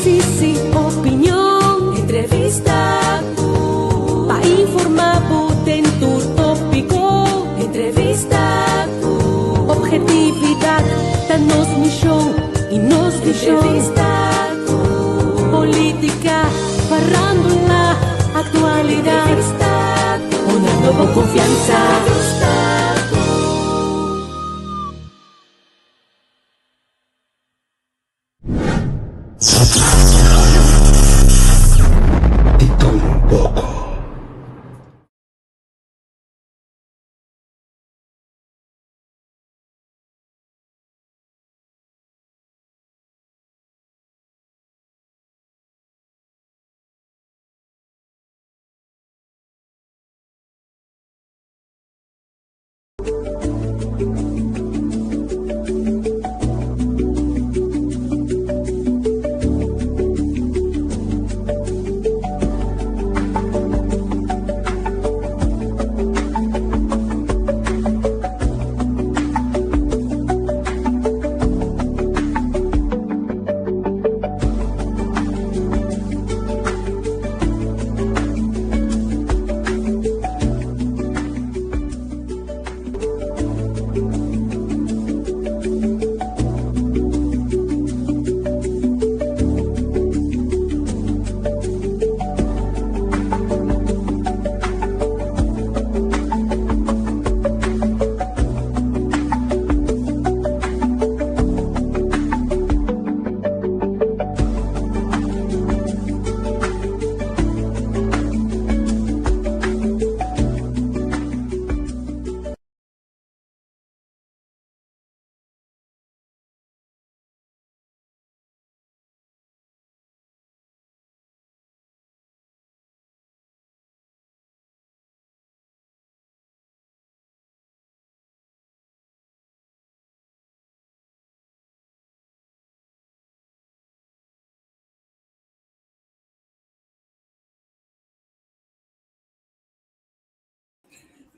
Análisis y opinion. Entrevista cu. Pa informa bo den tur topico. Entrevista cu. Objetividad ta nos mision y nos vision. Entrevista cu. Politica, farándula, actualidad. Entrevista cu. Honrando bo confianza. Entrevista cu. Di todo un poco.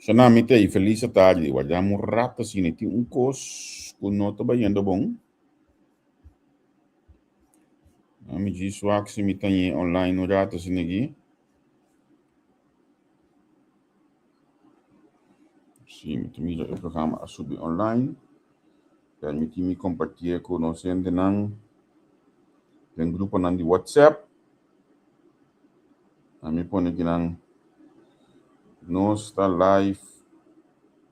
Shana mi ta i felis atardi. Wardam un rato asina. Tin un kos ku no ta bayendo bon. Mi djis wak si mi ta ñe online un rato asina aki. Si, mi ta mira e programa a subi online. Permití mi kompartié ku nos hendenan den gruponan di WhatsApp. Ami pone kinan nos ta live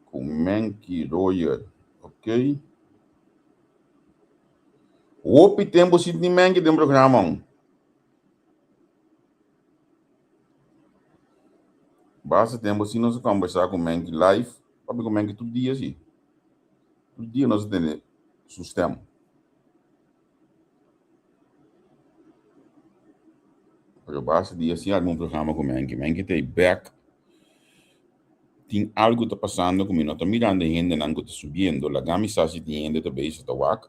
ku Menky Royer, ok? Hopi tempu sin tin Menky den programa. Basta tempu sin nos a kombersá ku Menky live, papia ku Menky tur dia si. Tur dia nos a tende su stem. Pero basta dia sin algun programa ku Menky. Menky ta ei bek. Tin algu ta pasando ku mi no ta mirando e hendenan ku ta subiendo. Laga mi sa si tin hende ta bezig ta wak.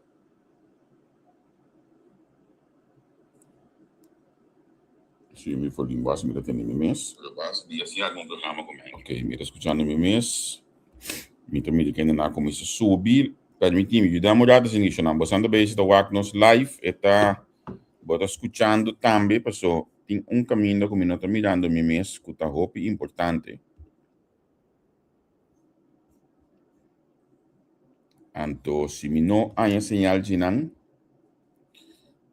Si mi for limba mi ta tende mi mes. Ok, mi ta skuchando mi mes. Mi ta mira kende nan a kuminsá subi. Permití mi yuda un rato sin diccionan. Bosan ta bezig ta wak nos live. E ta, bo ta skuchando tambe paso tin un kaminda ku mi no ta mirando mi mes ku ta hopi importante. Anto si mi no haña señal djinan,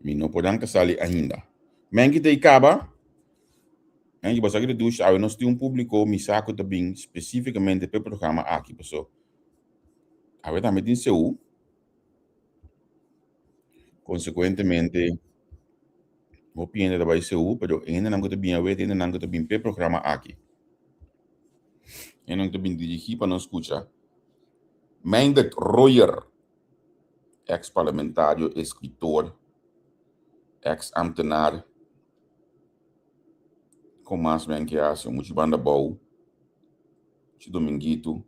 mi no por anka sali ainda. Menki ta i kaba. Menki bo sa ki ta dushi awe nos tin un publiko mi sa ku ta bin spesifikamente pa e programa aki paso awe tambe tin CU. Konsekuentemente hopi hende ta bai CU pero e hendenan ku ta bin awe ta hendenan ku ta bin pa e programa aki. Hendenan ku ta bin dirigí pa nos skucha Meindert Royer, ex parlamentario, eskritor, ex ambtenaar. Kon mas men ke hasi? Muchu banda bou, muchu dominguito.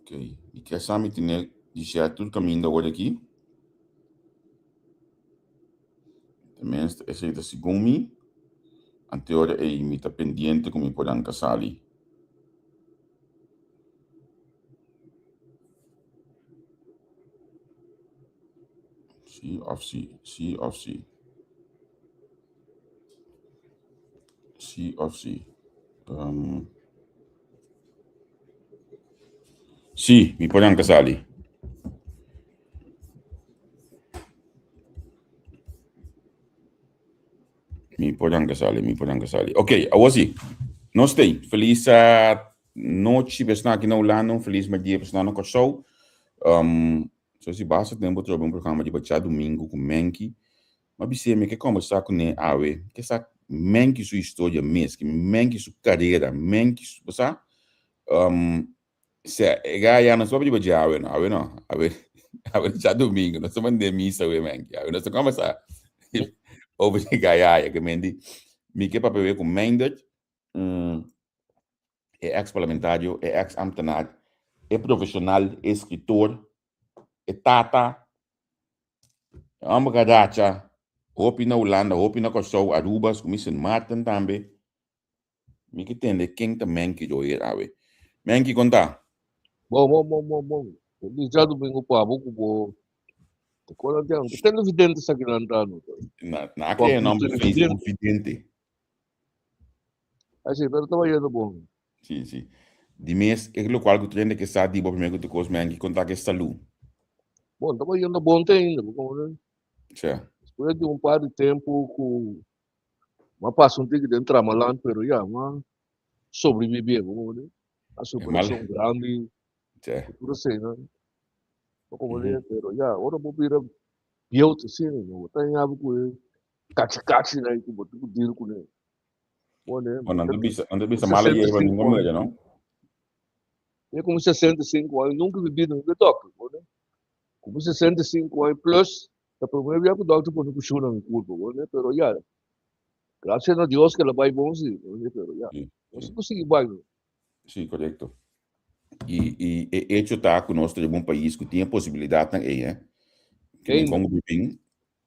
Ok, mi ke sa mi tene di share tur kaminda awor aki. Tenminste, esei ta segun mi. Anteora ei mi ta pendiente ku mi por anka sali. Sí of sí, sí of sí. Sí of sí. Um, sí, mi por anka sali. Mi por anka sali, mi por anka sali. Ok, awor sí. Nos tei. Feliz nochi besna aki na Hulanda, un feliz merdia besna na Kòrsou. Um, so si basta tempo trobe un programa di Bacha Domingo ku Menki. Ma bisé mi ke kombersá kuné awe, ke sa Menki su historia mes, ke Menki su karera, Menki su, bo sa? Um, Sea, e ga ya no ta papia di awe no, awe no, awe, awe djadumingu, nos ta manda misa awe menki, awe nos ta komensá over di gaya ya, ke mendi, mi ke papia awe ku Meindert, mm, e ex parlamentario, e ex ambtenaar, e profesional, e escritor, e tata, e homber garacha, hopi na Hulanda, hopi na Kòrsou, Aruba, ku mi Sint Maarten tambe. Mi ke tende ken ta Menki Royer awe. Menki, kon ta? Bon, bon, bon, bon, bon. Feliz djadumingu pa bo ku bo te kola den. Ku televidente sa kinan ta no. Na, na a krea nomber Facebook vidente. Así, pero ta bayendo bon. Sí, sí. Di mes, e lokual ku trende ke sa di bo primer ku te kos, Menki, kon ta ke salú? Bon, ta bayendo bon te ainda, bo komprende? Sja. Despues di un par di tempu ku M'a pasa un tiki den Tramalan, pero ya, m'a sobrevivi, bo comprende? A superacion grandi, Che. tur eseinan, bo comprende? Pero ya, ora bo bira bieu ta asina, no, bo ta haña bo ku e kachi kachinan ei ku bo tin ku deal kuné. Bo ne, Bo nan ta bisa, nan ta bisa mala yerba nunka muere, no? Mi ku 65 aña nunka mi bida nunka dokter, bo ne? Ku mi 65 aña plus, Ta prome bia ku dokter pone kushun na mi kurpo, bo ne, pero ya, gracias na Dios ke la bai bon si, bo ne, pero ya, nos por sigui bai no. Sí, korekto. I, i e hecho ta ku nos ta riba un pais ku tin e posibilidatnan ei, eh. Ke men kon ku bibin,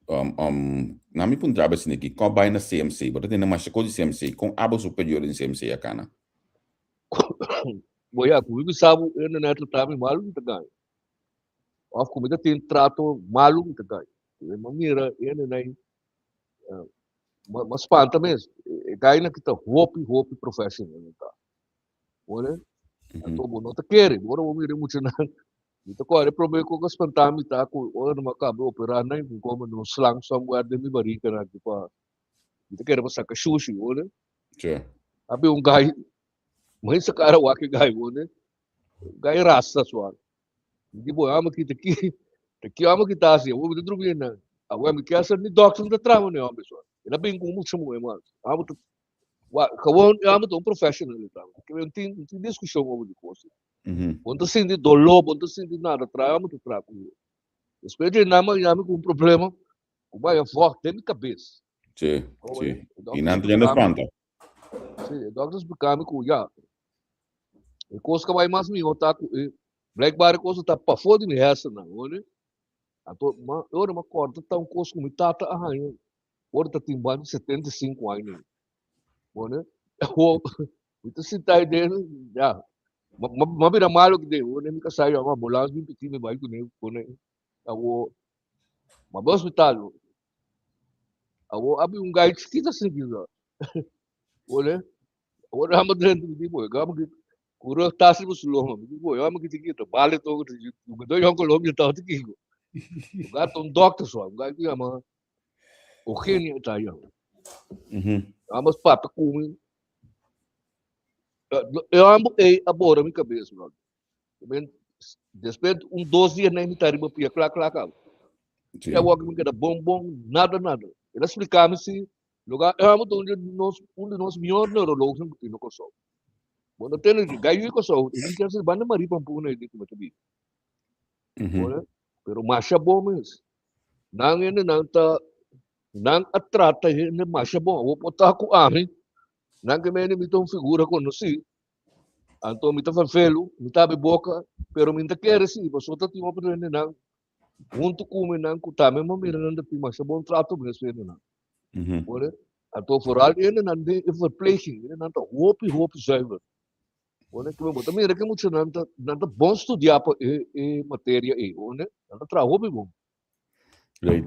um, um, na mi puntra bo esaki, kon bai na CMC? Bo ta tende masha kos di CMC, kon abo superior den CMC a kana? Bo ya, ku mi bisa bo, e nene a trata mi malu, mi ta gana. Of ku mi ta tin trato malu mi ta kai. Mi a mira hendenan m'a spanta mes. E gainan ki ta hopi hopi professional nan ta. Worde? Anto bo no ta kere. Ora bo mira e muchanan mi ta kore prome ku a spanta mi ta ku ora nan a kaba opera nan mi kome un slang somewhere den mi barika nan aki pa mi ta kere pa saka shushi worde? A bin un gai mi a saka wak e gai worde? Gai rasta sual. Mi di bo amo ki ta ki ta ki amo ki ta hasi awor mi ta drumi na awor mi kier ser ni dokter mi ta traha ni hombre so el a bin ku mucha muhe mas amo ta wa gewoon amo ta un professional e ta ke un tin un tin diskushon over di kos bo no ta sinti doló bo no ta sinti nada traha amo ta traha ku despues di nan a yami ku un problema ku bai a vògt den mi kabes Sí, sí. I nan ta yendo spanta. Sí, e dokter splika mi ku ya e kos ka bai mas mihó ta ku e blijkbaar e kos ta pafó di mi hersennan, hoor. Anto ma ora mi a kòrda ta un kos ku mi tata a haña ora ta tin banda di 75 aña. Hoor. Awor mi ta sinta ahí den ya m'a bira malo kidé hoor mi kasá yama ambulans bin piki mi bai kuné pone awor m'a bai hospital. Awor abi un gai chikito asina ki Wole, awor amo drenta mi di boy, gamo ki kuro tasi bu suloma, mi di boy, amo ki tiki to bale to ki do yon Colombia ta tiki ko. Gato un doctor so, un gai ki yama Eugenio ta yama. Amo papia ku mi. E amo ei abora mi cabeza, bro. Men, después un dos dias nem mi ta riba pia kla kla kaba. Sí. E awor mi keda bon bon, nada nada. El a explica mi si Lugar e amo ta un di nos un di nos mihor neuroloognan ku tin na Kòrsou. Bo no tende di gai yu Kòrsou, e tin kèn banda Marie Pampuna e di ku mi ta biba. Ora, pero masha bon mes. Nan hende nan ta nan a trata hende masha bon. Awor por ta ku ami, nan ke mende mi ta un figura konosí. Anto mi ta vervelu, mi ta habri boka, pero mi no ta kere si, pasobra ta tin otro hendenan huntu ku mi nan ku tambe mi a mira nan ta tin masha bon trato mes ku hendenan. Hoor je? Anto vooral hendenan den e verpleging, hendenan ta hopi hopi zuiver. Hoor je? Ku bo ta mira ke muchanan ta nan ta bon studia pa e e materia ei, hoor je? Nan ta traha hopi bon. Great.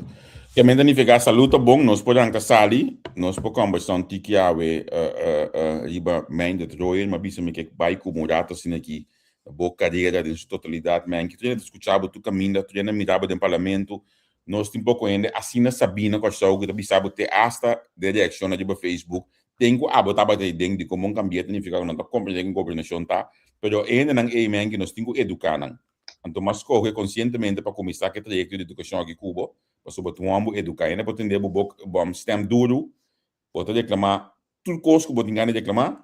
Ke men ta nifiká salú ta bon, nos por ranka sali, nos por kòmbersá un tiki awe riba Meindert Royer, m'a bisa mi ke bai ku bo un rato asina aki bo karera den su totalidat. Men ki tur hende ta skucha bo tur kaminda, tur hende a mira bo den parlamento. Nos tin poko hende asina sabí na Kòrsou ku ta bisa bo te asta den reakshonnan riba Facebook, ten ku abo tabata ei den dikon bo kambi'é ta nifiká ku nan ta komprendé kon gobernashon ta, pero e hendenan ei men ki nos tin ku eduká nan. Anto mas skohe konsientemente pa kuminsá ku e trayekto di edukashon aki ku bo, pasobra bo tin un hòmber eduká. Hende por tende bo bok bo stèm duru, bo ta reklamá tur kos ku bo tin gana di reklamá,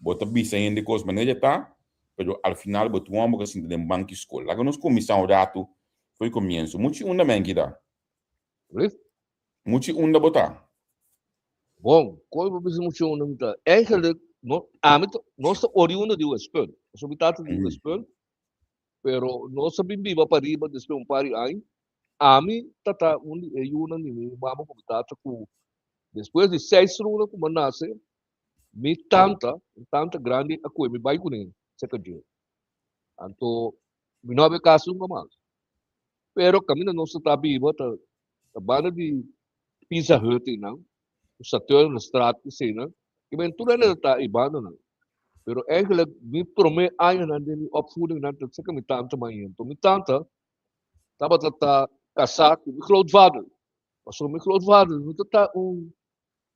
bo ta bisa hende kos manera e ta, pero al final bo tin un hòmber ku a sinta den banki skol. Laga nos kuminsá un ratu for di komienso. Muchi unda men kita? Lief? Muchi unda bo ta? Bon, kon bo bisa muchi unda mi ta? Eigenlijk, no, ami ta, nos ta oriundo di Westpunt. Pasobra mi tata di Westpunt, Pero nos a bin biba pariba despues un par di aña. Ami ta ta un di e yunan di mi mama ku mi tata ku despues di seis luna ku mi a nase, mi tanta, un tanta grandi a kohe mi bai kuné serka dje. Anto mi no a bai kas nunka mas. Pero kaminda nos ta ta biba ta ta banda di Pizza Hut einan, ku Saturnusstraat eseinan, i men tur hende ta ta ei bandanan. Pero eigenlijk mi prome añanan den mi opvoedingnan ta cerca mi tanta maña. Enton mi tanta tabata ta casá cu mi grootvader. Pasobra mi grootvader no ta ta un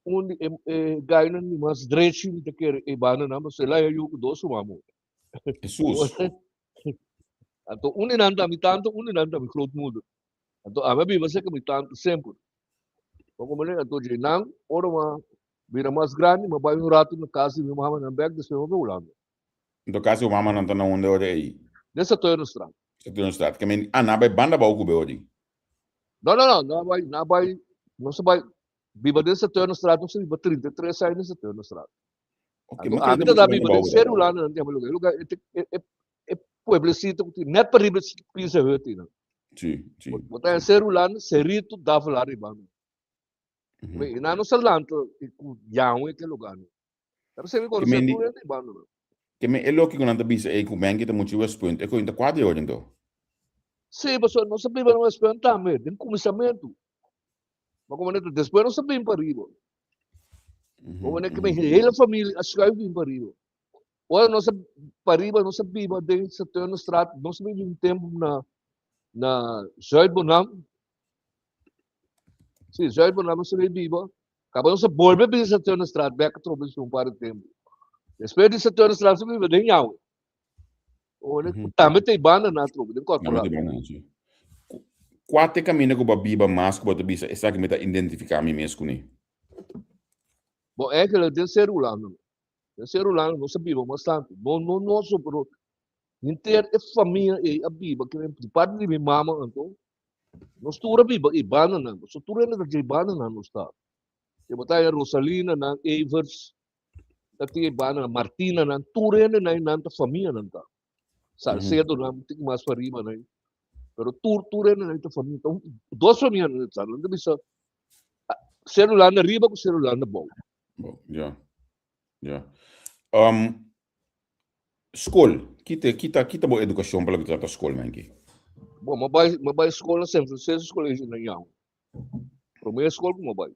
un di e e gainan di mas drechi mi ta kere ei bandanan pasobra el a haña yu cu dos ruman muher. Hesus. Anto un di nan ta mi tanta, un di nan ta mi grootmoeder. Anto ami a biba cerca mi tanta semper. Bo comprende? Anto dje nan ora ma Bira mas grandi, m'a bai un ratu na kas di mi mamanan bèk, despues m'a bai Hulanda. Nto kas di bo mamanan ta na unda ora ei? Den Saturnusstraat. Saturnusstraat. Ke men, ah, nan a bai banda abou ku bo ora ei? No, no, no, nan a bai, nan a bai, nos a bai biba den Saturnusstraat, nos a biba 33 aña den Saturnusstraat. Ok, Anto ma ami kende ta da bo biba banda den abou? Seru Hulanda nan tempu lugar. E lugar, e te, e, e, e pueblecito ku tin net pariba Pizza Hut einan. Sí, sí. Bo ta den Seru Hulanda, Cerito, Davelaar riba. Mm -hmm. E no sa lanta ku Yahweh ke lugar no. Pero se mi Que conoce men tur hende bando no. Que men e loke ku nan ta bisa ei ku men kita muchu Westpunt, e kointa kuater ora ento. Sí, pasobra nos a biba na Westpunt tambe, den kuminsamentu. Ma como neto, despues nos a bin pa riba. Como neto, mi hele familia a schuif bin pa riba. Ora nos a pa riba, nos a biba den Saturnusstraat, nos a biba un tempu na na Zuid-Bonam, Sí, Zuid-Bonam nos a bay biba. Caba nos a bolbe bin Saturnusstraat bek atrobe un par di tempo. Despues di Saturnusstraat nos a biba den Yahweh. Ora mm -hmm. Tambe te banda na atrobe, den korporaat. Tambe te banda, sí. Kua te kaminda ku bo a biba mas ku bo ta bisa esaki mi ta identifiká mi mes kuné? Bon, eigenlijk den Seru Hulanda. Den Seru Hulanda nos a biba mas tantu. No, no nos, pero henter e famia ei a biba, di parti di mi mama anto, Nos tur a biba e bandanan, pasobra tur hende ta dje bandanan nos ta. Te bo ta haña Rosalinanan, Everts, ta tin e bandanan, Martinanan, tur hendenan nan ta famianan ta. Salcedonan, tin mas pa riba nan. Pero tur tur hendenan ta famia. Ta dos famianan ta, nan ta bisa celular na riba ku celular na bou. Bou, ya. Ya. Skol, kita kita kita bo edukashon pa loke ta trata skol menki? Bon, mi bai mi bai skol na San Francisco College na Yau. Promé skol ku mi bai.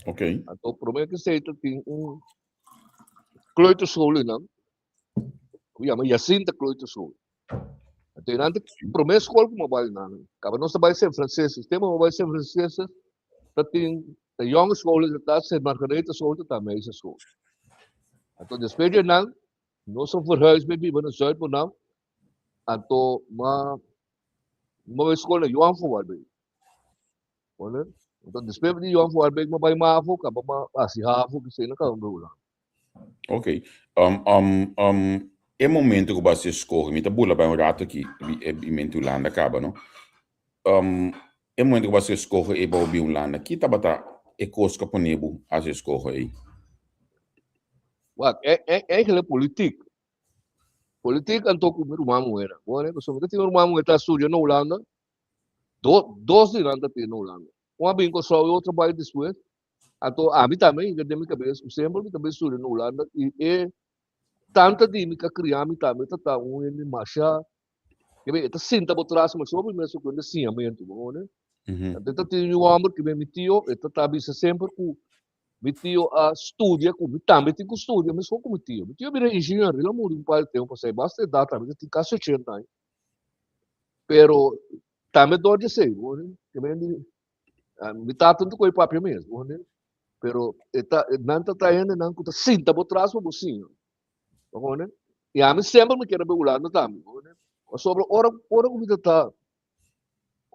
Ok. Anto promé ku esei ta tin un kleuterschool einan ku yama Jacinta Kleuterschool. Anto einan ta promé skol ku mi bai einan. Kaba nos ta bai San Francisco. Tempu mi bai San Francisco ta tin de jonge school ta Sint Margaretha school ta ta meisjesschool. Anto despues di einan Nos a verhuis bai biba na Zuid-Bonam, anto ma ma bai skol na Johan van Warbeek. Hoor Anto despues di Johan van Warbeek ma bai Mavo, kaba ma hasi Havo, kese na kaba bai Hulanda. Ok. Um, um, um, e momento ku bo a hasi eskohe, mi ta bula bai un rato aki, e mente Hulanda kaba, no? Um, e momento ku bo a hasi eskohe ei pa bo bin Hulanda, ki tabata e kos ku a pone bo hasi eskohe ei? Wak, e, e, eigenlijk politiek. Politiek anto ku mi ruman muher. Bo ne, pasobra mi ta tin un ruman muher ta studia na Hulanda. Do, dos di nan ta tin na Hulanda. Un a bin Kòrsou i otro bai despues. Anto ami tambe yega den mi kabes ku semper mi ta bin studia na Hulanda i e tanta di mi ka kria mi tambe ta ta un hende masha, e ta sinta bo tras masha hopi mes ku hende siñamentu, bo ne. Anto ta tin un homber ku mi tio, e ta ta bisa semper ku mi tio a studia ku mi tambe tin ku studia meskos ku mi tio. Mi tio bira ingenieur, el a muri un par di tempu pasá, e basta edat tambe, ta tin kasi ochenta aña. Pero tambe dor di esei, bo wende, ke men di, mi tata no ta kohe papia mes, bo wende, pero e ta, nan ta trae hendenan ku ta sinta bo tras pa bo siña, bo wende. I ami semper mi kier a bai Hulanda tambe, bo wende, pasobra ora, ora ku mi ta ta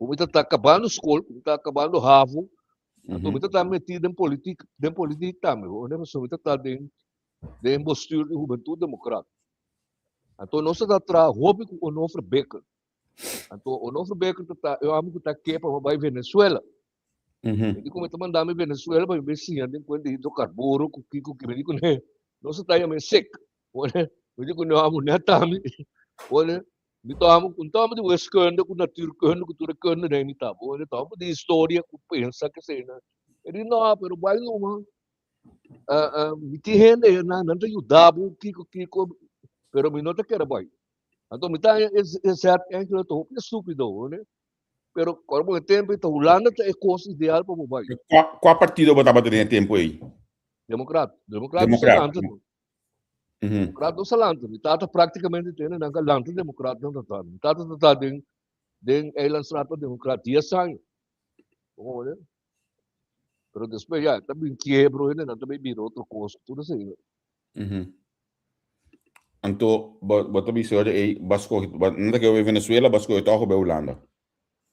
Ku mi ta ta kabando skol, ku mi ta kabando havo, anto mi ta ta metí den politik, den politik tambe, bo wende, pasobra mi ta ta den den bestuur di Hubentud Demokrat. Anto nos ta ta traha hopi ku Onofre Bikker. Anto Onofre Bikker ta ta e hòmber ku ta ke pa mi bai Venezuela. Mi di ku mi ta manda mi Venezuela pa mi bai siña den kuenta di hidrokarburo ku kiko ki. Mi di kuné nos ta ta yama e sek. Mi di kuné hòmber nèt ami. Mi ta amo un ta amo di wiskunde ku natuurkunde ku tur e kunde den mi ta bo. Mi ta amo di historia ku pensa kesei nan. E di no, pero bai numa. Mi tin hende ei nan, nan ta yuda bo kiko kiko, pero mi no ta kere bai. Anto mi ta haña e zet enkele ta hopi estupido, hoor. Pero kor bo e tempo ei ta Hulanda ta e kos ideal pa bo bai. Kua partido bo tabata den e tempo ei? Demokrat. Demokrat. Demokrat. Democrat no sa lanta. Mi tata prácticamente tene nan ka lanta democrat nan tata. Mi tata tata den den Eilandstraat pa democrat 10 años. Como ne? Pero después ya, ta bin quiebro hende nan ta bin bira otro cosa. Tur esei. Anto, bo, bo ta bisa ora ei, bas coge, ba, nan ta kere Venezuela, bas coge toch bij Hulanda.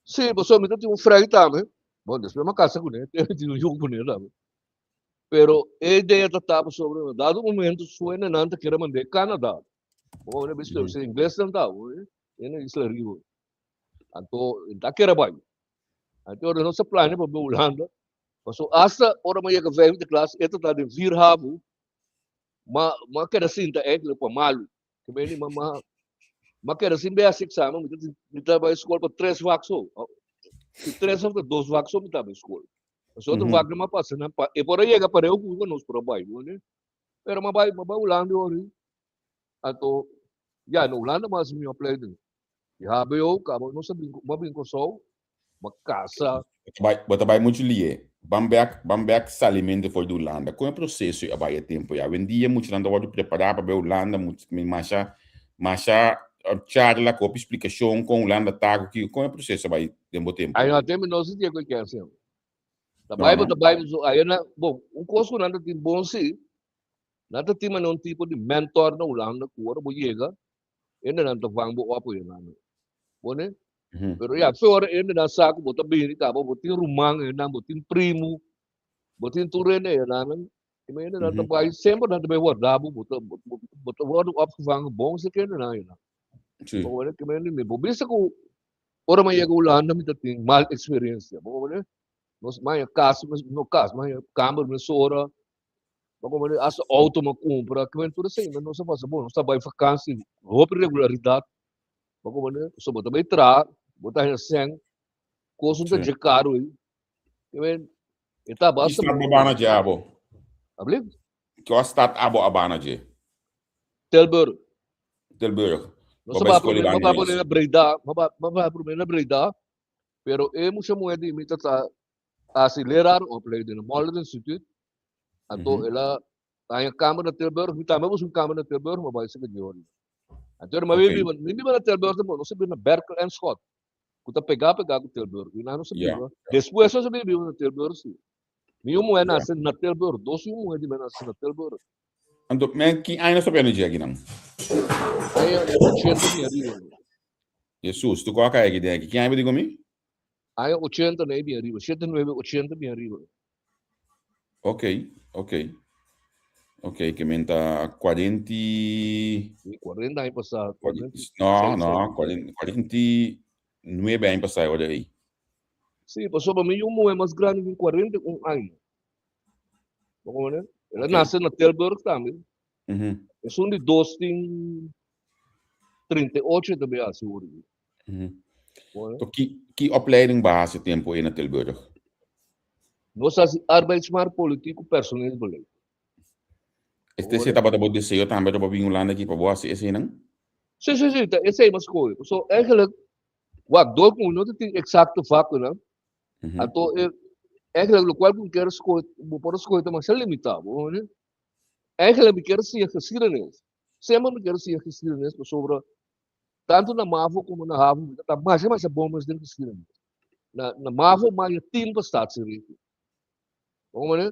Sí, pasobra mi ta tin un frei tambe. Bon, despues mi a casa kuné, tin un yu kuné tambe. Pero e idea ta ta pasobra na dado momento suena nan ta kere mand'é Canada. Bo a bisto mm. Ingles nan ta, e na Isla Riba. Anto ta kere bai. Anto ora nos a plania pa bai Hulanda. Paso hasta ora mi yega vijfde klas, e ta ta den vier havo, ma ma keda sinta eigenlijk pa malu. Ke meni ma ma ma keda sin bai hasi examen, mi ta mi ta bai skol pa tres vak so. Si tres of ta dos vak so mi ta bai skol. Pasobra otro vak no a pasa nan pa e por a yega pareu ku nos por a bai bo ne. Pero m'a bai m'a bai Hulanda ori. Anto ya na Hulanda m'a hasi mi opleiding. Di HBO kaba nos a bin m'a bin Kòrsou m'a kasa. Bo ta bai muchu lié. Ban bèk ban bèk salimentu for di Hulanda. Kon e proseso a bai e tempu ei? Awendia muchanan ta wòrdu prepará pa bai Hulanda masha masha charla ku hopi splikashon kon Hulanda ta ku kiko. Kon e proseso a bai den bo tempu? Ai no tem no si tiene que hacer. Ta bai bo ta bai so ai na bon un kos ku nan ta tin bon si nan ta tin manera un tipo di mentor na Hulanda ku ora bo yega hende nan ta vang bo op oye nan. Bo ne? Pero ya fe ora hende nan sa ku bo ta bini kaba bo tin ruman einan bo tin primu bo tin tur hende einan i hende nan ta bai semper nan ta bai warda bo bo ta bo ta wòrdu opgevangen bon si hende nan einan. Bo ne? Ke men mi bo bisa ku Ora mi a yega Hulanda mi ta tin mal experiencia. Bo comprende? Nos maya cas, no cas, maya kamer mesora. Bo comprende? Hasta auto mi a cumpra. Kimen tur esei nos a pasa bon. Nos ta bai vakantie hopi regularidad. Bo comprende? So bo ta bai traha, bo ta haña sèn. Kos no ta dje karo ei. Kimen e ta basta bon. Ki stad bo bana dje abo? Abli? Ki stad abo a bana dje? Tilburg. Tilburg. Nos a promé, m'a bai promé na Breda, m'a bai promé na Breda, pero e mucha muhé di mi ta ta hasi leraaropleiding na Moller Instituut. Anto el a haña kamer na Tilburg, mi tambe a busca un kamer na Tilburg, m'a bai serka Giorgio. Anto mi a biba, mi biba na Tilburg tampoco, nos a biba na Berkel en Schot, ku ta pegá pegá ku Tilburg, i nan nos a biba. Despues nos a bin biba na Tilburg si. Mi yu muhé nase na Tilburg, dos yu muhé di mi a nase na Tilburg. Anto, men, ki aña nos ta pende dje akinan? Aña 80 bin ariba. Jesus, tu kua kai aki den aki? Ki aña bo di ku mi? Aña 80 na bin ariba, 7, 9, 80 bin ariba. Ok, ok. Ok, ke men ta 40... 40 aña pasá. No, no, 49 aña pasá e ora ei. Sí, pasobra mi yu muhé mas grandi tin 41 aña. Bo comprende? El a nace na Tilburg tambe. Esun di dos tin 38 tambe a sigur. To ki ki opleiding bo a hasi tempo ei na Tilburg? Nos hasi arbeidsmarktpolitiek ku personeelsbeleid. Este si tabata bo deseo tambe pa bo bin Hulanda aki pa bo hasi eseinan? Si, si, si, ta esei mi a skohe. So eigenlijk, wak, dor ku mi no ta tin eksakto vakonan. Anto e eigenlijk lokual ku mi kier skohe, bo por a skohe ta masha limitá, bo hoor. Eigenlijk mi kier siña geschiedenis. Semper mi kier siña geschiedenis pasobra tantu na mavo komo na havo mi ta masha masha bon mes den geschiedenis. Na na mavo mi a tin pa staatsregie. Bo hoor.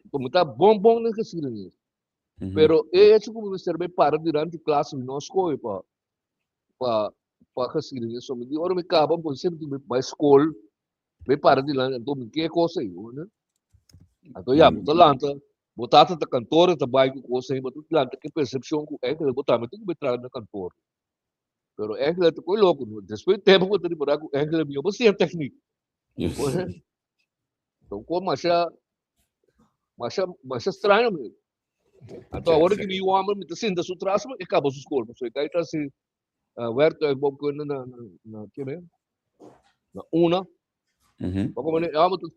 Anto mi ta bon bon den geschiedenis. Pero e hecho ku mi mester bai para durante klas mi no a skohe pa pa pa geschiedenis. So mi di ora mi kaba mi semper tin bai skol bai para dilanti anto mi ke kos ei bo ne. Anto ya bo ta lanta bo tata ta kantor e ta bai ku kos ei bo ta lanta ke persepshon ku eigenlijk bo tambe tin ku bai traha na kantor. Pero eigenlijk ta koe loko no. Despues di tempo bo ta ripara ku eigenlijk mi no por siña teknik. Bo ne. Ta un kos masha masha masha straño mi. Anto awor ki mi yu homber mi ta sinta su tras e kaba su skol pasobra e kai ta hasi werktuigbouwkunde na na na keme na una. Pa como e homber ta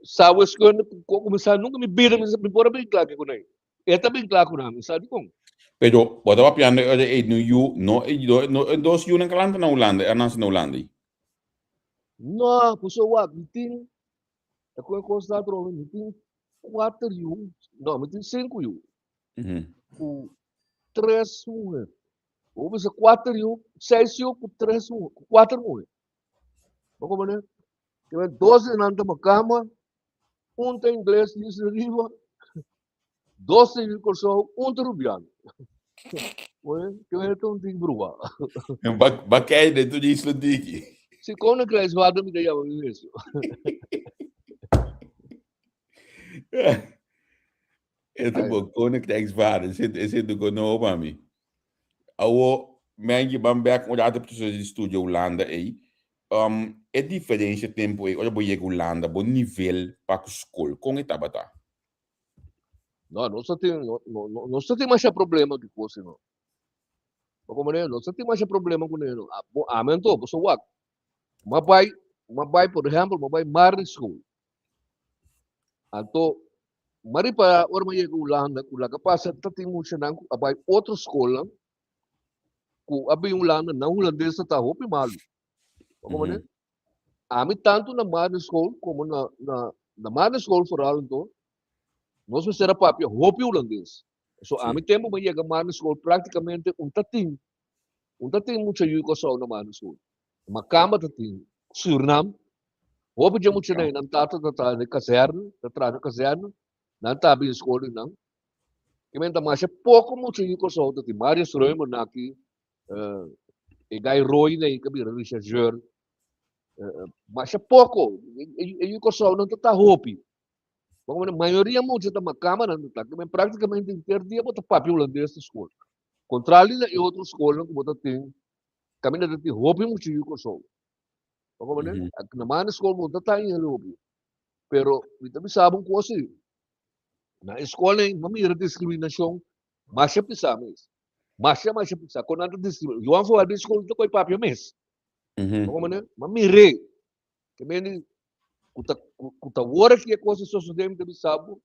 sa wiskunde ku kuminsá nunka mi bida mi por a bin kla ku nan. E ta bin kla ku nan mi sa dikon. Pero bo ta papiando e ora ei no yu no no e dos yunan ku a lanta na Hulanda e a nase na Hulanda ei? No, pasobra wak mi tin e ku e kos ta atrobe mi tin kuater yu, no, mi tin sinku yu ku tres muher. Bo bisa kuater yu, seis yu ku tres muher, ku kuater muher. Bo komprende? Ke men dos di nan ta makamba, un ta ingles di Isla Riba, dos ta yu Kòrsou, un ta rubiano. Oye, ke men ta un tin brua. Ba ba kei dentro di Isla Diki. Si Koninkrijksvader mi ta yama mi mes. E ta bo Koninkrijksvader, ese ese ta kono pa mi. Awo, Mengie, ban bek un rato proceso di studia Hulanda ei. Um, e diferencia tempo ei, ora bo yega Hulanda, bo nivel pa ku skol, kon e tabata? No, nos no tin, no, no, no, nos no tin masha problema ku kos no. Bo komprende? Nos no tin masha problema ku no. Bo ami anto, bo so wak. Ma bai, ma bai, por ehempel, ma bai Marley School. Anto, m'a ripará ora m'a yega Hulanda ku laga pasa ta tin muchanan ku a bai otro skolnan ku a bin Hulanda, nan hulandes ta ta hopi malu. Bo komprende? Ami tantu na Marley School komo na na na Marley School foral anto, nos mester a papia hopi hulandes. So ami tempu m'a yega Marley School praktikamente un ta tin un ta tin mucha yu Kòrsou na Marley School. Makamba ta tin, Sürnam, Hopi dje muchanan nan tata ta traha den kazerne, ta traha na kazerne, nan ta bin skol di nan. Ke men ta masha poko mucha yu Kòrsou ta tin. Marius Römer na aki, e guy Roy nei ka bira rechercheur. Masha poko, e yu Kòrsou nan ta ta hopi. Bo komo mayoria mucha ta makamba nan ta ta. Ke men praktikamente henter dia bo ta papia hulandes na skol. Kontrali na e otro skolnan ku bo ta tin, kaminda ta tin hopi mucha yu Kòrsou. Bo comprende? Na manda school bo ta ta in hopi. Pero mi ta bisa bo un cosa si. Na e school ei, mi mira discriminacion masha pisa mes. Masha masha pisa. Con nan ta discrimina. Johan van Welben school ta koi papia mes. Bo comprende? Ma mir'é. Ke mende ku ta ku ta wor ki e cosa sosode mi ta bisa bo.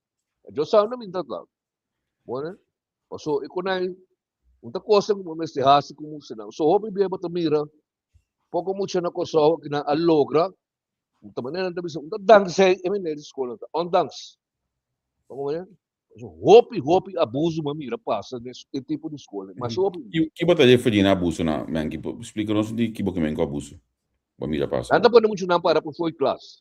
Yo sa unda mi ta ta. Bo comprende? Paso e konai un ta cosa ku bo mester hasi ku muchanan. So hopi bia bo ta mira Poko mucha na Kòrsou ku nan a logra, un ta manera nan ta bisa, un ta dankzij e meneer di skol nan ta, ondanks. Bo komprende? Pasobra hopi, hopi abuso bo a mira pasa den e tipo di skol. Masha hopi. Ki bo ta referí na abuso na, Menki? Splika nos di ki bo ke men ku abuso bo a mira pasa. Nan ta pone muchanan para pa fo'i klas.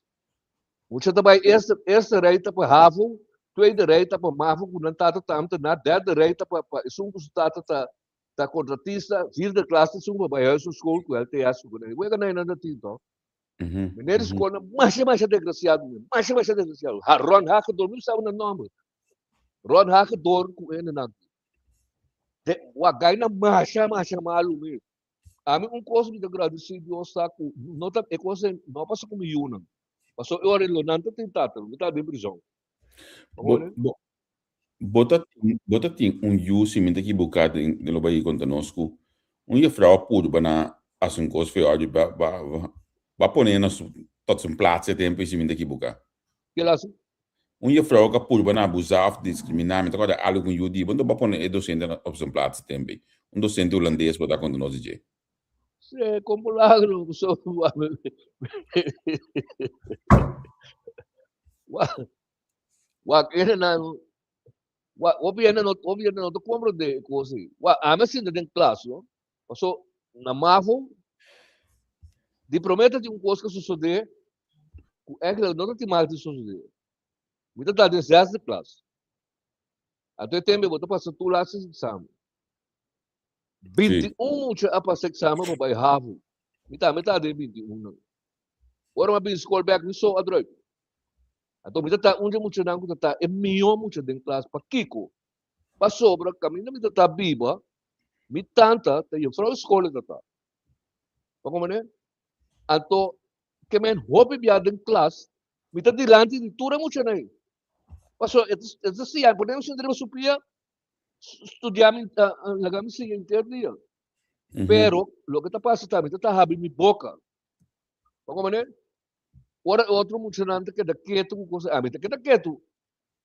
Mucha ta bai eerste, eerste rij ta pa havo, tweede rij ta pa mavo ku nan tata ta ambtenaar, derde rij ta pa pa esun ku su tata ta Ta kontratista, vierde klas ta suma bai huishoudschool ku LTS ku nan wega nan nan tin to. Meneer di skol nan masha masha desgraciado men, masha masha desgraciado. Ha Ron Hagedorn, mi sabe nan nomber. Ron Hagedorn ku ene nan. De wa gai nan masha masha malu mes. Ami un kos mi ta gradisi Dios ta ku no ta e kos no a pasa ku mi yunan. Paso e ora lo nan ta tin tata, mi ta den prizon. Bo, bo, bo ta tin, bo ta tin un yu si mi ta ekiboká den den lo bai konta nos ku un jefrou a purba na hasi un kos feo adi ba ba ba pone na su tot su plats e tempu si mi ta ekiboká. Kila hasi? Un jefrou ku a purba na abusá òf diskriminá mi ta kòrda algu ku un yu di bo, enton ba pone e dosente na op su plats e tempu ei. Un dosente hulandes bo ta konta nos di dje. Sí, kon bo lagro so Wak, wak, ene nan, wak, hopi hende no, hopi hende no ta komprendé e kos ei. Wak, ami a sinta den klas, no? Paso, na mavo, di promé ta tin un kos ku a sosodé ku eigenlijk no ta tin mag di sosodé. Mi ta ta den zesde klas. Anto e tempu ei bo ta pasa tur laatste eksamen. 21 mucha a pasa examen pa bai havo. Mi tambe ta den 21 nan. Ora mi a bin skol bek mi so a druip. Anto mi ta ta un di e muchanan ku ta ta e mihó mucha den klas. Pakiko? Pasobra kaminda mi ta ta biba, mi tanta ta jufrou di skol e ta ta. Bo komprende? Anto ke men hopi bia den klas, mi ta dilanti di tur e muchanan ei. Pasobra e ta siña, pone mi sinta riba su pia, studia mi laga mi siña henter dia. Pero loke ta pasa ta mi ta ta habri mi boka. Bo komprende? Ora e otro muchanan ta keda ketu ku kosa, ami ta keda ketu.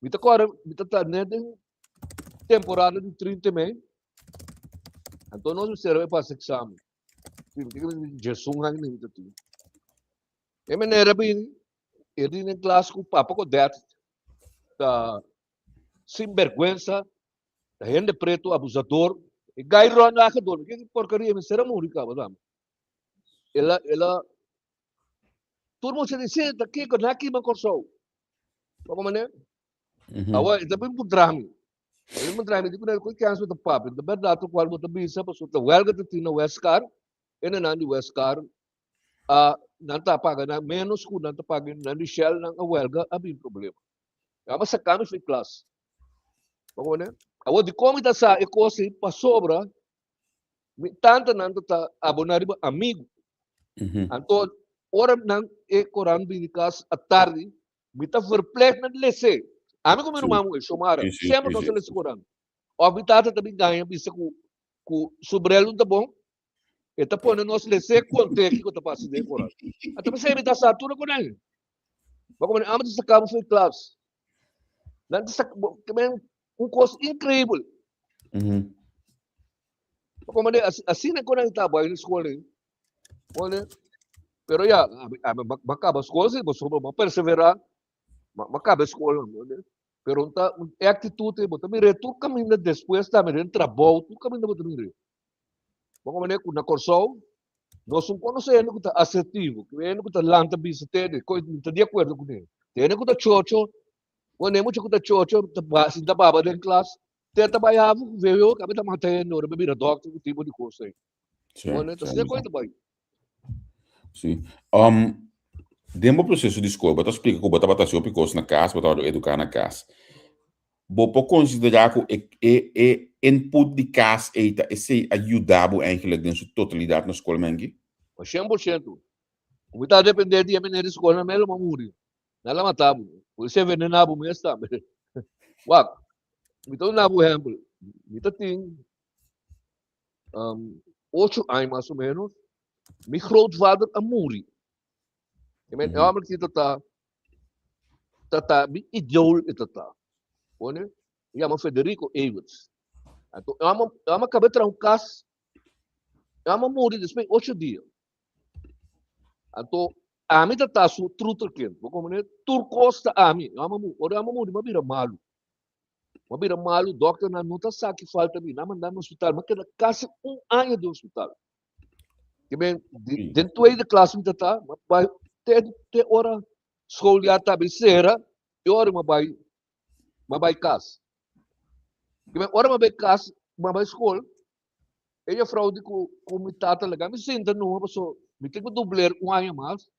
Mi ta kòrda mi ta ta net den temporada di 30 mei. Anto nos mester a pasa eksamen. Mi tin ku djesun aña mi ta tin. E manera bini, e di den klas ku papa ku dad ta sinbergwensa, ta hende pretu abusador, e gai rond laga dormi, ke porcaria mester a muri kaba tambe. El a, el a, tur mucha di si, ta kiko, na kima Kòrsou. Bo komprende? Awa, e ta bin puntra mi. E bin puntra mi, di kuné, ku kens bo ta papia? Ta bèrdat lokual bo ta bisa, pasobra ta wèlga ta tin na Westkar, e nenan di Westkar a, nan ta paga nan ménos ku nan ta paga nan di Shell, nan a wèlga, a bin problema. Nan a saka mi for klas. Bo komprende? Awor dikon mi ta sa e kos ei? Pasobra mi tantanan ta ta aboná riba amigu. Anto ora nan e koran bini kas atardi, mi ta verplicht nan les'é. Ami ku mi ruman muhé, Shomara, semper nos ta lesa koran. Òf mi tata ta bin gaña bisa ku ku su brel no ta bon, e ta pone nos les'é kont'é kiko ta pasa den e koran. Anto p'esei mi ta sa tur e koran. Bo komo amo ta saka bo for di klas. Nan ta saka bo, un kos inkreibel. Bo komo asina ku nan ta bai na skol ei. Bo Pero ya, ami a kaba skol si, pasobra bo a perseverá, bo a kaba e skol. Pero ta e aktitut ei, bo ta mir'é tur kaminda despues tambe den trabou, tur kaminda bo ta mir'é. Bo komo ku na Kòrsou Nos un konosé hende ku ta asertivo, ku hende ku ta lanta bisa tende, ku mi ta di akuerdo kuné. Te hende ku ta chocho, wende mucha ku ta chocho ta ba sinta baba den klas, te ta bai hafu ku VWO kabe ta mata hende ora bo bira dòkter ku tipo di kos ei. Sí, Wende ta sí, asina ku ta bai. Sí. Um, den bo proseso di skol, bo ta splika ku bo tabata hasi hopi kos na kas, bo tabata eduká na kas. Bo por konsiderá ku e e e input di kas ei ta esei a yuda bo eigenlijk den su totalidat na skol menki? Pa 100%. Ku mi ta dependé di e meneer di skol nan mei lo muri. Nan la mata bo. Por esei venená bo mes tambe. Wak, mi ta duna bo ehèmpel. Mi ta tin ocho aña mas o ménos, mi grootvader a muri. E men e hòmber aki ta ta tata mi idool e tata. Pone, e yama Federico Everts. Anto, e amo, e amo acaba traha un cas, e amo muri despues ocho dia. Anto, ami tata su troetelkind. Bo comprende? Tur cos ta ami. E amo muri, ora e amo muri, m'a bira malu. M'a bira malu, dokternan no ta sa ki falta mi. Nan manda mi hospital. M'a keda casi un aña den hospital. Ke men, den tweede klas mi tata, m'a bai te, te ora schooljaar ta bin sera, e ora m'a bai, m'a bai kas. Ke men, ora m'a bai kas, m'a bai skol, e juffrouw di ku, ku mi tata laga mi sinta numa paso mi tin ku dubleer un aña mas,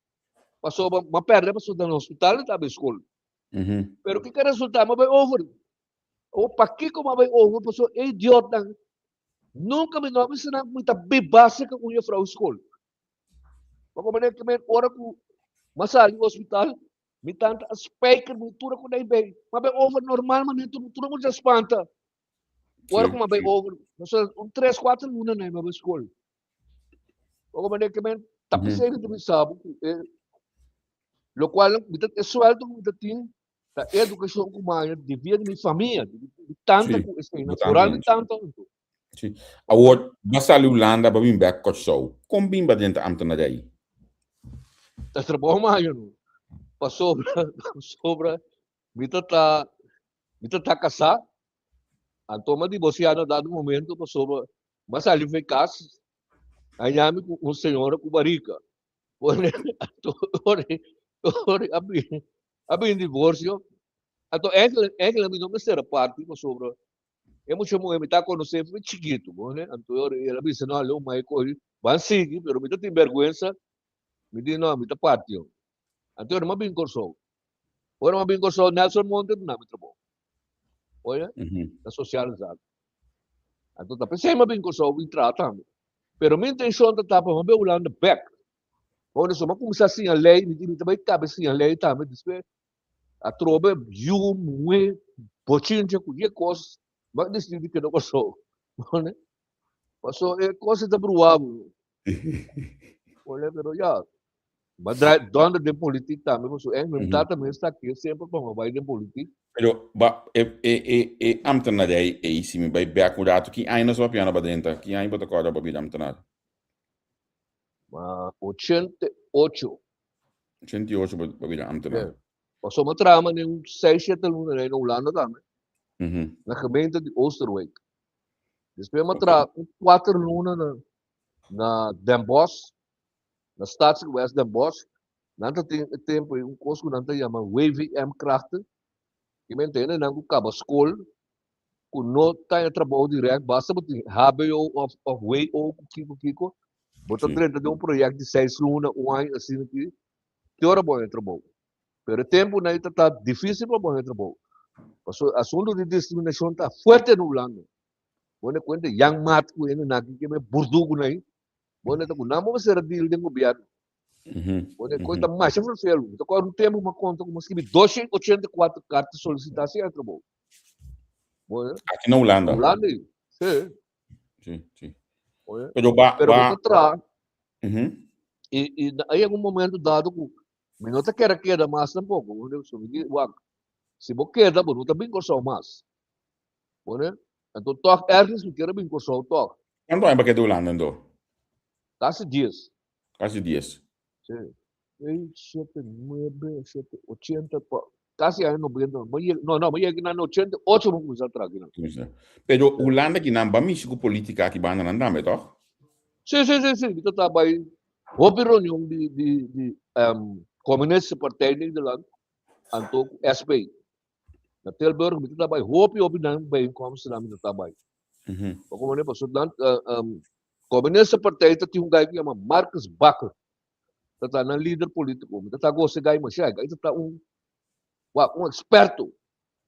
pasobra m'a pèrdè paso na hospital mi ta bai skol. Pero kiko a resulta? M'a bai over. O pakiko m'a bai over? Paso e idiotnan Nunka mi no a bisa nan ku mi ta biba serka un jufrou skol. Ma komo den kimen ora ku mi a sali hospital, mi tanta a spijker mi tur ku dai bay. Mi a bay over normal manera tur tur mucha spanta. Ora ku mi a bay over, pasobra un tres kuater luna nai mi a bay skol. Ma komo den kimen ta p'esei mi ta bisa bo ku e lokual mi ta e sueldo ku mi ta tin ta e edukashon ku mi a haña debí di mi famia, di mi tanta ku esei, foral mi tanta. Si. Awor, b'a sali Hulanda, b'a bin bèk Kòrsou. Kon bin b'a drenta ambtenarij? Ta trabou mayo no. Pasobra, pasobra mi ta ta, mi ta ta kasá, anto m'a divorsiá na dado momento pasobra m'a sali for e kas, a haña mi ku un señora ku barika. Ora, anto ora, ora a bin, a bin divorsio, anto eigenlijk, eigenlijk mi no mester a parti pasobra E mucha muhé mi ta konosé for chikitu, bo ne? Anto el a bisa, no, aleu mai kohe, ban sigui, pero mi ta tin bèrgwensa, mi di, no, mi ta parti yo. Anto ora mi a bin Kòrsou. Ora mi a bin Kòrsou, Nelson Monte a duna mi trabou. Oye, na Sociale Zaken. Anto ta p'esei mi a bin Kòrsou bin traha tambe. Pero mi intenshon ta ta pa mi a bai Hulanda bèk. Pasobra mi a kuminsá siña lei, mi di mi ta bai kaba siña lei tambe, despues Atrobe yu muhé bochincha ku die kos bo a disidi di keda Kòrsou. Paso e kos ei ta bruá bo. Ole pero ya bo a drai dònder den politik tambe paso e mi tata mes ta aki semper pa mi bai den politik. Pero ba e e e e ambtenaar ei si mi bai bek un ratu ki aña nos a papia na badenta? Ki aña bo ta kòrda bo a bira ambtenaar? Ma 88. 88 bo bira ambtenaar. Yeah. Pasobra mi a traha den un seis, shete luna na Hulanda tambe. Na gemeente di Oosterwijk. Despues mi a traha un kuater luna na na Den Bosch, na Stadsgewest Den Bosch. Nan ta tin e tempo ei un kos ku nan ta yama WVM krachten. Ki men ta hende nan ku kaba skol ku no ta haña trabou dirèkt, basta bo tin hbo òf òf WO ku kiko kiko, bo ta drenta den un proyèkt di seis luna, un aña asina aki, te ora bo haña trabou. Pero e tempunan ei ta ta difísil pa bo haña trabou. Pasobra asuntu di diskriminashon ta fuerte na Hulanda. Bo na kuenta Jan Maat ku hende nan aki ke me burdugunan ei, bo na ta ku nan bo mester a deal den gobièrnu. Bo na kuenta masha vervelu. Mi ta kòrda un tempu mi a konta ku mi a skibi 284 karta di solisitashon di trabou. Bueno. Aki na Hulanda. Hulanda, sí. Sí, sí. Oye. Pero ba, Pero ba. bo tra. Y, y hay algún momento dado ku mi no te quiere queda más tampoco. So, mi di, wak, si bo queda, bo no ta bin Kòrsou mas. Bueno, entonces toch ergens mi quiere bin Kòrsou toch. Kuantu aña bo keda Hulanda endo? Casi 10. Casi 10. Sí. 6, 7, 9, 7, 80, casi aña 90. No, no, mi yega na 88 mi cuminsa traha akinan. Cuminsa. Pero Hulanda akinan ba mishi cu politica aki banda nan tambe, toch? Sí, sí, sí, sí. Mi ta ta bay hopi reunion di, di, di um, Communistische Partij Nederland anto cu SP. Na Tilburg mi ta ta bay hopi, hopi nan bijeenkomsten nan mi ta ta bay. Como ne, pasobra nan, uh, um, Communistische Partij ta tin un guy cu yama Marcus Bakker. Ta ta nan lider politico. Mi ta ta gosa e guy masha. E guy ta ta un, wak, un experto.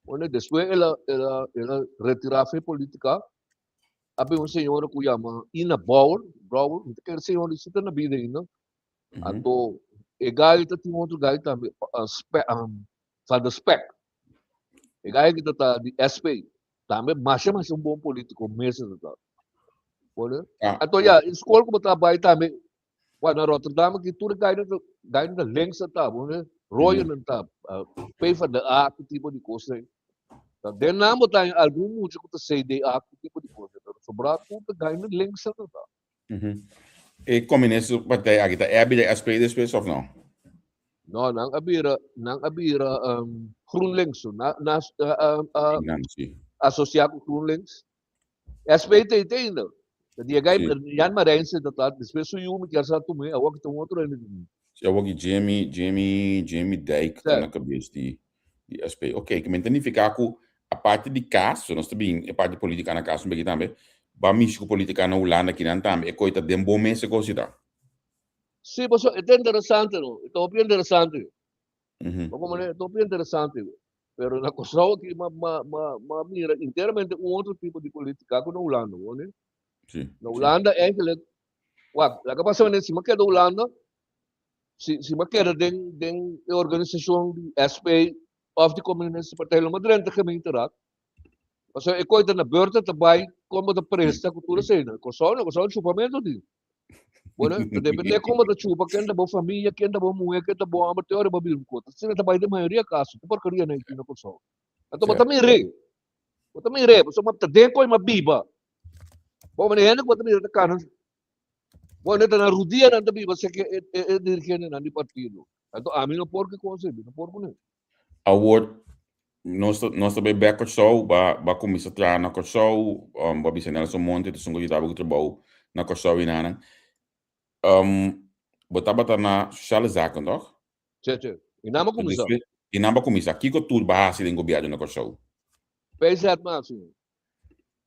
Bueno, despues el a, el a, el a retira fe politica. A bin un señora cu yama Ina Bauer, Brouwer, mi ta kere señora si ta na bida ainda. Anto e guy ta tin otro guy tambe, Spe, Van der Spek. E guy aki ta ta di SP. Tambe masha masha un bon politico mes e ta ta. Bueno, anto ya, e school cu bo ta bay tambe, Wak na Rotterdam aki tur e gainan ta gainan ta links ta bo ne rooinan ta PvdA ku tipo di kos ei. Ta den nan bo ta haña algun mucha ku ta CDA ku tipo di kos ei pero sobrá tur ta gainan links ta ta. E Communist Partij aki ta e a bira SP despues of no? No, nan a bira nan a bira GroenLinks na na asosia ku GroenLinks. SP ta ite ainda. Ta di gai Jan Marijnse ta ta despues su yu mi kier sa tum'é awor ki ta un otro hende di. Si awor ki Jimmy Jimmy Jimmy Dijk ta na kabes di di SP. Ok, ki men ta nifiká ku aparte di kas, so nos ta bin e parti politika na kas un beki tambe, ba mishi ku politika na Hulanda kinan tambe e koi ta den bo mes e kos ta. Si, pasobra e ta interesante no, e ta hopi interesante. Bo komprende? E ta hopi interesante. Pero na Kòrsou aki ma ma ma ma mira enteramente un otro tipo di politica ku na Hulanda, bo ne? Sí, Na Hulanda eigenlijk, wak, laga pasa wanneer si mi keda Hulanda, si si mi keda den den e organisashon di SP òf di Communistische Partij, lo mi drenta gemeenteraad. Pasobra e koi ta na beurte ta bai kon bo ta presta ku tur esei. Na Kòrsou no, Kòrsou chupamentu tin. Bueno, ta depende kon bo ta chupa, ken ta bo famia, ken ta bo muhé, ken ta bo hòmber, te ora bo bira un kota. Asina ta bai den mayoria kaso, tur porkeria nan aki na Kòrsou. Anto bo ta mir'é, bo ta mir'é, pasobra ta den koi mi a biba. Bo mane hende ku bo ta mira ta kana. Bo hende ta na rudia nan ta biba seke e e e dirigentenan di partido. Anto ami no por ki kos ei, mi no por kuné. Awor nos ta nos ta bai bek Kòrsou, ba ba kuminsá traha na Kòrsou, um, bo a bisa Nelson Monte ta esun ku yuda bo ku trabou na Kòrsou i nan. Um, bo tabata na Sociale Zaken, tòg? Sí, sí. I nan a kuminsá. I nan a kuminsá. Kiko tur bo a hasi den gobièrnu na Kòrsou? PZ mi a hasi.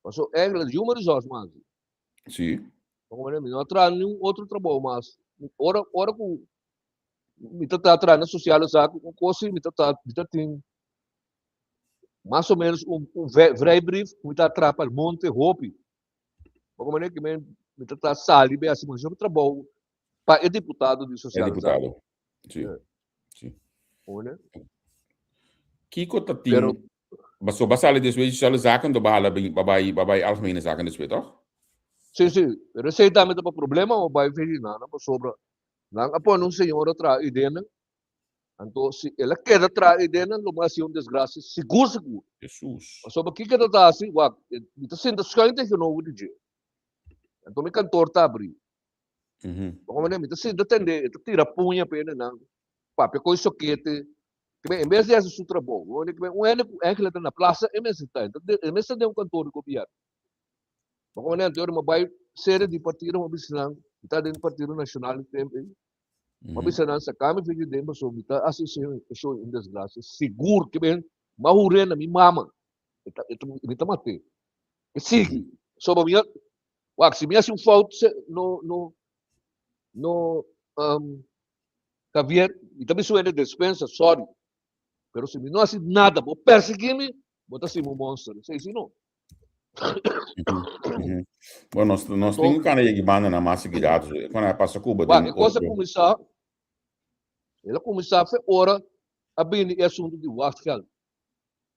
Paso eigenlijk Human Resource mi a hasi. Sí. Mi no a traha niun otro trabou mas. Ora, ora ku mi ta traha traha na Sociale Zaken, un kos si mi ta traha, mi ta tin mas o menos un, un vrijbrief ku mi ta traha pa el monte hopi. Bo manera ku mi ta traha sali be hasi masha trabou pa e diputado di E Sociale Zaken. diputado. Sí. Sí. Hoor. Kiko ta tin Pero Baso ba sali despues di Sociale Zaken, do ba hala ba bai ba bai Algemene Zaken despues, toch? Sí, sí. Pero esei tambe ta pa problema o bai Ferdinand pasobra nan a pone un señora traha idenen. Anto si el a keda traha idenen lo mas hasi un desgracia sigur sigur. Jesus. Pasobra kiko ta ta hasi? Wak, mi ta sinta schuin tegenover di dje. Anto mi kantoor ta abri. Bo comprende? Mi ta sinta tende, e ta tira puña pa hendenan, papia ku e sokete. Ke en bes di hasi su trabou, bo comprende? Un hende ku eigenlijk ta na plasa e mester ta, e mester ta den un kantoor di gobièrnu. Bo comprende? Anto mi a bai sede di partido, mi a bisa nan, mi ta den Partido Nashonal e tempu ei, mi a bisa nan saka mi for di den pasobra mi ta hasi e show un desgrasia sigur. Ke men, mi a hur'é na mi mama, mi ta mat'é. E sigui, pasobra mi a Wak, si mi hasi un fout, se, no, no, no, um, Javier, mi ta bisa wende despensa, sorry. Pero si mi no hasi nada, bo persegui mi, bo ta hasi mi un monster. Esei si no. Bueno, nos, nos tin un kana yegi banda na mas seguidad. Cuando a pasa Cuba, Wak, e cosa kuminsá, el a kuminsá fe ora a bini e asunto di wachtgeld.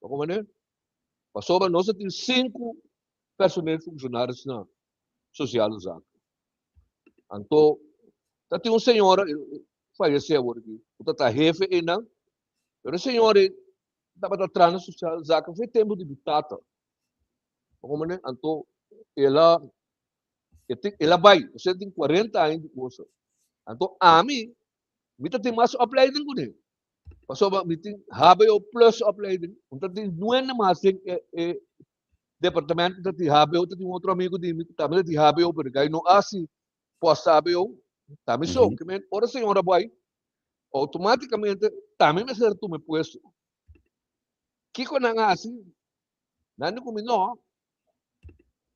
Bo comprende? Pasobra nos a tin sinku personeel functionaris na Sociale Zaken. Anto ta tin un señora, fallecí awor aki, ku ta ta hefe einan, pero e señora ei tabata traha na Sociale Zaken for e tempu di mi tata. Bo comprende? Anto el a el a bai, osea tin cuarenta aña di cosa. Anto ami, mi ta tin mas opleiding kuné. Pasobra mi tin HBO plus opleiding, mi ta tin nuende mas den e e departamento ta tin HBO, ta tin otro amigo di mi ku tambe ta tin HBO, pero gai no hasi post HBO, tambe so. Ke men ora señora bai, automaticamente tambe mester a tuma e puesto. Kiko nan hasi? Nan di ku mi no,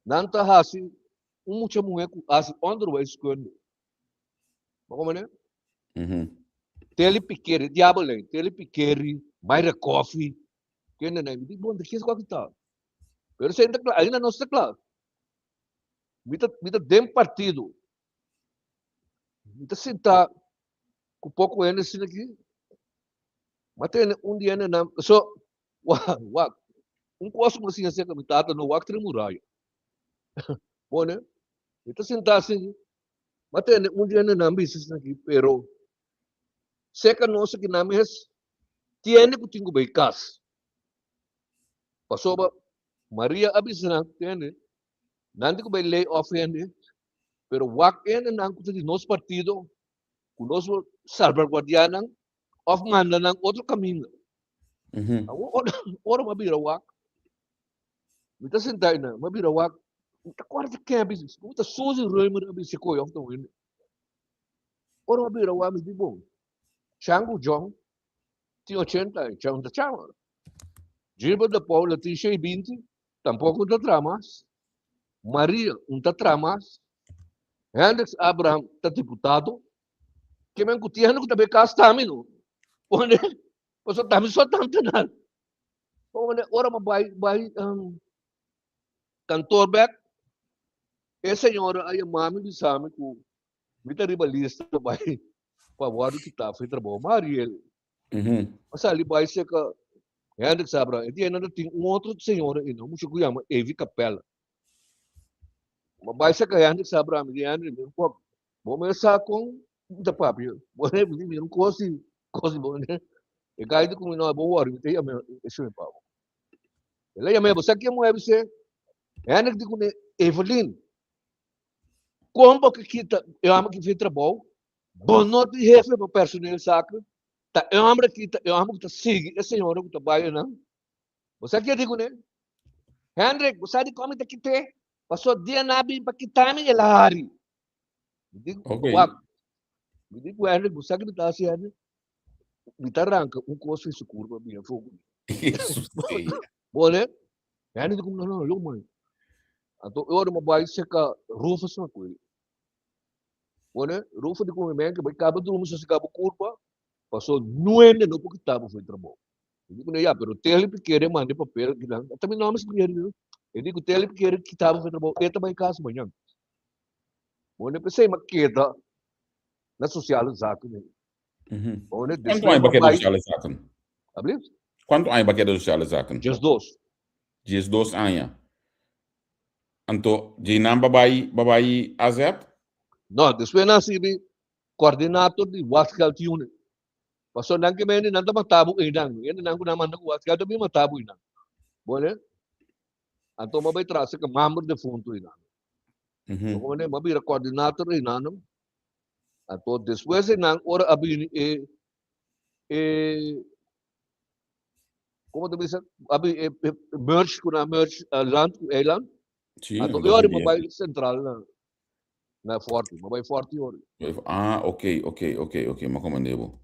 nan ta hasi un mucha muhé ku hasi onderwijskunde. Bo comprende? Teli Pikeri, diabel ei, Teli Pikeri, Mayra Coffie, kende nan, mi di, bon, de kies ku aki ta? Pero esei no ta kla, ainda no sta kla. Mi ta, mi ta den partido. Mi ta sinta ku poko hende asina aki. Ma tene un di hendenan, so, wak, wak, un kos ku mi a siña serka mi tata, no wak tri muraya. Bo ne? Mi ta sinta asin, ma tende un di hendenan bisa asin aki, pero serka nos aki nan mes tiene ku tin ku bai kas. Pasobra Maria a bisa nan, tende, nan tin ku bai lay off hende, pero wak hendenan ku ta di nos partido, ku nos por salvaguardiá nan òf manda nan otro kaminda. Awor ora, ora mi a bira wak, mi ta sentá einan, mi a bira wak, mi ta kòrda ken a bisa, mi ta Suzy Römer a bisa koe òf ta un hende. Ora mi a bira wak, mi di bon, Chango John tin ochenta aña, Chango ta chama. Gilbert de Paula tin shei binti, tampoko ta traha mas. Maria un ta traha mas. Hendricks Abraham ta diputado. Ke men ku tin hende ku ta bay kas tambe no. Pone, pasobra tambe so tanta nan. Pone, ora mi bai bai um, kantoor bek, e señora a yama mi bisa mi ku mi ta riba lista pa bai pa wòrdu kitá for di trabou. Ma Ariel, a sali bai serka Hendricks Abraham. E dia nan ta tin un otro señora ei, un mucha ku yama Evi Capella. Ma bai serka Hendricks Abraham, mi di Hendrik, mi un Bo mes sa kon mi ta papia. Bo ne mi mira un kos di kos di bo ne. E gai di ku mi no bo wòri mi ta yama e shon pa bo. El a yama bo sa ken muhé bis'é? Hendrik di kuné Evelyn. Kon bo ke kita e hòmber ki fin trabou? Bo no tin hefe pa personeel zaken? Ta e hòmber aki ta e hòmber ku ta sigui e señora ku ta bai einan? Bo sa ke di kuné? Hendrik, bo sa dikon mi ta kit'é? Pasobra dia nan a bin pa kita mi, el a hari. Mi di, Ok. wak, mi di ku Hendrik, bo sa ke mi ta hasi, Hendrik? Mi ta ranka un kos fi su kurpa bini afó ku mi. Jesus sea. Bo ne? Hendrik di ku mi, no, no, lo man. Anto e ora mi a bai seka Rufus Macuil. Bo ne? Rufus di ku mi, men, ke bai kaba drumi sosegá bo kurpa, pasobra nuende no por kita bo for di trabou. E di ku ne, ya, pero Teli Pikeri a manda e papel akinan. Ta mi nòmber Pikeri no. E di ku Teli Pikeri kita bo for di trabou, e ta bai kas mañan. Bo ne, p'esei mi a keda na Sociale Zaken ei. Bo ne, Kuantu aña despues bo mi a a keda bai. Sociale Zaken? Alblieft? Kuantu aña bo a keda Sociale Zaken? 12. 12 aña. Anto djeinan bo bai bo bai AZ? No, despues nan a sirbi coördinator di Wachtgeld Unit. Pasobra nan ke mende nan ta mata bo einan. Hendenan ku nan manda ku wachtgeld ta bin mata bo einan. Bo ne? Anto bo bai trasa ke mamber defuntu einan. Bo ne? Bo bira coördinator einan. Anto despues einan ora a bini e e komo ta bisa a bini e merge ku nan merge land ku eiland. Sí, Anto e ora bo bai sentral na Na Forti, ma bai Forti ori. Ah, ok, ok, ok, ok, ma komende bo.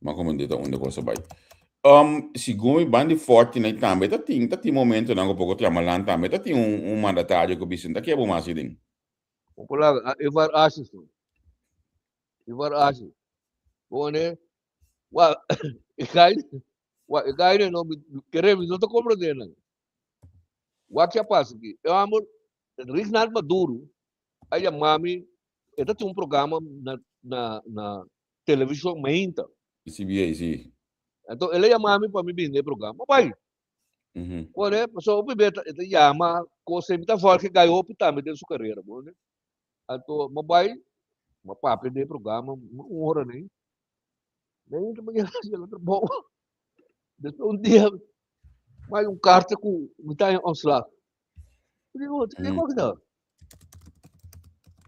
Ma komende ta unda cosa bai. Um, segun mi ban di Forti na tambe ta tin, ta tin momento nan ku poko tramalan tambe ta tin un, un mandatario ku bisa ta ke bo mas den. Un palabra, Ivar Asjes. Ivar Asjes. Bone, wa, e gai, wa, e gai no, kere mi no ta komprende nan. Wak ke a pasa aki? E homber Rignald Maduro a yama mi, e ta tin un programa na na na television mainta. CBA, si. Anto el a yama mi pa mi bini na e programa. Bai. Ora, pasobra hopi bes e ta yama kos mi ta vòlg e gai hopi tambe den su karera, bo ne. Anto mi a bai, mi a papia den e programa un ora nei. Mainta mi a yega na trabou. Despues un dia Mai un carta cu mi ta in ontslag. Mi digo, mm. Kiko kita?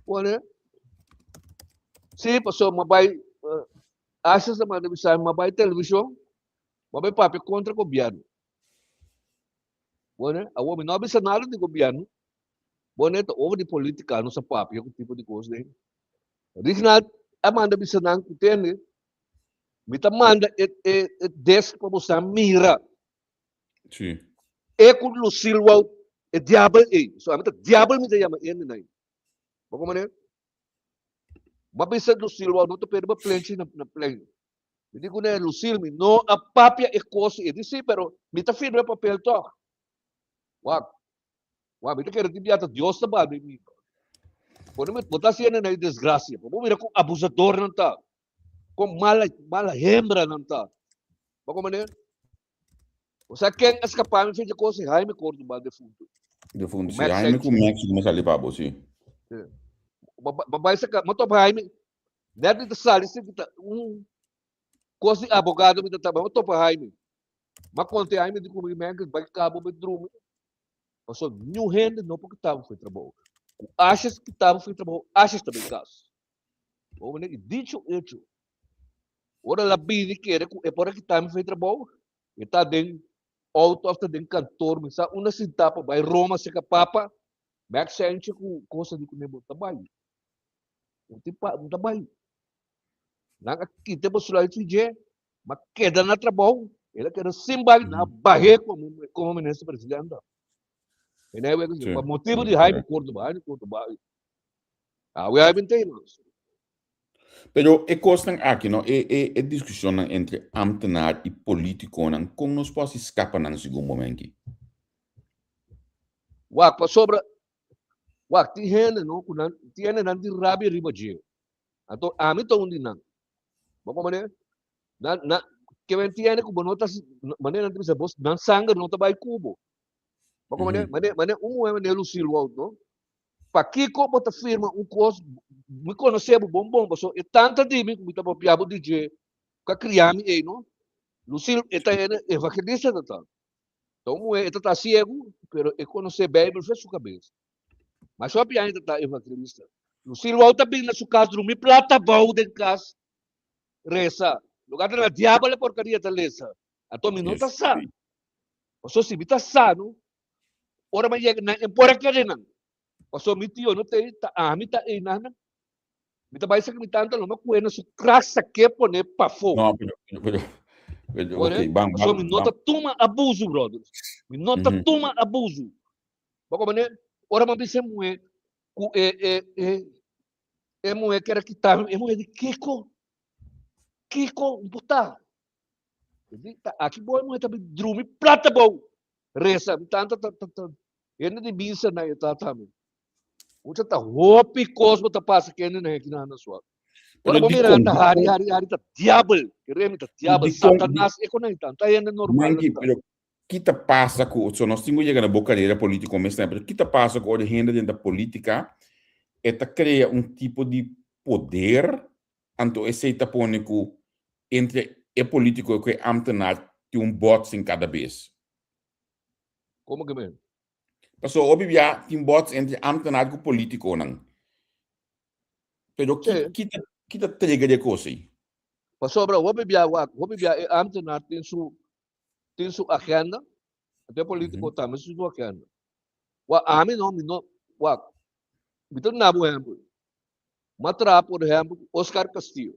Pone. Sí, paso ma bai uh, Asha sa manda bisa ma bai television, ma bai papia contra governo. Bone, awo mi no bisa nada di governo. Bone, ta over di politica no sa papia ku tipo di cos den. Rignald a manda bisa nan ku tende Mi ta manda e, e, e desk pa bosan mira. Sí. E ku Lucille wou e diabel ei. So ami ta diabel mi ta yama ende nai. Bo como ne? Ma bisa Lucille wou no ta perde ba plenchi na, na plein. Mi di ku ne Lucille mi no a papia e kos e di sí, pero mi ta firma e papel toch. Wak. Wak, mi ta kere tin biata Dios ta bal mi. Bo bo ta haciendo na desgracia. Bo mira ku abusador nan ta. Kon mala, mala hembra nan ta. Bo como ne? O sea, ken a skapa mi fecha kos Jaime Córdoba defunto. Defunto, sí. Jaime ku Max ku me sali pa bo, sí. Ba bai saka, ma top Jaime, net mi ta sali si ta un kos di abogado mi ta taba, ma topa Jaime. Ma konte Jaime di ku mi men bai kabo bai drumi. Paso niun hende no por kita bo for trabou. Ku ashes kita bo for trabou, ashes ta bai kas. Bo mene dicho hecho. Ora la bini kere ku e por a kita mi for trabou, e ta den auto of ta den kantoor, mi sa unda sinta pa bai Roma seka papa, mi aksenche ku kosa di kuné bo ta bai. Bo tin pa, bo ta bai. Nan a kita e besluit fi dje, ma keda na trabou, el a keda sin bai, nan a bah'é komo komo minister presidente. E nan a wega pa motibu di Jaime Cordoba, Jaime Cordoba. Awe a bin mas. Pero e kosnan aki, no, e, e, e diskushonnan entre ambtenaar i politikonan, kon nos por hasi skapa nan segun bo menki? Wak, pasobra, wak, tin hende, no, ku nan, tin hende nan tin rabia riba dje. Anto, ami ta un di nan. Bo komprende? Nan, nan, ke men tin hende ku bo no ta, manera nan ta bisa, bos, nan sanger no ta bai ku bo. Bo komprende? Mane, mane un muhé mane Lucille Wout, no? Pakiko bo ta firma un kos, mi konosé bo bon bon, pasobra e tanta di mi ku mi ta papia bo di dje ku a kria mi ei, no? Lucille, e ta hende evangelista ta ta. Ta un muhé, e ta ta siegu, pero e konosé Beibel fe su kabes. Masha hopi aña e ta ta evangelista. Lucille Wou ta bin na su kas drumi plata abou den kas resa. Lugar ta na diabel e porcaria ta lesa. Anto mi no ta sa. Paso si mi ta sa no, ora mi yega nan e por a kere nan. Paso mi tio no ta ei, ta ami ta ei nan. Mi ta bai sa ku mi tanta lo me kue na su kras sake pone pafó. No, pero, pero, pero, pero, Ora, ok, bam, paso bam, mi no bam. ta tuma abuso, brothers. Mi no ta tuma abuso. Bo komprende? Ora mi a bisa e muhé ku e e e e muhé kier a kita mi, e muhé di kiko? Kiko? Un por ta? E di ta aki bo e muhé ta bin drumi plata abou. Resa, mi tanta ta ta ta hende di misa nan e tata mi. Mucha ta hopi kos bo ta pasa kende nan aki nan na suak. Ora Pero bo mira dikon, nan ta hari dikon, hari hari ta diabel. Kere mi ta diabel, dikon, di, satanas e kon nan ta. Ta hende normal Mangi, nan ta. pero ki ta pasa ku, so nos tin ku yega na bo karera polítiko mes tambe, pero ki ta pasa ku ora hende den ta polítika e ta krea un tipo di poder, anto esei ta pone ku entre e polítiko ku e ámtenar tin un botsing kada bes. Komo ke men? Pasobra hopi bia tin bots entre ámtenar ku polítikonan. Pero ki Sí. ki ta ki ta trigger e kos ei? Pasobra hopi bia wak, hopi bia e ámtenar tin su tin su agenda, anto e politico tambe tin su agenda. Wak, ami no, mi no, wak, mi ta duna bo un ehempel. Mi a traha por ehempel ku Oscar Castillo.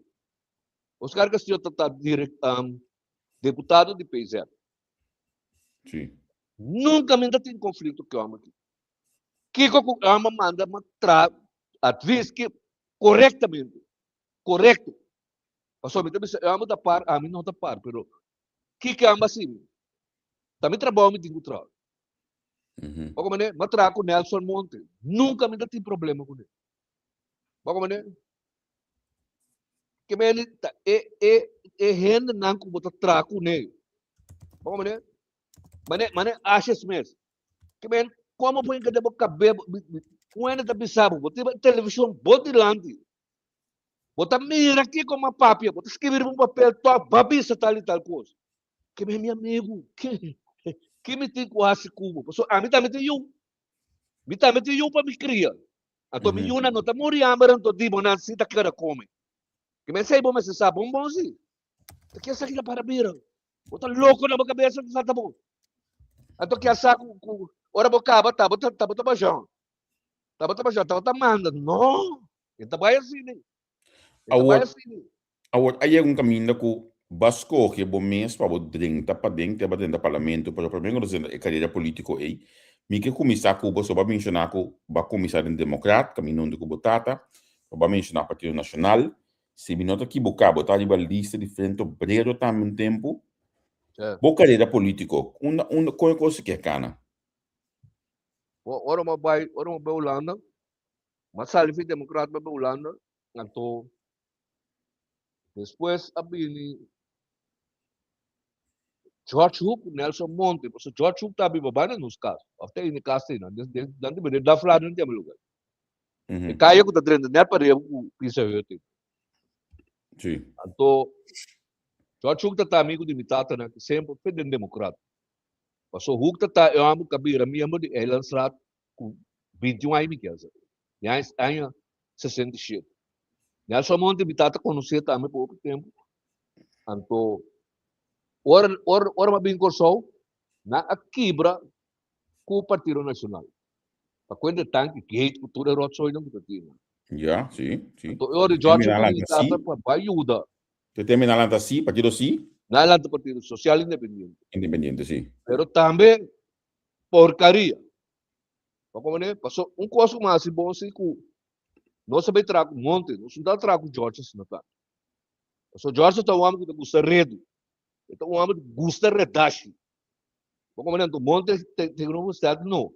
Oscar Castillo ta ta direc, deputado di PZ. Sí. Nunca mi ta tin conflicto ku e homber aki. Kiko ku e homber manda mi a traha advies ki corectamente, corecto. Pasobra mi ta bisa e homber ta par, ami no ta par, pero Kiko amba si mi? Ta mi trabou mi tin ku traha. Bo komprende? Mi a traha ku Nelson Monte. Nunka mi ta tin problema kuné. Bo komprende? Ke meni ta e e e hendenan ku bo ta traha kuné. Bo komprende? Mane mane Ashes mes. Ke men komo bo hinka den bo kabe un hende ta bisa bo, bo tin televishon bo dilanti. Bo ta mira kiko m'a papia, bo ta skibi riba un papel tòg ba bisa tal i tal kos. Ke mi amigu, ke ke mi tin ku hasi ku bo? Pasobra ami tambe tin yu. Mi tambe tin yu pa mi kria. Anto mi yunan no ta muri hamber anto di bo nan si ta keda kome. Ke mi esei bo mester sa bon bon si. Ta ke esaki ta para bira? Bo ta loko na bo kabesa ku sa ta bo. Anto ke a sa ku ku ora bo kaba ta bo ta ta bo ta bajon. Ta bo ta bajon, ta bo ta manda. No! E ta bai asina. E ta bai Awor, asina. awor a yega un kaminda ku bo a skohe bo mes pa bo drenta paden, te bo drenta parlamento, pero promé ku nos drenta e karera polítiko ei, mi ke kuminsá ku bo, so bo a menshoná ku bo a kuminsá den Demokrat, kaminda huntu ku bo tata, bo a menshoná Partido Nashonal, si mi no ta kiboká bo ta riba lista di Frente Obrero tambe un tempu. Sí. Bo karera polítiko, unda unda kon e kos ke kana? Bo ora bo bai, ora bo bai Hulanda, M'a sali fi Democraat bai Hulanda, anto despues a bini George Hoek ku Nelson Monte, pasobra George Hoek ta biba bai na nos kas, òf ta ini kas ei nan, nan ta bini dafla nan tin lugar. E kaya ku ta drenta nèt pariba ku Pizza Hut ei. Sí. Anto George Hoek ta ta amigu di mi tatanan ku semper fe den Democraat. Pasobra Hoek ta ta e hòmber ku a bira miembro di Eilandsraad ku 21 aña mi kesa. Den aña 67. Nelson Monte mi tata konosé tambe pa hopi tempu. Anto ora ora ora mi a bin Kòrsou, nan a kibra ku Partido Nashonal. Pa kuenta tanki gate ku tur e rotzoinan ku ta tin. Ja, si, si. Anto e ora George ku mi tata pa bai yuda. Te tembe nan lanta si, partido si? Nan lanta Partido Sosial Independiente. Independiente, si. Pero tambe porcaria. Bo comprende? Paso un cos cu mas bon si cu nos a bay traha cu Monte, nos no ta traha cu George asina tanto. Paso George ta un homber cu ta gusta redu. E ta un homber cu gusta redashi. Bo comprende? Anto Monte te no gusta no.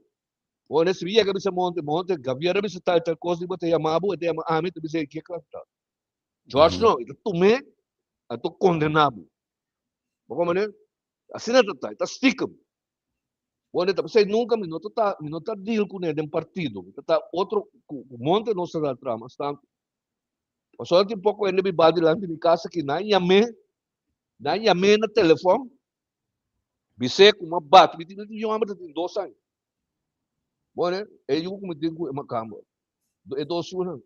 Bo si mi yega bisa Monte, Monte, Gavier a bisa tal tal cos, di bo ta yama bo, e ta yama ami, ta bisa e ke ta. George no, e ta tume, anto condena bo. Bo comprende? Asina ta ta, e ta stiekem. Bo ta p'esei nunka mi no ta ta mi no ta deal kuné den partido. Mi ta ta otro ku ku monte nos ta traha mas tantu. Pasobra tin poko hende biba dilanti mi kas aki nan yam'é, nan yam'é na telefòn, bis'é ku mi a bati, mi tin mi yu hòmber ta tin dos aña. Bo ne, e yu ku mi tin ku e makamba, e dos yunan.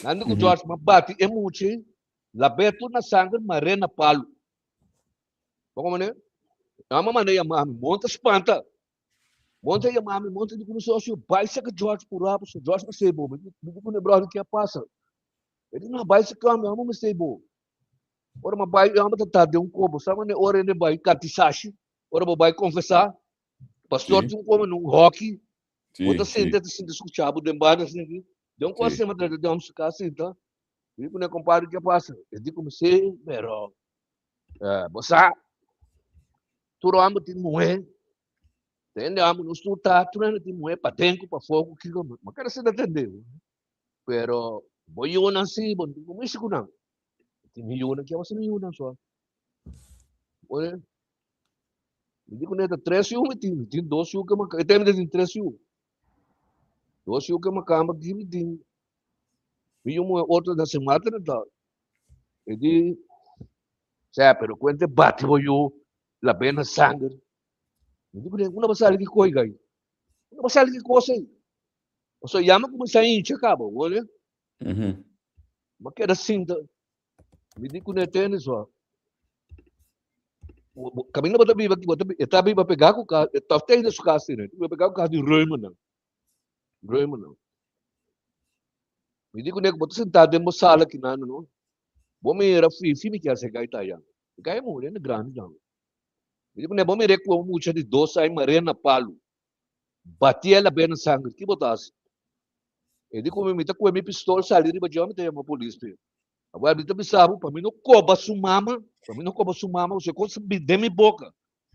Nan di ku George ma bati e mucha lab'é tur na sanger mar'é na palu. Bo komprendé? Nan a manda yama mi, monta spanta. Monta yama mi, monta di ku mi sosio, bai saka George purá pasobra George mester bo. Mi di ku ne bròder ke a pasa? E di no, bai saka mi, amo mester bo. Ora mi bai, amo ta tarde un kobo. Sa mane ora e bai katisashi, ora bo bai konfesá, pastor tin un komo nun hoki, bo ta sinta, ta sinta skucha bo den banda asina aki. Den un kos asina, mi ta den su kas sinta. Mi di ku ne kompadre ke pasa? E di ku mi si, pero bo sa, tur hòmber tin muhé. Tende hòmber nos tur ta, tur hende tin muhé paden ku pafó ku kiko. Mi kere sinta tende. Pero bo yunan si, bo no tin ku mishi ku nan. Tin mi yunan, ke wak mi yunan so? Oye, mi di ku neta tres yu mi tin, mi tin dos yu ke mi, e tempo mi tin tres yu. Dos yu ke mi kamba aki mi tin. Mi yu muhe otro na Sint Maarten ta. E di, sea, pero kuente bati bo yu, la bena sanger. Mi di ku neta, una basali ki koi gai. Una basali ki kos ei. Pasobra ya mi a kuminsá hincha kaba, bo wak? Mi a keda sinta, mi di ku ne tende so, kaminda bo ta biba aki, bo ta e ta biba pegá ku kas, e ta tende su kas tene, e ta biba pegá ku kas di Römernan, Römernan. Mi di ku ne ku bo ta sintá den bo sala akinan no, bo mira fifi mi kier sega e ta aya. E kai muri, e grandi tambe. Mi di ku ne bo mira e ku un mucha di dos aña maré na palu. Batié la bena sanger, ki bo ta hasi? E di ku mi, mi ta kue mi pistol sali riba dje, mi ta yama polis p'e. Awor mi ta bisa bo, pa mi no koba su mama, pa mi no koba su mama, pasobra e kos a bin den mi boka.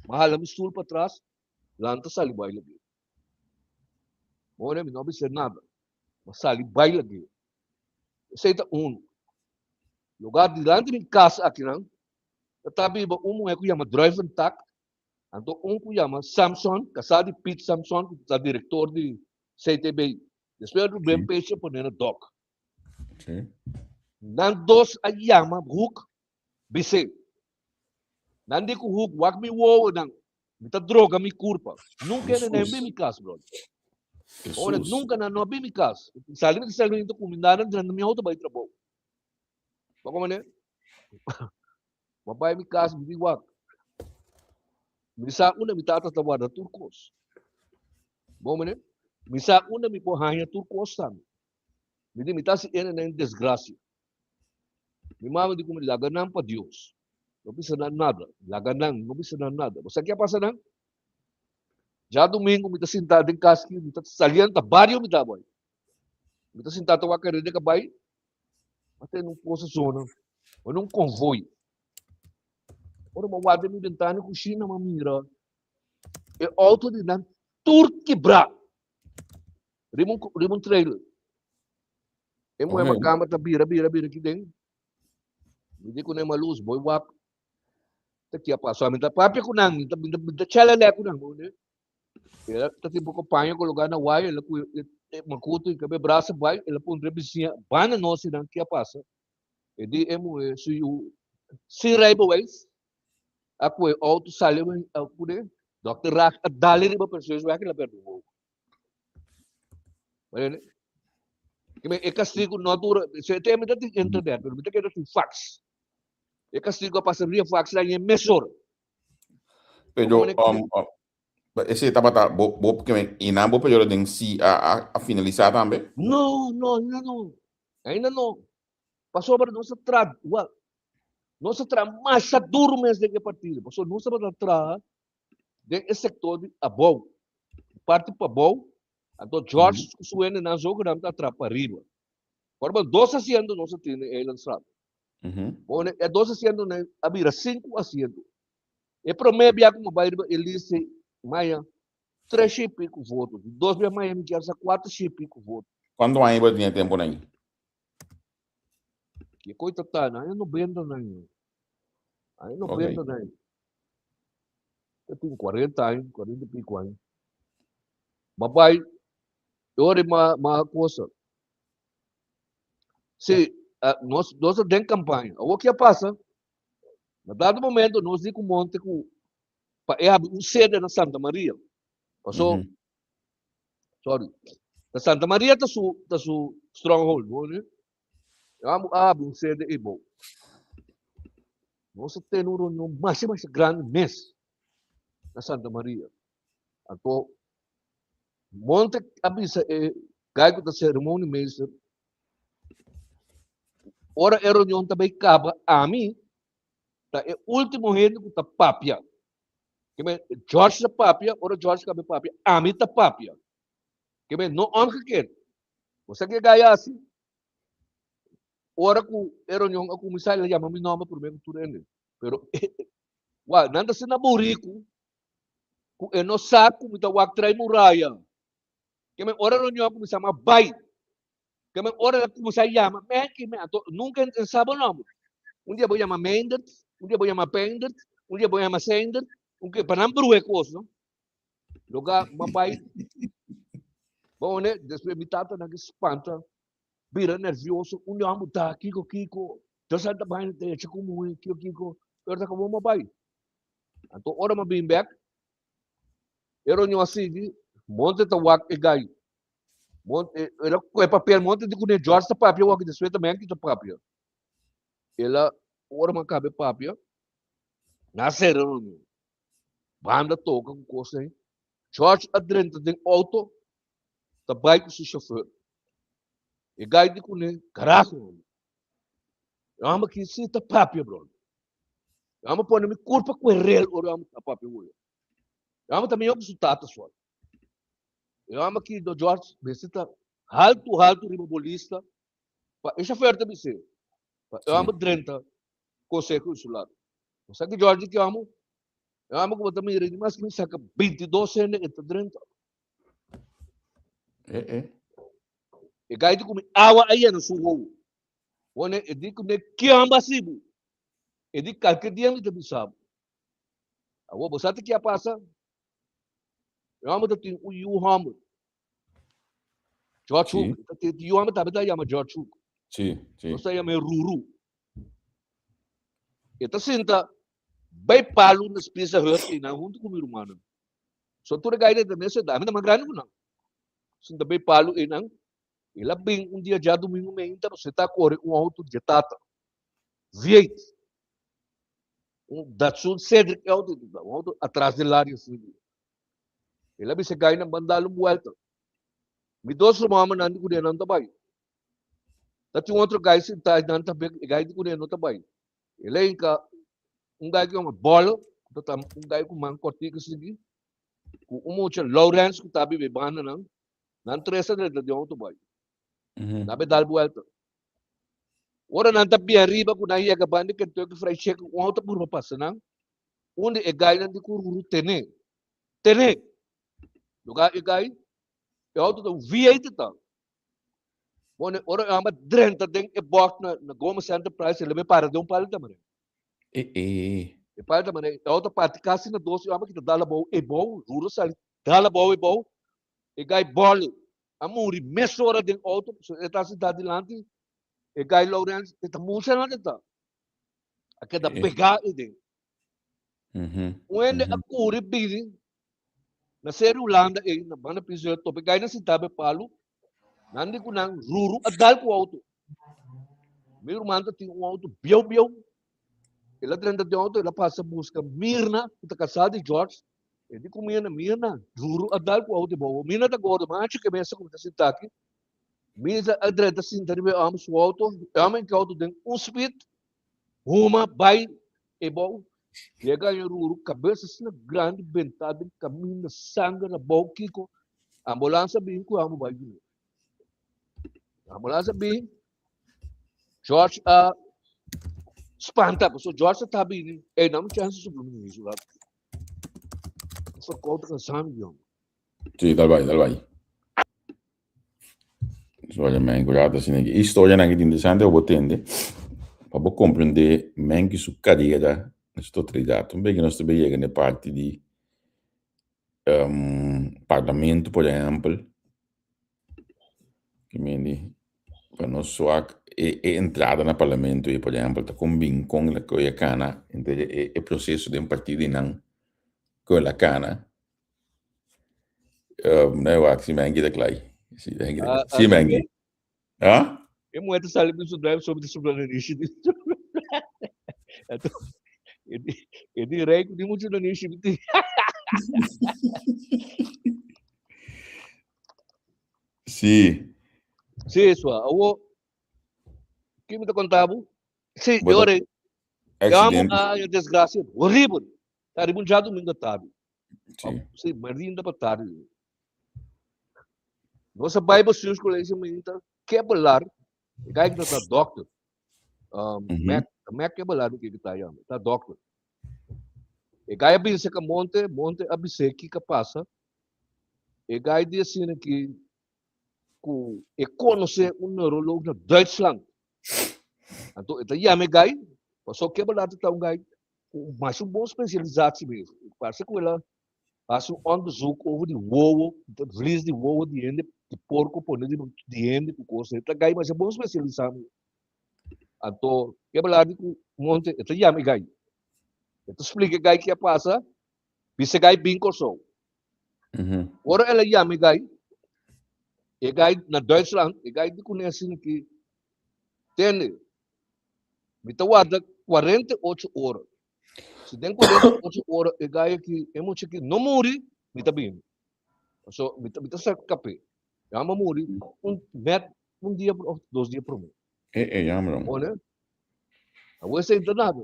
Mi a hala mi stul patras, lanta sali bai lag'é. More, mi no a bisa nada. Mi a sali bai lag'é. Esei ta unu. Lugar dilanti mi kas akinan, ta ta biba un muhé ku yama Druiventak, Anto un ku yama Samson, kasá di Piet Samson, ku ta direktor di CTB. Despues Ruben Pesce pone na dòk. Nan dos a yama Hoek bis'é. Nan di ku Hoek, wak mi wowonan, mi ta droga mi kurpa. Nunka hende no a bin mi kas, brother. Ora, nunka nan no a bin mi kas. Sali mi ta sali mi ta kumindá nan drenta mi outo bai trabou. Bo komprende? Bo bai mi kas, mi di wak. Mi sa unda mi tata ta warda tur kos. Bo mene? Mi sa unda mi por haña tur kos tambe. Mi di mi ta si ene den desgracia. Mi mama di ku mi laga nan pa Dios. No bisa nan nada. Laga nan, no bisa nan nada. Bo sa ke a pasa nan? Djadumingu mi ta sinta den kas aki, mi ta salienta bario mi ta bai. Mi ta sinta ta wak rede kabai. A tene un cosa zona, ora un convoy. Ora mi wak den mi bentana di cushina mi a mira e auto di nan tur kibra riba un riba un trailer. E muher macamba ta bira bira bira aki den. Mi di cu nan Maluz boy wak ta kia pasa. Mi ta papia cu nan, mi ta mi ta chalala cu nan. El a ta tin poko paña kologá na waya, el a ku e makutu i kabe brasa bai, el a puntra e bisiña, Banda nos sinan, ke a pasa? E di e muhé su yu sin rijbewijs a kue outo sali a pune Dòkter Raj a dal riba Perseus wèk el a pèrdè un ogo. E kastigu no a dura, e tempu ta tin internet, pero mi ta keda tin fax. E kastigu a pasa via fax na e mes ora. Pero ese tabata bo bo i nan bo periodo den si a a a finalisá tambe? No, no, ainda no. Ainda no. Pasobra nos a traha, wak, nos a traha masha duru mes den e partido. Pasobra nos tabata traha den e sektor di abou, parti pabou, anto George ku su hendenan zogenaamd a traha pariba. Ora bo dos asiento nos a tin den Eilandstraat. Pone e dos asientonan a bira sinku asiento. E promé bia ku mi bai riba e lista ei, maya tres shi piku voto. Di dos bia maya mi kier sa kuater shi piku voto. Kuantu aña bo tin e tempunan ei? Ke koi ta ta na aña nobentanan ei. Aña nobentanan ei. Ta tin kuarenta aña, kuarenta i piku aña. Ma bai, e ora ei ma kosa. Sí, nos, nos ta den campaña. Awor ke a pasa? Na dado momento nos di ku Monte ku pa e habri un sede na Santa Maria. Paso, sorry, na Santa Maria ta su, ta su stronghold, no? Amo abre un sede ei bou. Nos a tene un reunion masha masha grandi mes na Santa Maria. Anto Monte a bisa e guy ku ta ceremoniemeester, ora e reunion ta bay kaba, ami ta e ultimo hende ku ta papia. Ke men, George ta papia, ora George kaba papia, ami ta papia. Ke men, no omgekeerd. Bo sa ke guy hasi? Ora ku e reunion a kuminsá, el a yama mi nòmber promé ku tur hende. Pero, wak, nan ta asina buriku ku e no sa ku mi ta wak trai muraya. Ke men ora reunion a kuminsá, mi a bai. Ke men ora el a kuminsá yama, Menki, men, anto nunka e sa bo nòmber. Un dia bo yama Meindert, un dia bo yama Peindert, un dia bo yama Seindert, un ke, pa nan bruhe kos, no? Loga, mi a bai. Bo ne, despues mi tata nan ke spanta. Bira nervioso, un di homber ta, kiko, kiko, Dios a ta bai na derecha ku muhé, kiko, kiko, pero ta kabo mo bai. Anto ora mi a bin bek, e reunion a sigui, Monte ta wak e gai. Monte, el a kohe papel, Monte di kuné George ta papia wak, despues ta Menki ta papia. El a, ora mi a kaba e papia, nan a sera e reunion. Banda toka ku kos ei. George a drenta den auto, ta bai ku su chauffeur. E gai di kuné, karaho hombre. E hombre ki si ta papia bro. E hombre pone mi kurpa ku e rel ora e hombre ta papia ku e. E hombre ta mihó ku su tata sol. E hombre ki do George mester ta haltu haltu riba bo lista pa e chauffeur ta bis'é pa e hombre drenta konseho insular. Bo sa ki George di ki hombre? E hombre ku bo ta mira di mas ki mi saka 22 hende e ta drenta. Eh, eh. E gai di kumi awa a yena su wowo. Wone e di kune kiamba sibu. E di kalke dia mi ta bisa bo. Awo bo sa ki a pasa? E homber ta tin un yu homber. George Sí. Hook. Ta tin yu homber tambe ta yama George Hook. Sí, sí. Nos ta yama e Ruru. E ta sinta bai palu na Pizza Hut einan huntu ku mi rumannan. So tur e gaina ta mes edad, mi ta mas grandi ku nan. Sinta bay palu einan, el a bin un dia djadumingu meinta, nos ta kore un auto dje tata, V8, un Datsun Cedric e auto ta, un auto atras den laria asina. El a bisa e gainan ban dal un buelta. Mi dos rumannan di kuné nan ta bay. Ta tin otro gai sintá einan tambe, e gai di kuné no ta bay. El a hinka un gai ku yama Bolo, ku ta un gai ku man kòrtiku sigui, ku un mucha Lawrence ku ta biba e bandanan, nan tres a drenta den outo bai. Nan a dal buelta. Ora nan ta bien riba ku nan yega banda di Kentucky Fried Chicken, un outo a purba pasa nan, unda e gainan di Kururu tene. Tene! Lugar e gai, e outo ta un V8 ta. Bueno, ora e hòmber drenta den e bòk na, na Gomez Enterprise, el a para den un palo tamare. E, e. E palo tamare, e outo parti kasi na dos, e hòmber kita dal abou, e bou, duro sali, dal abou e bou, e gai bòle, a muri mesora den outo, so e ta sintá dilanti, e gai Lawrence, e ta mucha nan ta, a keda E. pegá ei den. Mhm. Un hende a kuri bini Na seri Hulanda ei, na banda piso tope gai na sintá be palu, nan di ku nan ruru a dal ku auto. Mi ruman ta tin un auto bieu bieu. El a drenta den auto, el a pasa buska Mirna, ku ta kasá di George. E di ku Mirna, Mirna, ruru a dal ku auto bou. Mirna ta gordo, machu ke mesa ku mi ta sinta aki. Mirna a drenta sinta riba e hòmber su auto, e hòmber a hinka auto den un speed, huma bai e bou. Yega e ruru, kabes asina grandi bentá den kaminda, sanger na bou, kiko? Ambulans a bin ku amo bai kuné. Ambulans a bin, George a spanta, pasobra George ta bini, ey dame chance supla mi nisu rato. Verkoud kansá mi, jong. Sí, dal bai, dal bai. Sorry man, ku rato asina ki historianan ki ta interesante pa bo tende, pa bo komprende men ki su karera na su totalidat. Un bes nos ta bin yega na e parti di parlamento por ehèmpel, ki mende pa nos wak e e entrada na parlamento ei por ehèmpel ta kon bin kon el a kana henter e proseso den partido einan ku el a kana. Nee, wacht, si Mengi ta klai. Si Mengi ta Ah, Si ah, Mengi. Ha? E muhé ta sali bin su drive so mi ta supla nanishi di. Anto e di e di rei ku tin muchu nanishi mi tin. Sí. Sí, sua. Awo, ki mi ta konta bo? Sí, Bo e ta ora ei, e amo accidente. a e desgracia horrible. Ta riba un djadumingo tardi. Sí. Sí, merinda pa tardi. Nos a bai bestuurscollege minta Kebelaar, e guy ki ta dokter. Mac, Mac Kebelaar mi ke ta yama, ta dokter. E guy a bin seka Monte, Monte a bis'é kiko a pasa. E guy di asina ki ku e konosé un neuroloog na Duitsland. Anto e ta yama e guy, pasobra Kebelaar ta un guy ku masha un bon spesialisatie mes. Parse ku el a Hasi un onderzoek over di wowo, vlies di wowo di hende, di porco pone di, di hende ku kos. E ta gai masha bon spesialisá. Anto, ke bala di ku Monte, e ta yama e gai. E ta splika e gai ke a pasa, bisa e gai bin Kòrsou. Ora el a yama e gai, e gai na Duitsland, e gai di kuné asina ki, tende, mi ta warda 48 ora. Si den 48 ora e gai aki, e mucha aki no muri, mi ta bini. So, mi ta, mi ta sa kapé. Ya ma muri un net un dia of dos dia promé. E, e, jammer om. One? Awo esei ta nada.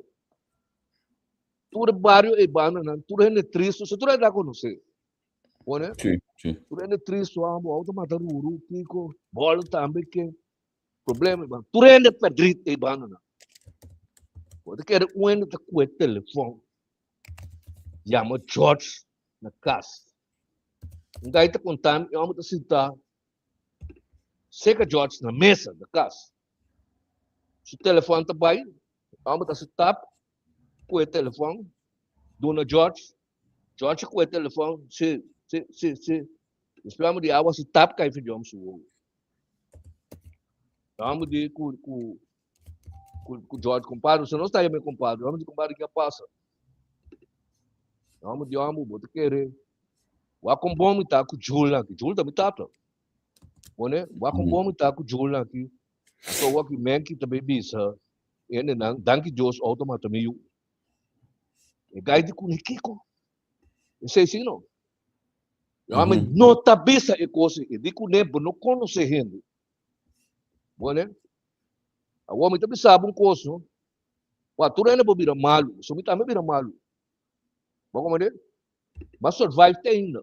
Tur e bario e banda nan, tur hende tristo, so tur hende a konosé. One? Sí, sí. Tur hende tristo, amo, auto mata ruru, kiko, bòl tambe ke. Problema e banda. Tur hende verdriet e banda nan. Bo ta kere un hende ta kue telefon. Yama George na kas. Un gai ta konta mi, e homber ta sinta seka George na mesa na kas. Su telefon ta bai, e homber ta hasi tap, kue telefon, duna George. George a kue telefon, si, si, si, si. Despues homber di awa hasi tap kai for di homber su wowo. Vamos di ku ku ku ku George compadre, você não está aí meu compadre. Vamos de compadre que passa. Vamos de amo, bota querer. Wa com bom tá ku Jula aqui. Jula também tá. Bone, wa com bom tá ku Jula aqui. So wa ki men ki também bisa. Ene nang, danki Dios auto mata mi yu. E gai di ku Kiko. E sei sim no. Yo mm -hmm. no ta bisa e cosa e di kuné bo no conoce hende. Bone? Awor mi ta bisa bo un cos no. Wa tur hende por bira malu, so mi tambe bira malu. Bo comprende? Ma survive te ainda.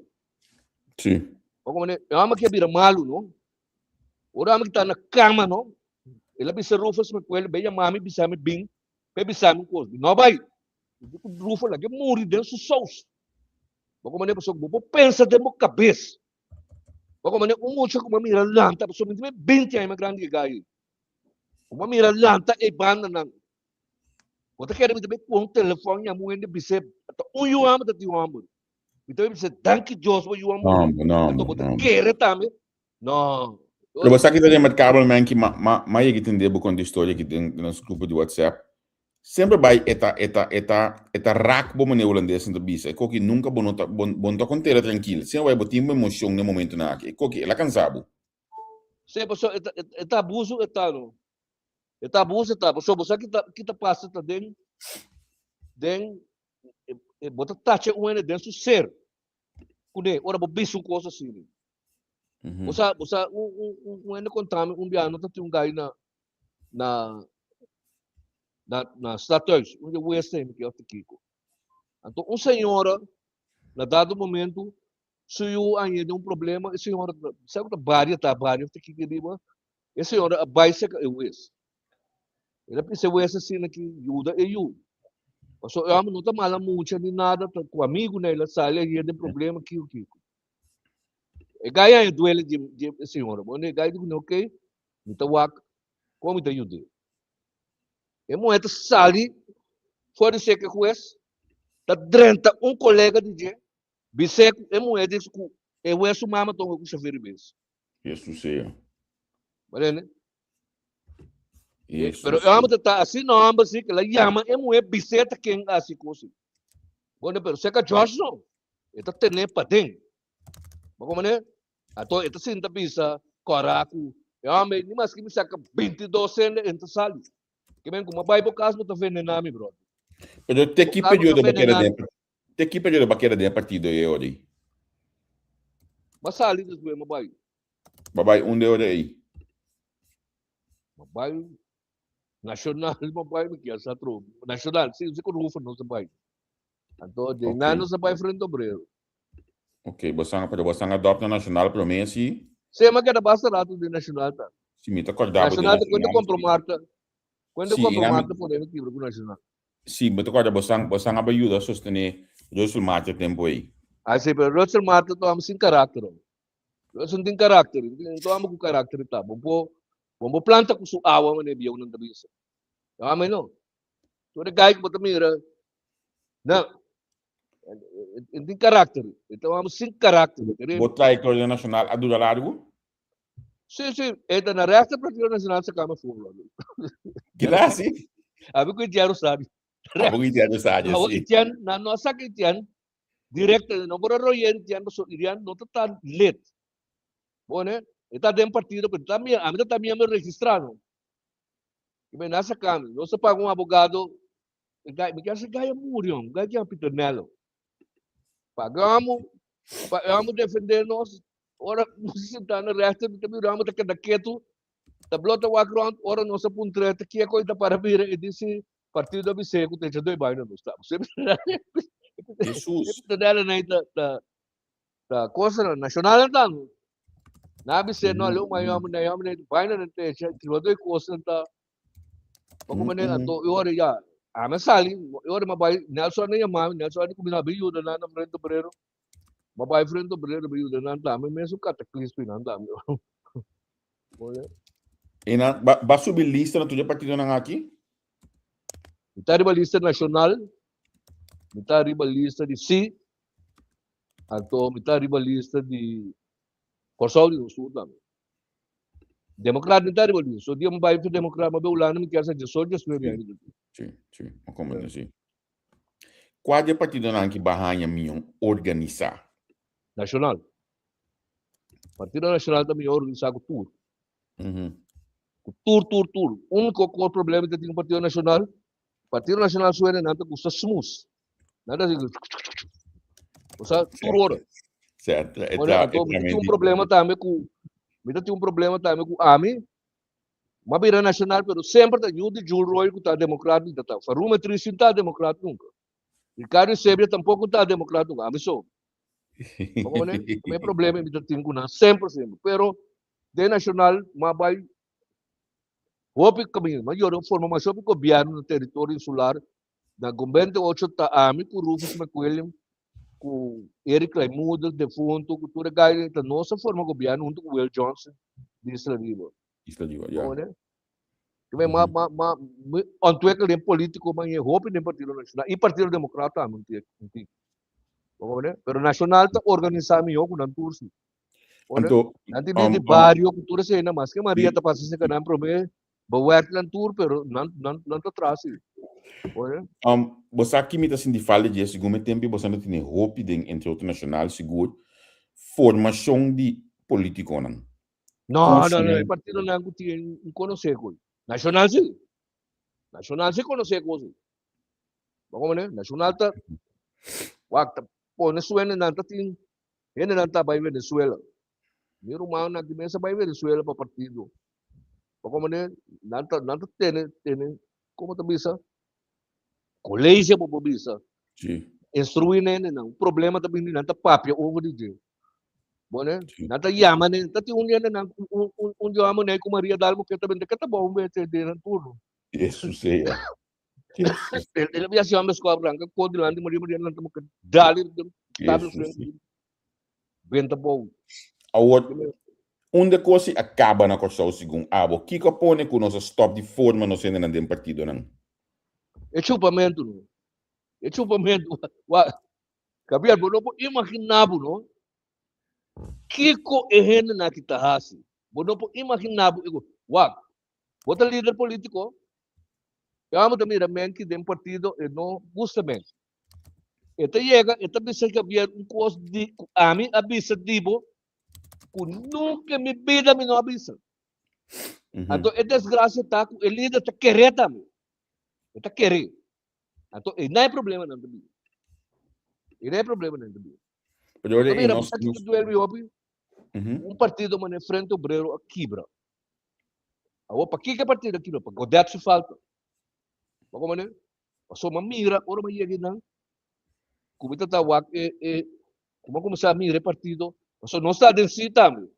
Sí. Bo comprende? E homber ke bira malu no. Ora homber ta na cama no. El a bisa Rufus McQuail, be yama mi bisa mi bin, pe bisa mi un cos. No bai. Rufus lage muri den su saus. Bo komane pasobra bo por pensa den bo kabes. Bo komane un mucha ku bo mira lanta pasobra mi tin 20 aña mas grandi ke gai. Ku bo mira lanta e bandanan. Bo ta kere mi ta bai ku un telefòn yama un hende bis'é ta un yu hòmber ta tin hòmber. Mi ta bai bis'é danki Dios bo yu a muri. No, no, Anto bo ta no. kere tambe. No. Pero bo sa ki ta den met kabelman ki ma ma ma yega tende bo konta historia ki den nos grupo di WhatsApp. Semper bai e ta e ta e ta e ta rak bo manera hulandes nan ta bisa. E koki nunka bo no ta bo bo no ta kontera trankil. Semper bai bo tin bo emocion den momentonan aki. E koki el a kansa bo. Sí, pasobra e ta e ta abuso e ta no. E ta abuso e ta pasobra bo sa ki ta ki ta pasa ta den den e bo ta tacha un hende den su ser kuné ora bo bisa un kos asina. Bo sa bo sa un un un hende konta mi un biaha no ta tin un gai na na na na stadhuis, un di weste mi ke of kiko. Anto un señora na dado momento su yu a yega un problema, e señora sa ku ta baria ta baria of kiko riba, e señora a bai seka e wes. El a bisa e wes asina ki yuda e yu. Pasobra e homber no ta mala mucha ni nada, ta ku amigu na el a sali a yega den problema kiko kiko. E gai a duele di di e señora. Bon e gai di ku ok, mi ta wak kon mi ta yud'é. E muhé ta sali for di seke hues, ta drenta un kolega di dje, bis'é ku e muhé di ku e hues su mama tonga ku shofé ribes. Yesus sea. Marene? Yesus. Pero e homber ta ta asina homber si, ke la yama e muhé bis'é ta ken a hasi kos. Bueno, pero seka George no. E ta ten'é paden. Bo komprende? Anto e ta sinta bisa kòrá ku. E hòmber ei, ni maske mi saka bintidos hende, e no ta sali. Ke men ku mi a bai bo kas bo ta venená mi, bròder. Pero te Bo ki kas bo ta periodo bo keda venená den mi. te ki periodo bo a keda den e partido ei ora ei? Mi a sali despues mi a bai. Bo a bai unda e ora ei? Mi a bai Nacional, mi a bai, mi kier sa trobe. Nacional, si, si ku Rufo nos a bai. Anto de Ok. nan nos a bai Frente Obrero. Ok, bo san, pero bo san adopt na Nacional promé si? Sí, mi a keda basta rato den Nacional ta. Si mi ta kòrda bo den Nacional ta kuenta Nacional, kompro si. Marta. Kuenta Sí, kompro i nan mi, Marta pone mi kibra ku Nacional. sí, mi ta kòrda bo san, bo san a bai yuda sostené Russel Marta e tempu ei. Ah, sí, pero Russel Marta ta hòmber sin karakter, hòmber. Russel no tin karakter, no ta hòmber ku karakter ta. Bo por, bo por planta ku su awa manera bieunan ta bisa. E hòmber no. Tur e gai ku bo ta mira, no, e no tin karakter. E ta hòmber sin karakter. Bo trayektoria nashonal a dura largu? Sí, sí, e ta na rechter Partido Nacional sacame afó, brother. Kila si? Abi ku Etienne Rosario. Abi ku Etienne Rosario, Awo sí. Etienne, na no a saca Etienne directo, no por a roye Etienne, paso Etienne no ta tan lid. Bone, e ta den partido, pero ta mi, ami ta ta miembro registrado. Y me na sacame, nos a paga un abogado, e guy, mi kier sa guy a muri, hom, guy kier Peter Nello. Pagamos, pagamos defender nos, Ora nos sintá na rechter, mi ta mira mi ta keda ketu, ta blo ta wak rond, ora nos a puntra ta kieko i ta para mira i disi partido a bis'é ku ta echa doi baina nos ta. Jesus. Ta dela nei ta ta ta cosa nacional ta no. Na bis'é no leu mai homi nei homi nei baina nan ta echa triba doi cosa ta. Pa kuma ne anto i ora ya ami a sali i ora mi a bai Nelson a yama mi Nelson a di kuminsá bin yuda nan na Frente Obrero. Ma bai frente obrero pa yuda nan tambe mesun cataclismo nan tambe. E nan ba, ba subi lista na tur partidonan aki? Mi ta riba lista nacional, mi ta riba lista di si, anto mi ta riba lista di Kòrsou di Sur tambe. Democrat mi ta riba lista. So dia mi bai for Democrat, mi bai Hulanda mi kier sa 18, 19 aña. Si, si, mi comprende, si. Kua di e partidonan ki ba haña mion organisá? Nashonal. Partido Nashonal ta mion organisá ku tur. Ku tur, tur, tur. Úniko kos problema ku ta tin ku Partido Nashonal, Partido Nashonal su hendenan ta gusta smus. Nan ta hasi Osea, tur ora. Sèrto. E Ora, ta, anto e mi ta tin un tremendo. problema tambe ku, mi ta tin un problema tambe ku ami, M'a bira nacional pero semper ta yu di Jules Roy cu ta democrat mi ta ta. Farouk Metriz sin ta democrat nunca. Ricardo Eusebio tampoco ta democrat nunca. Ami so. Bo comprende? Mi problema mi ta tin cu nan semper semper. Pero den nacional m'a bay hopi caminda. M'a yora forma mas hopi gobierno na territorio insular. Na Gobente ocho ta ami cu Rufus McWilliam cu Eric Kleinmoeder defunto cu tur e gai ta nos a forma gobierno hunto cu Will Johnson di Isla Riba. Isla Riba, ya. Comprende? Ke men ma ma ma mi ontwikkel den politico man e hopi den Partido Nacional y Partido Democrat tambe un tiki un tiki. Bo comprende? Pero Nacional ta organisa mihó ku nan tur si. Comprende? Anto, Nan tin di um, um, bario ku tur esei nan maske Maria di, ta pasa serka nan promé bewerk nan tur pero nan nan nan ta tras si. Comprende? um, bo sa ki mi ta sinti falta dje segun mi tempu bo sa no tene hopi den entre otro nacional sigur formacion di politiconan. No, no, no, Kursonan. e partidonan ku tin un konosé ku. Nacional sí. Nacional sí konosé ku sí. Bo komprende? Nacional ta wak ta pone su hendenan ta tin hendenan ta bai Venezuela. Mi rumannan aki mes a bai Venezuela pa partido. Bo komprende? Nan ta nan ta tene tene komo ta bisa colegio bo por bisa. Sí. Instruí hendenan. Un problema ta bini nan ta papia over di dje. Bone, Sí. nan ta yama ne, ta tin un hende nan un un un yama ne ku Maria Dalmo ke ta bende ke ta bon bete den nan turno. Jesus sea. Jesus. El el había sido hombre escoba blanca ko delante Maria Maria nan ta ke dale den tabla Jesus. frente benta bou. Awor, unda kos si a kaba na Kòrsou segun abo? Kiko a pone ku nos a stòp di forma nos hendenan den partidonan? E chupamentu no. E chupamentu. Wa Gabriel, bo no por imaginá bo no kiko e hendenan aki ta hasi. Bo no por imaginá bo ego. Wak, bo ta lider polítiko, e amo ta mira menki den partido e no gusta menki. E ta yega, e ta bisa Gabriel un kos di ku ami a bisa di bo ku nunka en mi bida mi no a bisa. Anto e desgracia ta ku e lider ta kere tambe. E ta kere. Anto e na e problema nan ta bin. E na e problema nan ta bin. Pero Anto e mira, nos sa kiko nos duel mi hopi? Mhm. Un partido mane Frente Obrero a kibra. Awor pakiko e partido a kibra? Pa Godett su falta. Bo komprende? Pasobra mi a mira ora mi a yega einan ku mi ta ta wak e e ku mi a kuminsá mira e partido, pasobra nos ta den si tambe,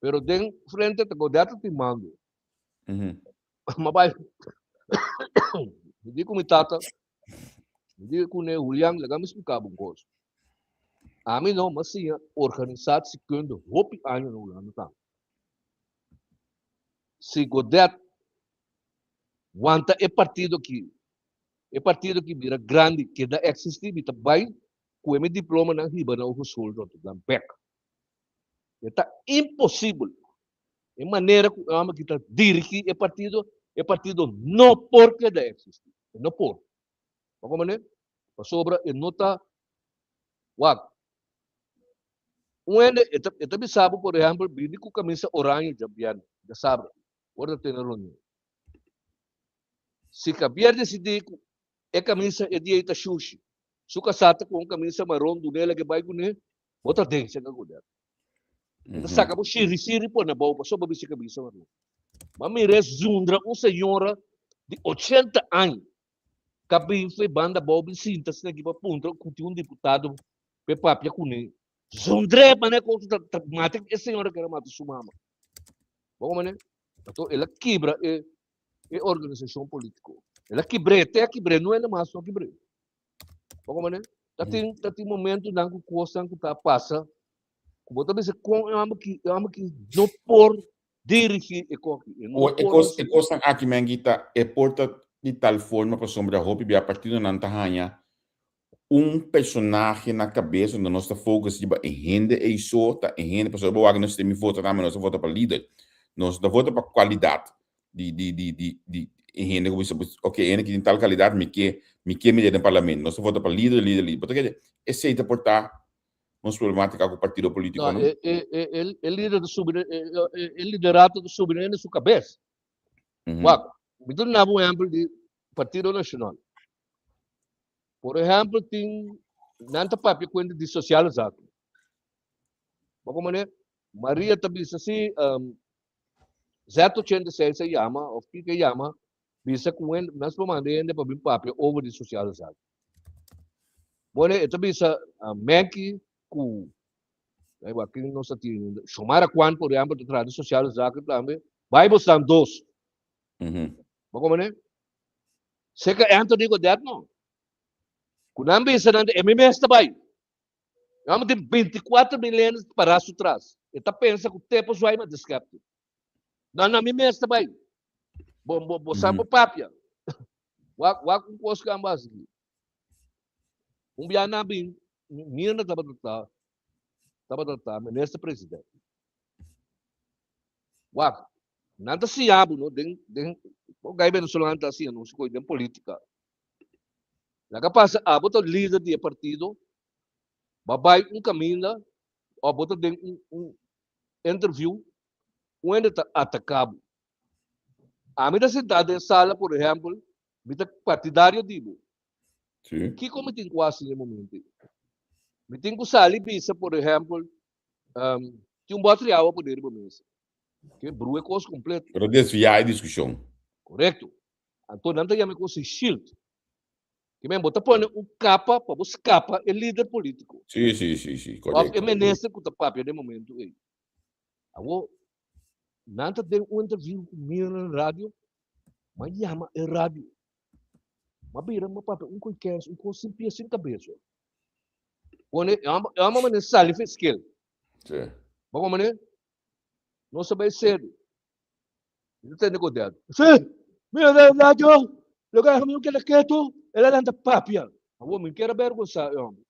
pero den frente ta Godett ta tin mando. Mi a bai mi di ku mi tata, mi di kuné, Julian, laga mi splika bo un kos. Ami no, mi a siña organisatiekunde hopi aña na Hulanda tambe. Si Godett wanta e partido aki, e partido aki bira grandi, keda existi, mi ta bai ku e mi diplomanan hiba na Hogeschool Rotterdam bek. E ta imposibel. E manera ku e homber aki ta dirigi e partido, e partido no por keda existi. E no por. Bo comprende? Pasobra e no ta wak. Un hende e ta e ta bisa bo por ehempel bini ku kamisa oranje djabièrnè, djasabra. Ora ta tene reunion. Si Javier decidí ku e kamisa e dia ei ta shushi, su kasá ta ku un kamisa maron dun'é lag'é bai kuné, bo ta den seka ku dèt. E ta saka bo shiri shiri pone abou pasobra bo bisti kamisa maron. Bo a mira e zundra un señora di ochenta aña ka bin for e banda abou bin sinta asina aki pa puntra ku tin un diputado p'e papia kuné. Zundr'é manera ku ta ta mata e señora kere mata su mama. Bo como ne? Anto el a kibra e e organisashon polítiko. El a kibr'é, te a kibr'é, no hende mas no a kibr'é. Bo como ne? Ta tin ta tin momentunan ku kosnan ku ta pasa ku bo ta bisa kon e hòmber ki e hòmber ki no por dirigí e kos aki. E no O e por kos hasi. e kosnan aki men kita e por ta di tal forma pasobra hopi bia partidonan ta haña un personahe na cabes donde nos ta focus riba e hende ey so ta e hende pasobra bo wak nos mi vota tambe nos ta vota pa lider nos no ta vota pa cualidad di di di di di e hende cu bisa ok e hende aki tin tal calidad mi ke mi ke mira den parlamento nos ta vota pa lider lider lider bo ta kere esey ta por ta nos problematica cu partido politico No, no? e e e e lider ta subi e e liderato ta subi den su cabes. Wak mi ta duna bo un ehempel di Partido Nacional. Por ehempel, tin nan ta papia cuenta di sociale zaken. Bo como ne? Maria ta bisa si um, Z86 a yama of kiko a yama, bisa ku hen, nas por manda hende pa bin papia over di sociale zaken. Bone, e ta bisa uh, Menki ku Ay, wak, ken nos ta tin? Shomara Kwan, por ehempel, ta traha di sociale zaken tambe. Bijbel staan dos. Bo como ne? Seka Anthony Godet no. Ku nan bisa nan e mi mes ta bai. Nan tin 24 mil hende pará su tras. E ta pensa ku tepo zwai ma deskepte. No, no, mi mes ta bai. Bo, bo, bo sa bo papia. Wak, wak un kos ku ambas aki. Un bia nan bin, Mirna tabata ta, tabata ta minister president. Wak, nan ta siña bo no den den bo gai venezolano ta siña nos koe den politica. Laga pasa abo ta lider di e partido, ba bai un kaminda of bo ta den un un interview, un hende ta ataka bo. Ami ta sintá den sala por ehempel, mi ta partidario di bo. Kiko mi tin ku hasi den e momento ei? Mi tin ku sali bisa por ehempel, Tin un bòter di awa poder riba mesa. Ke brua e kos kompleto. Pero desviá e diskushon. Korekto. Anto nan ta yama e kos e shield. Ke men bo ta pone un kapa pa bo skapa e lider polítiko. Sí, sí, sí, sí, Òf korekto. e minister ku ta papia den momentu ei. Awor, nan ta den un interview ku mi na radio, m'a yama e radio. M'a bira m'a papia un koi kens, un kos sin pia sin kabes. Pone, e homber, e homber mane sali for skel. Sí. Bo como mane? No sa bay sedo. Mi ta tende ku dedo. Sí! Mi a radio, lo que mi keda ketu, el a lanta papia. Awor mi kier avergonsa e homber.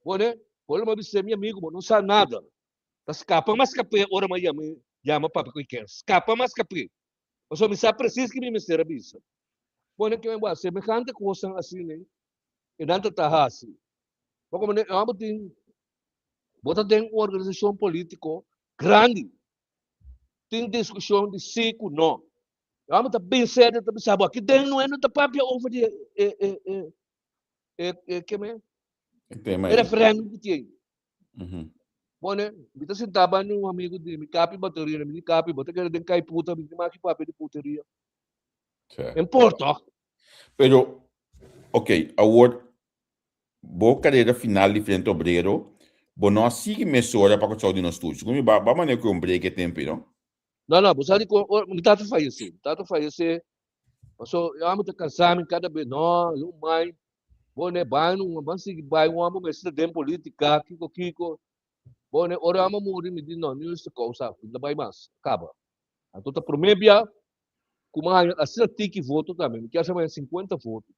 Pone, pone mi bisa mi amigo, bo no sa nada. Ta skapa mas skap'é ora mi a yama, yama papia ku ken. Skapa mas skap'é. Pasobra mi sa presis ki mi mester a bisa. Pone ke mi bo a semehante kosnan asina ei, e nan ta ta hasi. Bo komo e hòmber tin, bo ta den un organisashon polítiko grandi. Tin diskushon di sí ku no. Amo ta bin serio ta bisa bo aki den no ta papia over di e e e e e ke me E tema e ei. referendum ku tin. Mhm. Bone, mi ta sintá banda un amigu di mi kapi bateria, mi di kapi, bo ta kere den kai puta, mi di maki papia di puteria. Sí. En por toch? Pero, ok, awor bo carera final di Frente Obrero, bo no a sigui mesora pa Kòrsou di nos tur. Segun mi, ba, ba manera ku un break e tempu, no? No, no, bo sa di kon, ora, mi tata fayesé, mi tata fayesé, paso, yo amo ta kansa mi kada bes, no, yo mai, bo ne bai no, ban sigui bai, un amo mester ta den politica, kiko, kiko, bo ne, ora amo muri, mi di no, nu es ta kousa, mi no bai mas, kaba. Anto ta promé bia ku mi a haña asina tiki voto tambe, mi kier sa mi a haña sinkuenta voto.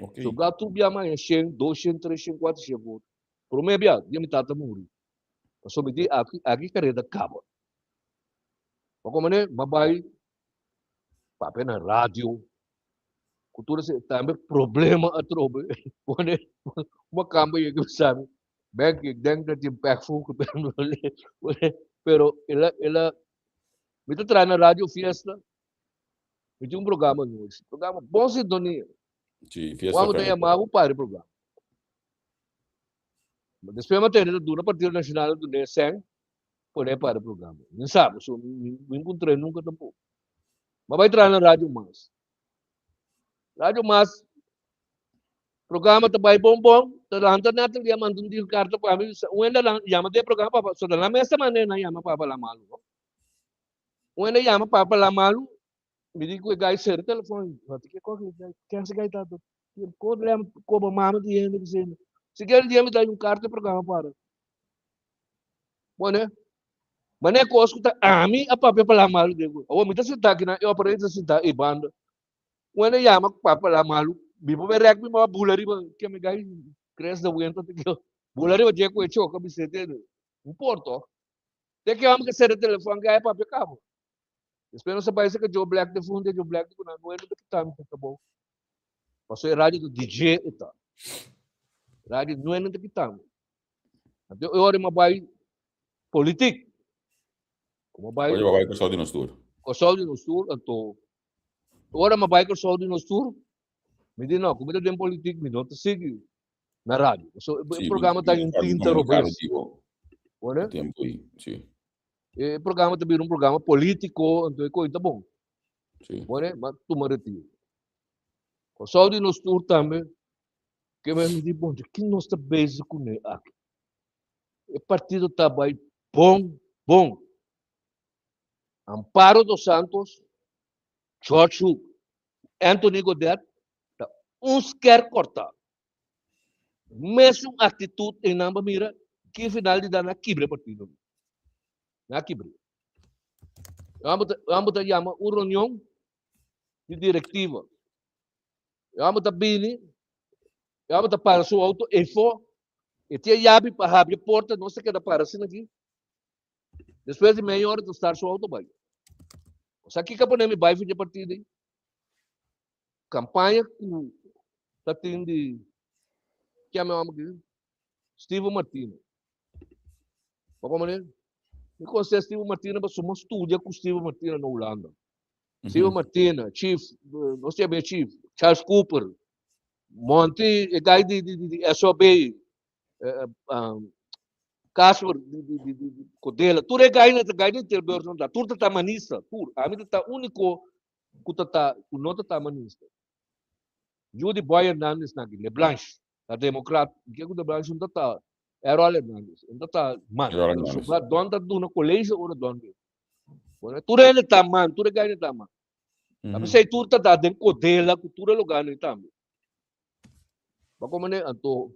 Ok. Sobrá tur bia mi a haña shen, doshen, treshen, kuatershen voto. Promé bia, dia mi tata muri. Pasobra mi di aki, aki kareda kaba. Pa komo ne, mi a bai papia na radio, ku tur esei tambe problema atrobe. Pone un kamba yega bisa mi, Benki, ik denk dat je een pechvogel bent. Pero el a, el a, mi ta traha na Radio Fiesta, mi tin un programa nochi, programa bon sintonia. Sí, Fiesta Juan ta FM. yama bo para e programa. Ma despues mi a tende ta duna Partido Nacional a dun'é sèn pone para e programa. Mi sa, pasobra mi mi encontr'é nunca tampoco. Mi a bai traha na Radio Mas. Radio Mas, programa ta bai bon bon, ta lanta Natalie a manda un carta pa mi, bisa, un hende lan yama den programa papa, so ta la mesa manera nan yama papa la malu, no? Un hende yama papa la malu, mi di ku e gai sera telefon, ma ti ke koke gai, ken si gai ta ko lem koba mama di hende bisendo. Si kel dia mi da un carta programa para. Bone, mane kos ku ta ami a papia pa la malu digo. Awo mi ta sentá aki na e operator ta sentá e banda. Un hende yama ku papia la malu, mi por be rèk mi mama bula riba ke mi gai kres de wenta te ke bula riba dje ku e choka mi sete un porto. Te ke amo ke sera telefon ke ai papia kabo. Despues nos a bai saka Joe Black de funde, Joe Black di ku nan no hende ta kita mi ta trabou. Paso e radio ta DJ e ta. Radio no hende ta kita mi. Anto e ora mi bai politik. Como bai Oye, bai Kòrsou di nos tur. Kòrsou di nos tur, anto ora mi bai Kòrsou di nos tur, mi di no, ku mi ta den politik mi no ta sigui na radio. So e Sí, programa ta un tinta robes. Hoor? Tempo ei, sí. E programa ta bira un programa politico, anto e koi ta bon. Sí. Hoor? Ma tuma retiro. Kòrsou di nos tur tambe, ke mi di bon, ki nos ta bezig kuné aki? E partido ta bai bon, bon. Amparo dos Santos, George Hoek, Anthony Godett ta un sker kortá. Mesun actitud en nan ba mira ki final di dan a kibra e partido. Na kibra. Amo ta yama un reunion di directiva. Amo ta bini, amo ta para su auto efo, e tia yabi pa habri porta, no se queda para asina aki. Despues di meia hora ta start su auto bai. Sa kiko a pone mi bai for di e partido ei? Campaña cu ta tin di ke mi homber aki? Steven Martina. Bo como ne? Mi conoce Steven Martina pasobra mi a studia cu Steven Martina na Hulanda. Steven Martina, Chief, nos tin e Chief, Charles Cooper, Monty, e guy di di di SOB, Casper di di di di Codela, tur e guy nan ta guy di Tilburg nan ta, tur ta ta manista, tur. Ami ta ta unico ku ta ta ku no ta ta manista. Yu di Boy Hernandez nan ki Leblanche, ta demokrat, ke ku Leblanche un ta ta Errol Hernandez, un ta ta man. Errol Hernandez. Sobra Don ta duna colegio ora Don bin. Bueno, tur hende ta man, tur e guy ta man. Mm -hmm. Sei tur ta da den Codela ku tur e lugar ni tambe. Ba como ne anto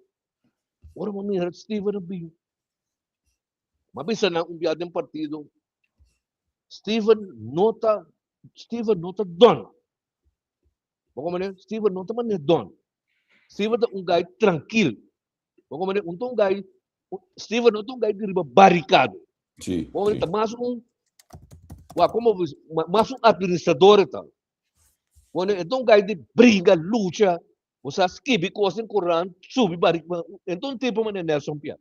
ora mo mira Steven a bin. Ma bisa nan un bia den partido Steven no ta Steven no ta don. Bo komprende? Steven no ta mane don. Steven ta un guy tranquil. Bo komprende? Un ta un guy Steven no ta un guy di riba barricade. Sí, Bo komprende? sí. Ta mas un wa como mas un administrador e ta. Bo komprende? E ta un guy di bringa, lucha, bo sa skibi cos den corant, subi barricade. E ta un tipo mane Nelson Piar.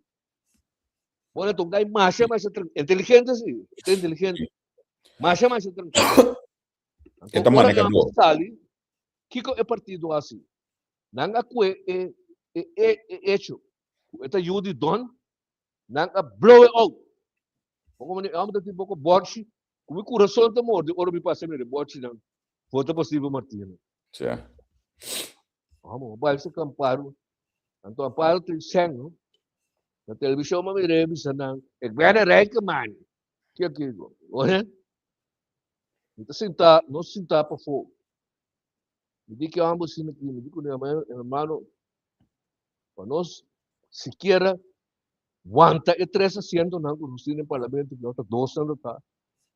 Bueno, ta un guy masha, masha inteligente, sí. Ta inteligente. Masha masha trankil. E ta Anto ora maneha nan dor. sali, kiko e partido hasi? Nan a kue e e e e hecho ku e ta yu di Don, nan a blow e out. Poko mane e homber ta tin poko borchi, ku mi kurason ta morde ora mi pasa mira e borchinan. Vota pa Steven Martina. Sja. Amo, bai sa Amparo. Anto Amparo tin sèn, no? Na televishon mi a mira e bisa nan, Ik ben een rijke man. Kiko kiko? Oye? Mi ta sintá, nos sintá pafó. Mi di ki homber asina aki, mi di ku hermano, pa nos sikiera wanta e tres asientonan ku nos tin den parlamento, ku ta dos nan ta.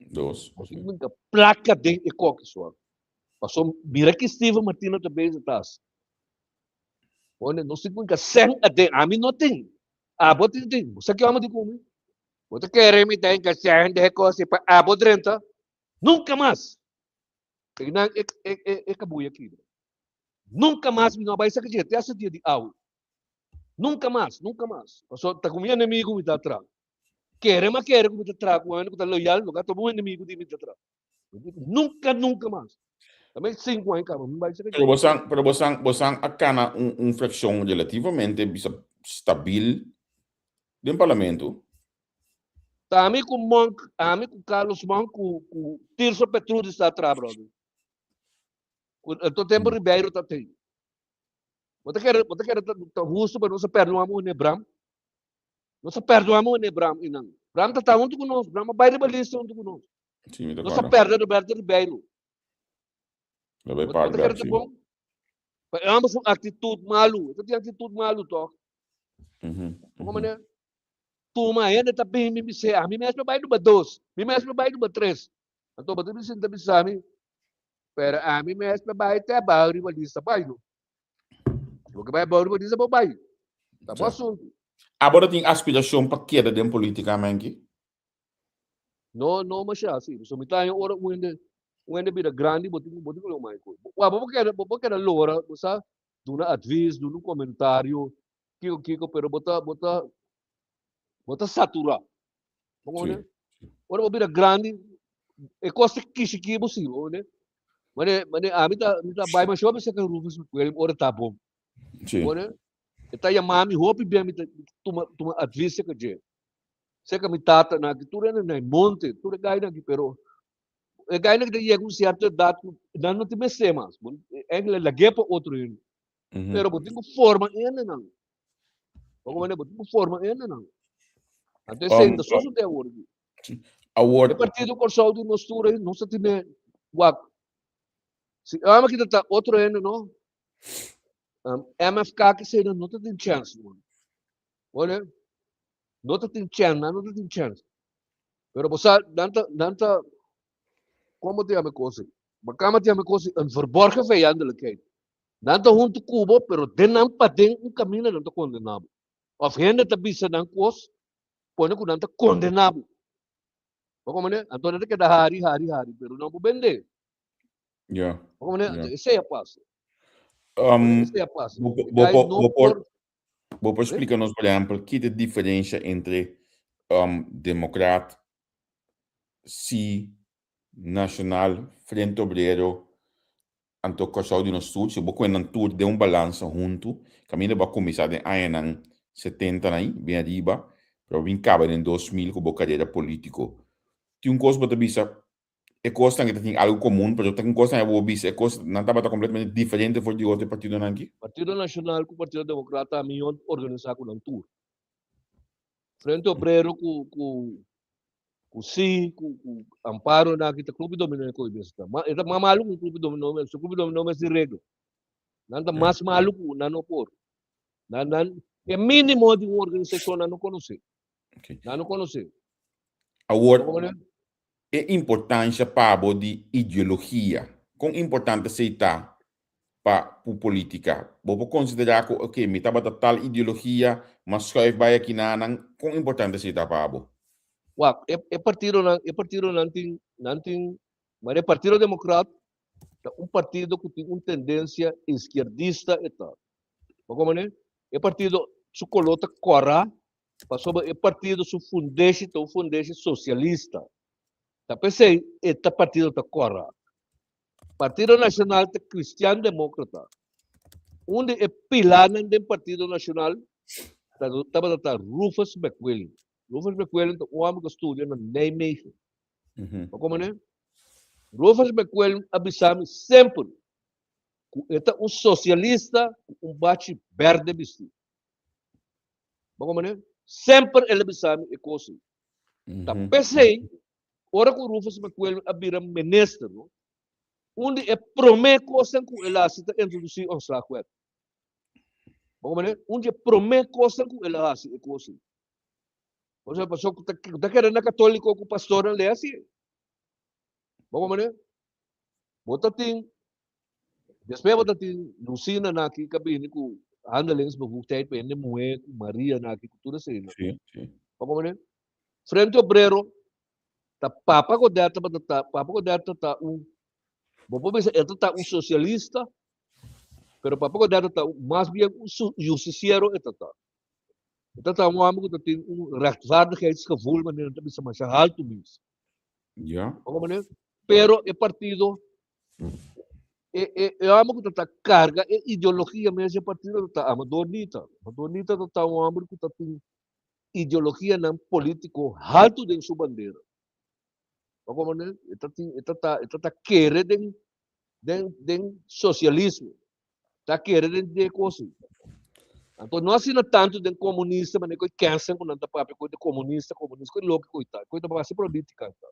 Dos. Nos tin ku plaka den e koki suak. Paso mira ki Steven Martina ta bezig ta hasi. Pone nos tin ku sèn aden, ami no tin. Abo tin tin. Bo sa ki homber di ku mi? Bo ta kere mi ta hinka sèn den e kos pa abo drenta? Nunka mas! Einan e e e e kabuya kibra. Nunka mas mi no a bai saka dje te hasta dia di awe. Nunka mas, nunka mas. Pasobra ta ku mi enemigu mi ta traha. Kere mi a kere ku mi ta traha ku hende ku ta loyal, lo ka ta un enemigu di mi ta traha. Nunka, nunka mas. Ta mes sinku aña kaba mi bai saka dje. Pero bosan, pero bosan, bosan a kana un un frakshon relativamente bisa stabil den parlamento. Ta ami ku Monk, ami ku Carlos Monk ku ku Tirso Petrudis ta atrás, brother. Ku to tempo Ribeiro ta tei. Bo ta kere, bo ta kere ta, ta husto pa nos a perdoa mo ne Bram? Nos a perdoa mo ne Bram inan. Bram ta ta hunto ku nos, Bram a bai riba lista hunto ku nos. Sí, mi ta Nos a kòrda. perde Roberto Ribeiro. Lo bai Bo park ta kere bek, ta sí. bon? Pa e homber su actitud malu. E ta tin actitud malu toch? Como manera? Tuma hende ta bin mi bis'é, ami mes por bai number dos, mi mes por bai number tres. Anto bo ta bin sinta bisa mi, pero ami mes por bai te abao riba lista bai no. Si bo ke bai abao riba lista bo bai. Ta bo asuntu. Abo ta tin aspiracion pa keda den politica, Menki? No, no masha, si. So mi ta haña ora un hende, un hende bira grandi, bo tin, bo tin ku lo mai ku. Bo, bo por keda, bo por keda lora, bo sa, duna advis, duna un komentario, kiko kiko, pero bo ta, bo ta, bo ta saturá. Bo Sí. komprende? Ora bo bira grandi, e kos ta kishikí bo si, bo komprende? Mane, mane ami ta, mi ta bai masha hopi serka Rufus Miguel ora ta bon. Sí. Bo komprende? E ta yama mi hopi bien, mi ta tuma, tuma advis serka dje. Serka mi tata nan aki, tur hende na e monte, tur e gainan aki, pero e gainan ki ta yega un sierto edat ku nan no tin mester mas. Bo eigenlijk lag'é pa otro hende. Pero bo tin ku forma hendenan. Bo komprende? Bo tin ku forma hendenan. Anto esei ta sosodé awor aki. Awor E partido Kòrsou di nos tur ei, nos ta tene wak. Si amo ki ta ta otro hende no, MFK ki esei no ta tin chèns man. Bo No ta tin chèns, nan no ta tin chèns. Pero bo sa, nan ta, nan ta, komo ta yama e kos ei? Makamba ta yama e kos ei een verborgen vijandelijkheid. Nan ta huntu ku bo, pero den nan paden un kaminda nan ta kondená bo. Òf hende ta bisa nan kos, pone ku nan ta kondená bo. Bo komprendé? Anto nan ta keda hari, hari, hari, pero nan por bendé. Ja. Bo komprendé? Ja. Anto esei a pasa. Esei a pasa. Bo, E bo, gai bo, no bo por, por bo por splika nos, por ehèmpel, ki ta e diferensha entre Demokrat, sí, Nashonal, Frente Obrero, anto Kòrsou di nos tur, si bo kue nan tur den un balansa huntu, kaminda bo a kuminsá den añanan setenta nan bin ariba, pero bo bin kaba den 2000 ku bo karera polítiko. Tin un kos bo ta bisa, e kosnan ke ta tin algu komun, pero ta un kosnan bo bisa e kos nan tabata kompletamente diferente for di otro partidonan aki. Partido Nashonal ku Partido Demokrata a mihó organisá ku nan tur. Frente Obrero ku ku ku si ku ku Amparo nan aki ta Club Dominó e koe bes ta. Ma e ta mas malu ku Club Dominó mes, so Club Dominó mes tin regla. Nan ta mas malu ku nan no por. Nan nan e mínimo di un organisashon nan no konosé. Okay. Nan no konosé. Awor, e importancia pa bo di ideologia, kon importante esei ta pa pu politica? Bo por considera cu ok, mi tabata tal ideologia, m'a schuif bai akinanan, kon importante esei ta pa bo? Wak, e e partidonan, e partidonan tin, nan tin, maar e Partido Democraat ta un partido cu tin un tendencia izquierdista e ta. Bo comprende? E partido su color ta cora pasobra e partido su fundeshi ta un fundeshi socialista. Ta p'esei e ta partido ta kòrá. Partido Nashonal ta Kristian Demókrata. Un di e pilarnan den Partido Nashonal tabata ta Rufus McWilliam. Rufus McWilliam ta un hòmber ku a studia na Nijmegen. Bo komprendé? Rufus McWilliam a bisa mi semper ku e ta un sosialista ku un bachi bèrdè bistí. Bo komprendé? Semper el a bisa mi e kos ei. Ta p'esei, ora ku Rufus McWilliam a bira minister, no, un di e promé kosnan ku el a hasi ta introdusí ontslagwet. Bo komprendé? Un di e promé kosnan ku el a hasi e kos ei. Osea, pasobra ku ta, ku ta kere na katóliko ku pastornan lei hasi. Bo komprendé? Bo ta tin, despues bo ta tin Lucina na aki ka bini ku handelingsbevoegdheid pa hende muhé ku Maria na aki ku tur eseinan. Sí, sí. Bo komprendé? Frente Obrero ta Papa Godett tabata ta, Papa Godett ta un, bo por bisa e ta ta un socialista, pero Papa Godett ta un, mas bien un justiciero e ta ta. E ta ta un homber ku ta tin un rechtvaardigheidsgevoel manera nan ta bisa masha haltu mes. Ja. Bo komprendé? Pero e partido, e, e, e homber ku ta ta karga e ideologia mes di e partido ta ta Amador Nita. Amador Nita ta ta un homber ku ta tin ideologianan polítiko haltu den su bandera. Bo komprendé? E ta tin, e ta ta, e ta ta kere den, den, den sosialismo. Ta kere den den kos ei. Anto no asina tantu den komunista manera ku e kènsen ku nan ta papia ku e komunista, komunista, ku e loke ku e ta, ku e ta base politika ta.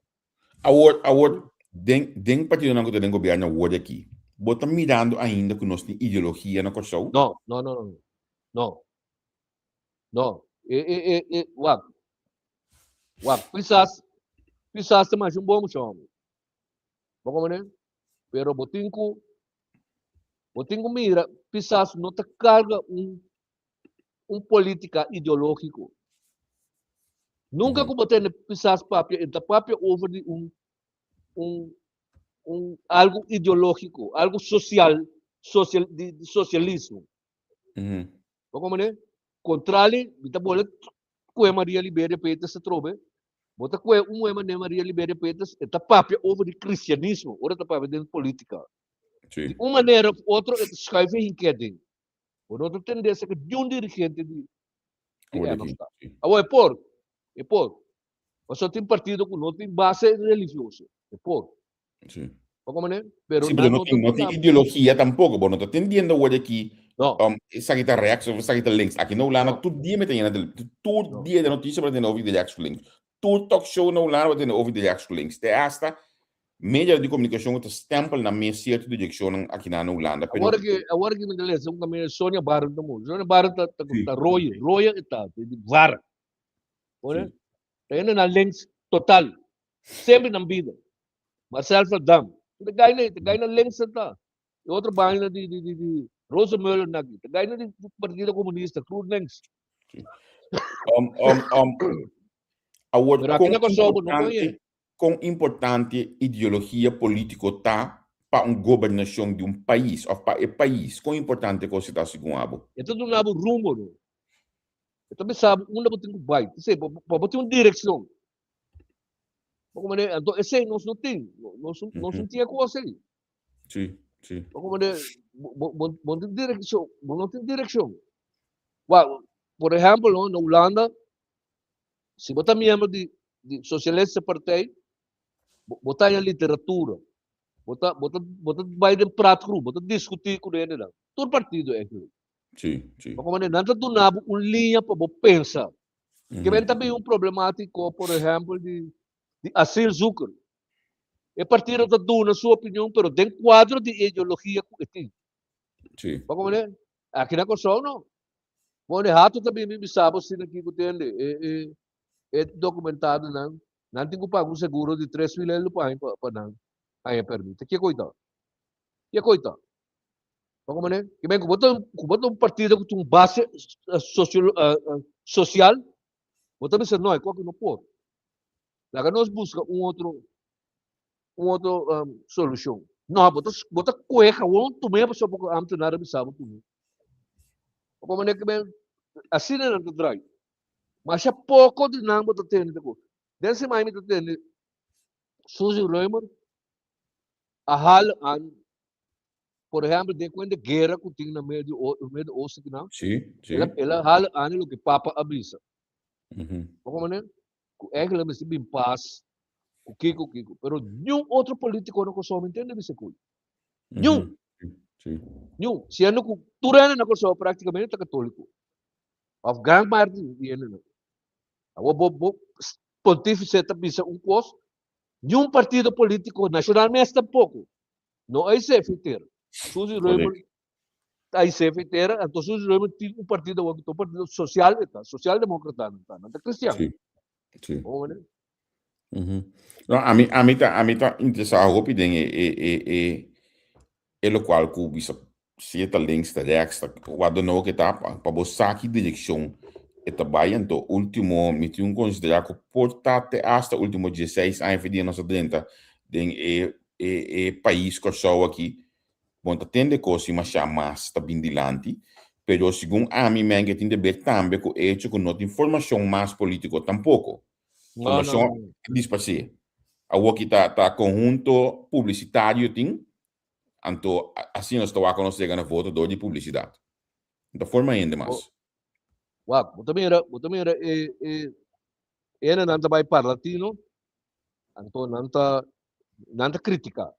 Awor, awor, den, den partidonan ku ta den gobièrnu awor di aki, bo ta mirando ainda ku nos tin ideologia na Kòrsou? No, no, no, no, no. No, e, e, e, e, wak, wak, Pisas, Pisas ta masha un bon mucha hòmber. Bo komprendé? Pero bo tin ku, bo tin ku mira, Pisas no ta karga un, un polítika ideológiko. Nunka ku bo tende Pisas papia, e ta papia over di un, un, un algu ideológiko, algu sosial, sosial, di, di sosialismo. Bo komprendé? Kontrali, mi ta bole kue Maria Liberia Peters atrobe. Bo ta kue un muhé manera Maria Liberia Peters, e ta papia over di kristianismo, ora e ta papia den politika. Sí. Di un manera of otro e ta schuif e hinké den. Bo no ta tende esaki di un dirigente di di Awor Eno aki, sta. sí. Awor e por, e por. Pasobra tin partido ku no tin base religioso, e por. Sí. Bo komprende? Pero Sí, pero nan no no ta tin, no tin duna. ideologia tampoco. Bo no ta tendiendo awor aki, No. esaki ta rechts of esaki ta links. Aki na Hulanda No. tur dia mi ta yena del, tur No. dia de noticia bo ta tende over di rechts of links. Tur talk show na Hulanda bo ta tende over di rechts of links. Te hasta media di comunicacion ku ta stempel nan mes cierto direccionnan aki na Hulanda. Pero Awor ki, awor ki mi ta lesa un kaminda Sonia Barend ta muri. Sonia Barend ta, ta, Sí. ta roye, roye e ta, di, di var. Hoor Sí. Ta yenda na links total. Semper nan bida. Marcel Verdam. Ta gai na, ta gai na links ta. E otro vaina di, di, di, di Rosenmöller naki. Ta gai na di Partido Comunista, GroenLinks. Awor, Pero aki kon na Kòrsou bo no importante, koñe. kon importante ideologia polítiko ta pa un gobernashon di un pais òf pa e pais? Kon importante kos ta segun abo? E ta duna bo rumbo, no. E ta bisa bo unda bo tin ku bai. P'esei, bo, bo tin un direkshon. Bo komprende? Anto esei nos no tin. Nos, nos no tin e kos ei. Sí, sí. Bo komprende? Bo, bo, bo tin direkshon. Bo no tin direkshon. Wak, por ehèmpel, no, na Hulanda, si bo ta miembro di, di Socialistische Partij, bo, bo ta haña literatura. Bo ta, bo ta, bo ta bai den praatgroep, bo ta diskutí ku hendenan. Tur partido eigenlijk. Sí, sí. Bo komprende? Nan ta duna bo un liña pa bo pensa. Ke men ta bin un problemátiko, por ehèmpel, di di asielzoeker. E partido ta duna su opinion, pero den kuadro di e ideologia ku e tin. Sí. Bo komprende? Aki na Kòrsou no. Bon, e hato ta bin bin bisa bo asina aki ku tende e e e dokumentadonan, nan tin ku paga un seguro di 3000 euro pa haña pa nan haña pèrmit. Ke koi ta? Ke koi ta? Bo komprende? Ke men ku bo ta ku bo ta un partido ku tin un base sosio sosial, bo ta bisa no, e kos aki no por. Laga nos buska un otro un otro solushon. No, bo ta bo ta kohe gewoon tum'é pasobra ku ámtenar a bisa bo tum'é. Bo komprende? Ke men asina nan ta drai. Masha poko di nan bo ta tende ku. Den semana mi ta tende. Suzy Römer a hala aan, por ehempel, den kuende guera ku tin na medio, medio oosten kinan, Sí, sí. el a, el a hala aan loke Papa a bisa. Mhm. Bo komprende? Ku eigenlijk mester bin pas, ku kiko, kiko. Pero niun otro politico na Kòrsou mi ntende bisa kuy. Niun. Mhm. Sí. Niun. Siendo ku tur hende na Kòrsou praktikamente ta katóliko. Of gran parte di hendenan. Awor bo, bo pontífice ta bisa un kos, niun partido polítiko, nashonal mes tampoko, no a isé fitera. Suzy Römer Correcto. ta isé fitera, anto Suzy Römer tin un partido awor ku ta un partido sosial e ta, sosialdemókrata nan ta, nan ta kristian. Sí. Sí. Bo wene? Mhm. No, ami, ami ta, ami ta interesá hopi den e, e, e, e, e lokual ku bisa si e ta links, ta rechts, ta wat dan ook e ta, pa, pa bo sa ki direkshon e ta bai. Anto último mi tin un konsiderá ku por ta te asta último dieseis aña for dia nos a drenta den e, e, e pais Kòrsou aki, bon ta tende kos i mashá mas ta bin dilanti, pero segun ami men ke tin de ber tambe ku echo ku no tin formashon mas polítiko tampoko. No, no, Formashon no. a disparsé. Awoki ta ta konhunto publisitario tin, anto asina nos ta wak ku nos yega na voto dor di publisidat. No ta forma hende Bo, mas. wak, bo ta mira, bo ta mira e, e hendenan ta bai Parlatino, anto nan ta, nan ta kritiká.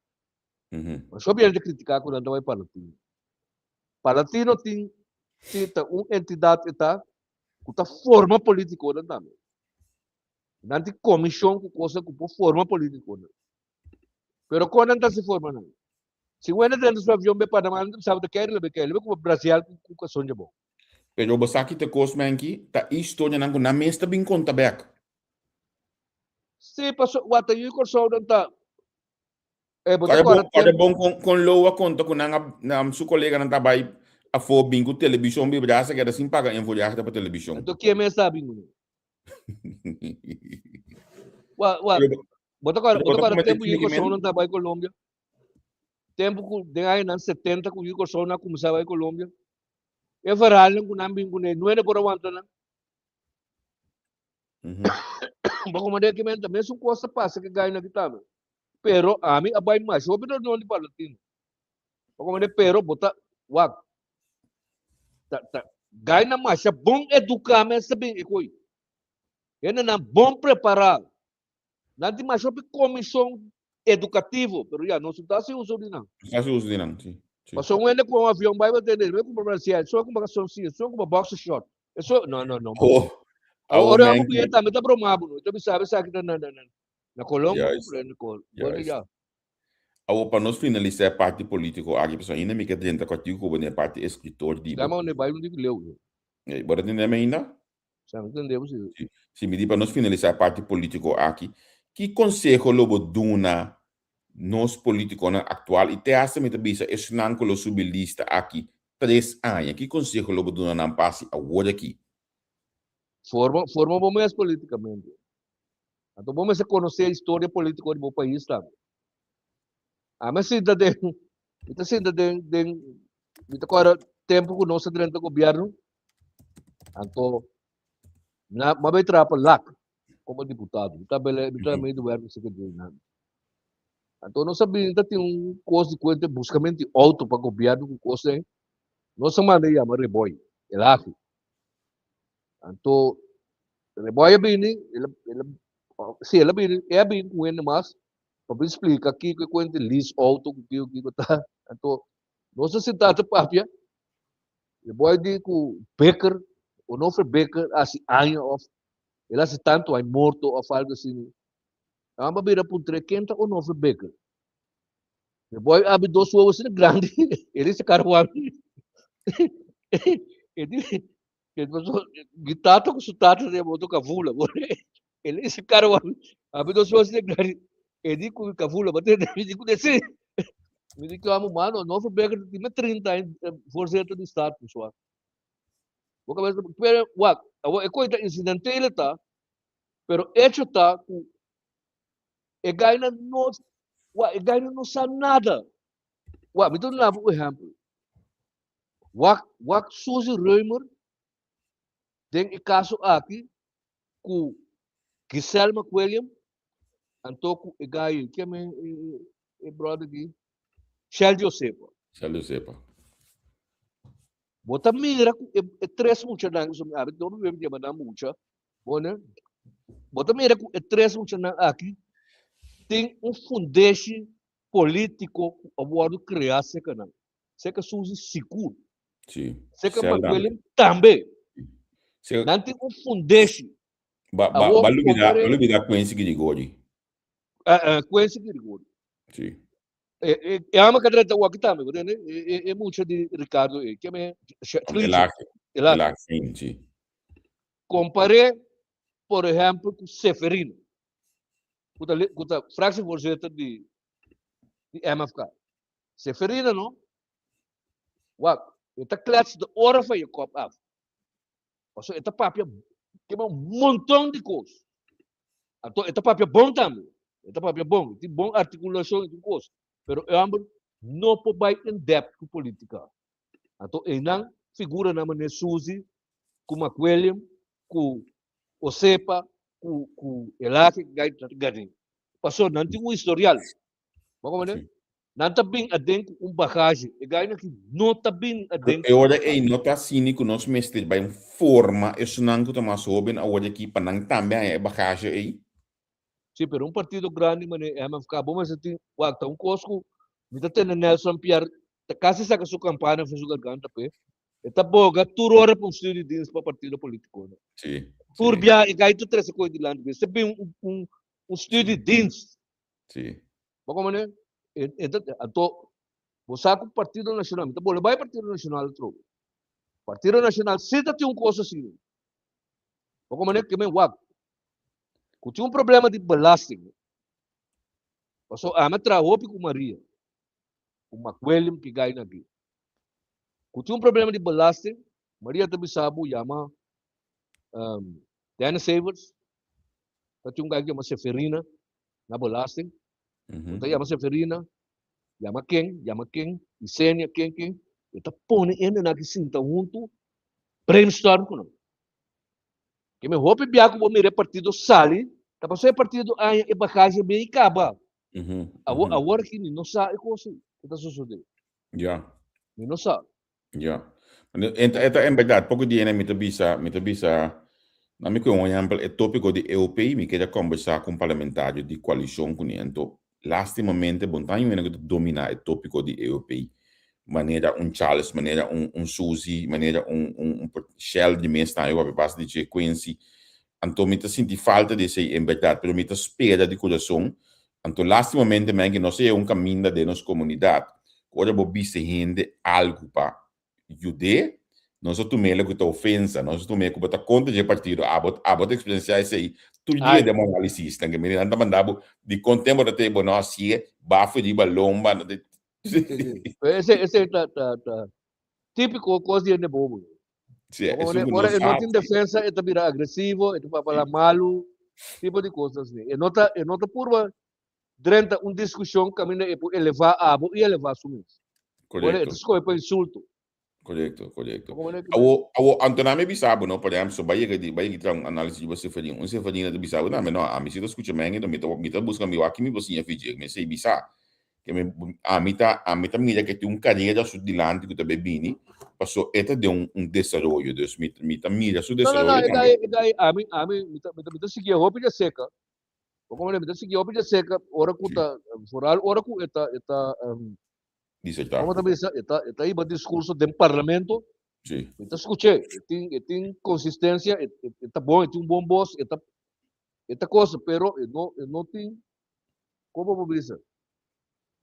Mhm. Masha hopi hende ta kritiká ku nan ta bai Parlatino. Parlatino tin, tin ta un entidat e ta ku ta forma politikonan tambe. Nan tin komishon ku kosa ku por forma politikonan. Pero kon nan ta hasi forma nan? Si un hende drenta su avion be Panama, nan ta bisa bo ta kere lo be kere, lo be kuma Brasil ku kason dje bo. Pero bo sa ki ta kos menki? Ta historianan ku nan mes ta bin konta bek. Si, paso wak ta yu Kòrsou nan ta Eh, bo ta Kòrda kòrda bon, kòrda tempu. bon kon, kon Lou a konta ku nan a, nan, su koleganan ta bai afó bin ku telebishon bi brasa keda sin paga envolviahe pa telebishon. Anto kie mes sa bin kuné? Wa, wa, Pero, bo ta kòrda, pero bo bo ta ta kòrda kometé tempu yu crimen? Kòrsou nan ta bai Colombia? Tempu ku den añanan 70 ku yu Kòrsou nan a kuminsá bai Colombia. E verhaalnan ku nan bin kuné, nuende por a wanta nan. Bo komandé ki menta, mesun kos ta pasa ku e gainan aki tambe. Pero ami a bai masha hopi reunion di Parlatino. Bo komandé, pero bo ta wak ta ta gainan masha bon eduká mes ta bin e koi. Hendenan bon prepará. Nan tin masha hopi komishon edukativo, pero ya nos no ta hasi uso di nan. No ta hasi uso di nan, si. Si. Pasobra un hende ku un avion bai bo tende, e kumpra brasier, esun a kumpra kalsonsiyo, esun a kumpra boxer short. Eso, no, no, no. Oh, awo Ora men amo ku tambe ta broma bo, no. Ta bisa esaki ta na na na na Colón, Juist. na Col. Bueno, Juist. ya. Awo pa nos finalisa e parti politico aki, pasobra ainda mi ke drenta kòrtiku ku bo den e parti escritor di bo. Dame un bai un di leu. Eh, bo ta tende mi ainda? Sa mi tende bo si. Si, si mi di pa nos finalisa e parti politico aki, ki conseho lo bo duna nos politiconan actual y te hasta mi ta bisa esnan cu lo subi lista aki tres aña, ki conseho lo bo duna nan pa haci awor aki? Forma, forma bo mes politicamente. Anto bo mester conoce historia politico di bo pais tambe. Ami a sinta den, mi ta sinta den, den, mi ta corda tempo cu nos a drenta gobierno, anto na, mi a bay traha pa lac como diputado. Mi ta bele, mi ta medewerker secretario nan. Anto nos a bini ta tin un cos di cuenta buscamento di auto pa gobierno cu cos den. Nos a manda yama Reboy, el aki. Anto Reboy a bini, el a, el a, si el a bini, e a bini cu hende mas pa bin splica kico e cuenta lease auto cu kico kico ta. Anto nos a sinta ta papia, Reboy di cu Becker, Onofre Becker haci aña of el haci tanto aña morto of algo asina. Nan a bira puntr'é, Ken ta Onofre Becker? E boy abi dos wowo asina grandi, e di sacar Juan. E di, e pasó, mi tata ku su tata se boto kavula. E di sacar Juan, abi dos wowo asina grandi, e di ku kavula, bate, mi di ku desi. Mi di ku amo, mano, Onofre Becker tin me 30 aña voorzitter di staat, so. Bo kabesa, pero wak, awor e koe ta incidentele ta, Pero hecho ta ku e gainan no, wak, e gainan no sa nada. Wak, mi ta duna bo un ehèmpel. Wak, wak Suzy Römer den e kaso aki ku Giselle McWilliam. Anto ku e gai, ken e e brother aki? Shell Josepa. Shell Josepa. Bo ta mira ku e e tres muchanan, so mi abi dobi bebe yama nan mucha, bo ne? Bo ta mira ku e tres muchanan aki tin un fundeshi polítiko ku a wòrdu kreá serka nan. Serka Suzy sigur. Sí. Serka Shell tambe. Makwelin tambe. Serka Nan tin un fundeshi. Ba, ba, Awor ba lubida, compare ba lubida Quincy Grigori. Quincy Grigori. Sí. E, e, e ama kadreta waki tambe, bo tende? E, e, e mucha di Ricardo e, ke me, Elake. Elake. Elake, sí, sí. Compare, por ehempel, ku Seferino, ku ta, ku ta fractievoorzitter di, di MFK. Seferino, no? Wak, e ta klets de oren van je kop af. Pasobra e ta papia kema un monton di kos. Anto e ta papia bon tambe. E ta papia bon, e tin bon artikulashon i tur kos. Pero e hòmber no por bai in depth ku politika. Anto einan figuranan manera Suzy ku McWilliam ku Osepa ku ku Elake gai ta gani. Pasobra nan tin un historial. Bo komprende? Sí. Nan ta bin aden ku un bagaje. E gainan aki no ta bin aden E ku un ora ei bagaje. no ta asina ku nos mester bai forma esunnan ku ta mas hóben awor aki pa nan tambe haña e bagaje ei? Sí, pero un partido grandi manera MFK, bo mester tin, wak, ta un kos ku mi ta tende Nelson Pierre ta kasi saka su kampana for su garganta p'e. E ta boga tur ora pa un studiedienst pa partido politikonan. Sí, Tur sí, bia e gai ta trese kos dilanti. Mester bin un, un, un sí, studiedienst. sí. Bo komprende? E, e ta, anto, bo sa ku Partido Nacional, mi ta bole bai Partido Nacional atrobe. Partido Nacional si ta tin un kos asina. Bo komprende? Ke men wak, ku tin un problema di belasting. Paso ami a traha hopi ku Maria, ku Mac William ki gai na aki. Ku tin un problema di belasting, Maria ta bisa bo yama um, Dennis Evers, ta tin un gai ku yama Seferina, na belasting. Bo ta yama Seferina, yama ken, yama ken, Isenia, ken, ken. E ta pone hendenan aki sinta huntu, brainstorm ku nan. Ke mi hopi bia ku bo mira e partido sali, ta pasobra e partido aña e bagashi a bin i kaba. Awor, awor aki mi no sa e kos ei ku ta sosodé. Mi no sa. Ja. E ta, e ta en berdad, poko dia mi ta bisa, mi ta bisa, na mi koe un ehempel, e topiko di EOP, mi keda kombersá ku un parlamentario di koalishon kuné, anto lastimamente bon ta un ku ta dominá e topiko di EOP, manera un Charles, manera un un Suzy, manera un un un Shell di mes tambe papia basta di dje Quincy, anto mi ta sinti falta di esei en berdad, pero mi ta spera di kurason Anto lastimamente men ke nos e un kaminda den nos komunidat ku ora bo bisa hende algu pa yud'é, nos a tum'é loke ta ofensa, nos a tum'é ku bo ta kontra dje partido. Abo abo ta eksperensiá esei tur dia den bo analisisnan ke mira nan ta manda bo dikon tempu ta tei bo no hasié bafo riba lomba. Sí, sí. Pero ese, ese ta, ta, ta típico kos di hende bobo. Sí, Como esun ku ora no e no sa, tin sí. defensa, e ta bira agresivo, e ta papala malu, tipo di cosas así. E no ta, e no ta purba drenta un discusion caminda e por eleva abo y eleva su mes. Ora e ta Correcto. scoge pa insulto. Correcto, correcto. Como ne Awo, awo, anto na mi bisa bo, no, por ejemplo, so bai yega di, bai yega di traha un análisis riba Seferin. Un Seferin ta bisa bo, no, no, ami si ta scucha men, mi ta, mi ta busca mi wak mi por siña fiji. Mi sei bisa. Ke mi, ami ta, ami ta mira ke tin un karera su dilanti ku ta bai bini, paso e ta den un, un desaroyo. Dus mi, mi ta mira su No, no, no, desaroyo e tambe. gai, e gai, ami, ami, mi ta, mi ta, mi ta sigui hopi de seka. Bo komprende? Mi ta sigui hopi de seka ora ku Sí. ta, vooral ora ku e ta, e ta, um, Disertá. como ta bisa, e ta, e ta hiba discurso den parlamento. Sí. Mi ta skuch'é, e tin, e tin konsistensia, e, e, e ta bon, e tin un bon bos, e ta, e ta cosa, pero e no, e no tin, como bo bisa?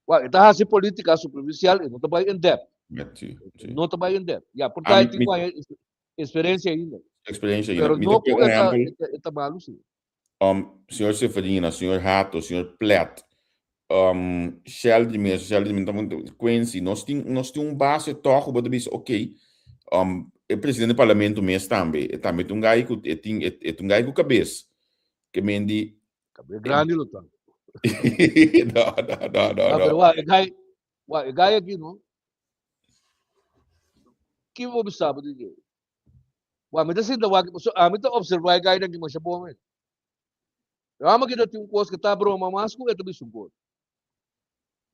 Wak, e ta hasi politica superficial, e no ta bai in depth. Ja, sí, E sí. no ta bai in depth. Ja, por Ah, ta mi, e tin mi ku experiencia ainda. experiencia ainda. Pero Mi ta no pone ku un e ta, ehempel. e ta, e ta malu, sí. Um, señor Seferina, señor Hato, señor Plet, um, Shell di mes, Shell di mes, Quincy, nos tin, nos tin un base toch, bo ta bisa, ok, um, e presidente di parlamento mes tambe, e tambe ta un gai ku, e tin, e, e ta un gai ku kabes, ke men di, Kabes grandi lo ta. No, no, no, no, Ah, no. pero wa, e gai, wa, e gai aki, no? Ki bo bisa bo di dje? Wa, mi ta sinta wak, so ami ta observa e gainan ki masha bon mes. E hòmber aki ta tin un kos ku ta broma mas ku e ta bisa un kos.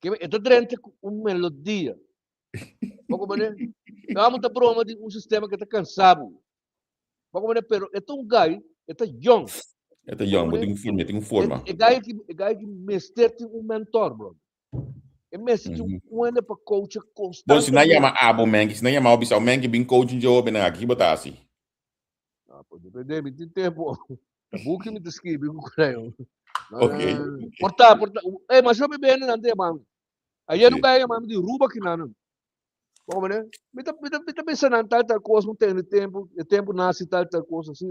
Ke e ta drenta ku un melodia. Bo komprende? E hòmber ta broma di un sistema ku ta kansa bo. Bo komprende? Pero e ta un gai, e ta yòn. E ta yòn, bo tin un forma, e tin un forma. E gai aki, e gai aki mester tin un mentor, bro. E mester tin un hende pa coacha Bon, si nan yama abo, menki, si nan yama abo bisa, menki, bin coach un joven aki, ki bo ta hasi? Ah, pues depende, mi tin tempo. Ta buki mi ta skibi ku creo. Ok. Porta, porta. Eh, mas yo mi bene nan te man. Ayer un guy yama mi di Ruba kinanan. Como ne? Mi ta mi ta mi ta bisa nan tal tal cosa, no tene tempo, e tempo nasi tal tal cosa así.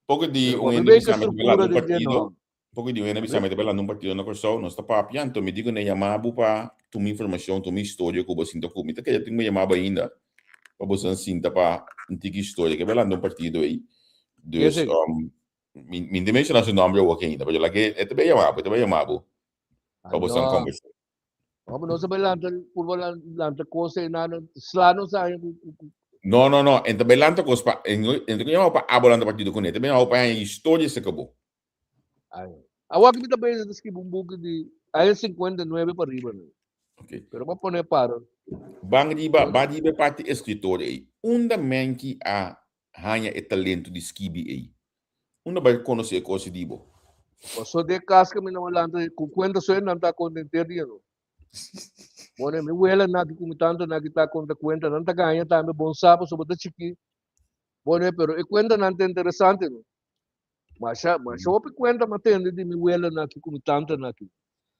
Poco di un hende bisa mi ta un partido. Poco di un hende bisa mi ta un partido na Kòrsou, nos ta papia, anto mi di ku ne yama bo pa tuma informashon, tuma historia ku bo sinta ku mi. Ta keda tin ku yama bo ainda pa bo san sinta pa un tiki historia ke belanda un partido ei. Dus mi mi no ta menshoná su nomber awor ainda, pero laga e ta bai yama bo, e ta bai yama bo pa bo san kombersá. Amo nos a bai lanta purba lanta kos ei nan sla nos aña ku ku. No no no, en ta bai lanta kos pa en ta yama pa abo lanta partido kuné, ta bai yama pa haña historia serka bo. Ay. Awor ki mi ta bezig ta skibi un buki di aña 59 pa riba nan. Okay. Pero m'a pone para. Ban riba, ban riba e parti escritor ei. Unda menki a haña e talento di skibi ei? Unda bai konosé e kos di bo? Paso den kas ku mi no lanta ku kuenta so nan ta konta henter dia no. Bueno, mi wela na ki ku mi tanta na ki ta konta kuenta, nan ta gaña tambe bon sa pasobra ta chikí. Bueno, pero e kuentanan ta interesante no. Masha, masha hopi kuenta mi a tende di mi welanan aki ku mi tantanan aki.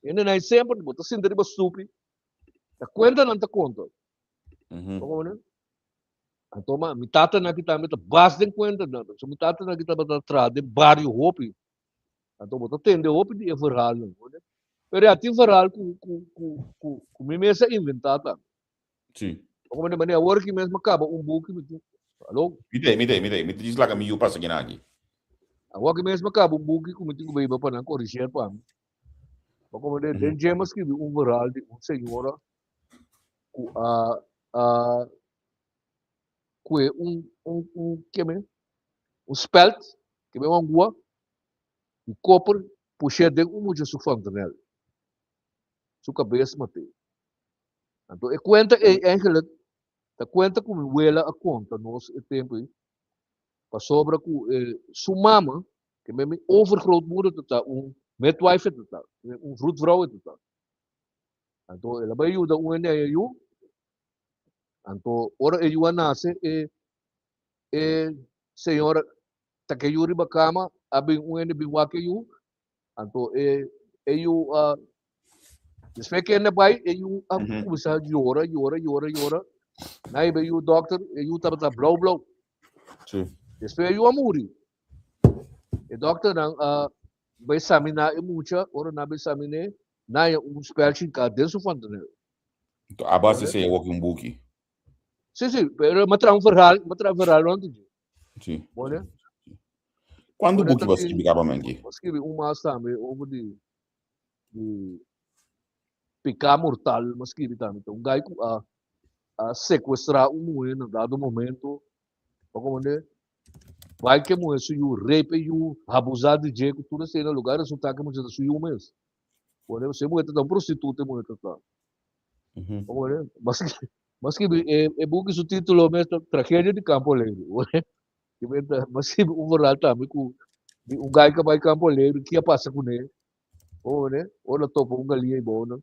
Hendenan semper bo ta sinta riba stupi, ta kuentanan ta konta. Bo kono? Anto ma mi tatanan aki tambe ta bas den kuentanan. So mi tatanan aki tabata traha den bario hopi. Anto bo ta tende hopi di e verhaalnan. Pero ya tin verhaal ku ku ku ku ku mi mes a inventá tambe. Sí. Bo kono? Manera awor aki mes mi a kaba un buki mi tin Alo? Mi ta, mi ta, mi ta, mi ta djis laga mi yu pasa kina aki. Awor aki mes mi a kaba un buki ku mi tin ku beiba pa nan koriger pa mi. Bo kono? Den dje mi a skibi un verhaal di un señora ku a a kue un un un keme un speld keme un angua di koper push'é den un mucha su fontanel su kabes mat'é. Anto e kuenta ei eigenlijk ta kuenta ku mi wela a konta nos e tempu ei pasobra ku su mama keme mi overgrootmoeder ta ta un midwife ta ta un vroedvrouw ta ta. Anto el a bai yuda un hende haña yu. Anto ora e yu a nase e e señora ta ke yu riba kama a bin un hende bin wak e yu. Anto e e yu a despues ke hende bai e yu a kuminsá yora yora yora yora. Nan a hiba e yu dòkter e yu tabata blou blou. Despues e yu a muri. E dòkternan a bai saminá e mucha ora nan a bai saminé Nan ya un speltje ka den su fontanel. Enton a base esei a woki un buki. Sí, sí, pero mi a traha un verhaal, mi a traha un verhaal rond dje. Sí. Bueno. Cuanto buki bo a skibi kaba menki? Mi a skibi un mas tambe over di di piká mortal, mi a skibi tambe. Ta un guy ku a a secuestra un muhé na dado momento, bo comprende? Bai ke muhé su yu, rape e yu, abusa di dje ku tur esei na lugar, resulta ke mucha ta su yu mes. Bueno, si e muhé ta ta un prostituta e muhé ta ta. Bueno, mas mas que e, e buki su título mes ta Tragedia di Campo Alegre. Bueno, que me ta, mas que un verhaal tambe ku di un guy ka bai Campo Alegre, ki a pasa kuné. Bueno, ora topa un galinha i bona.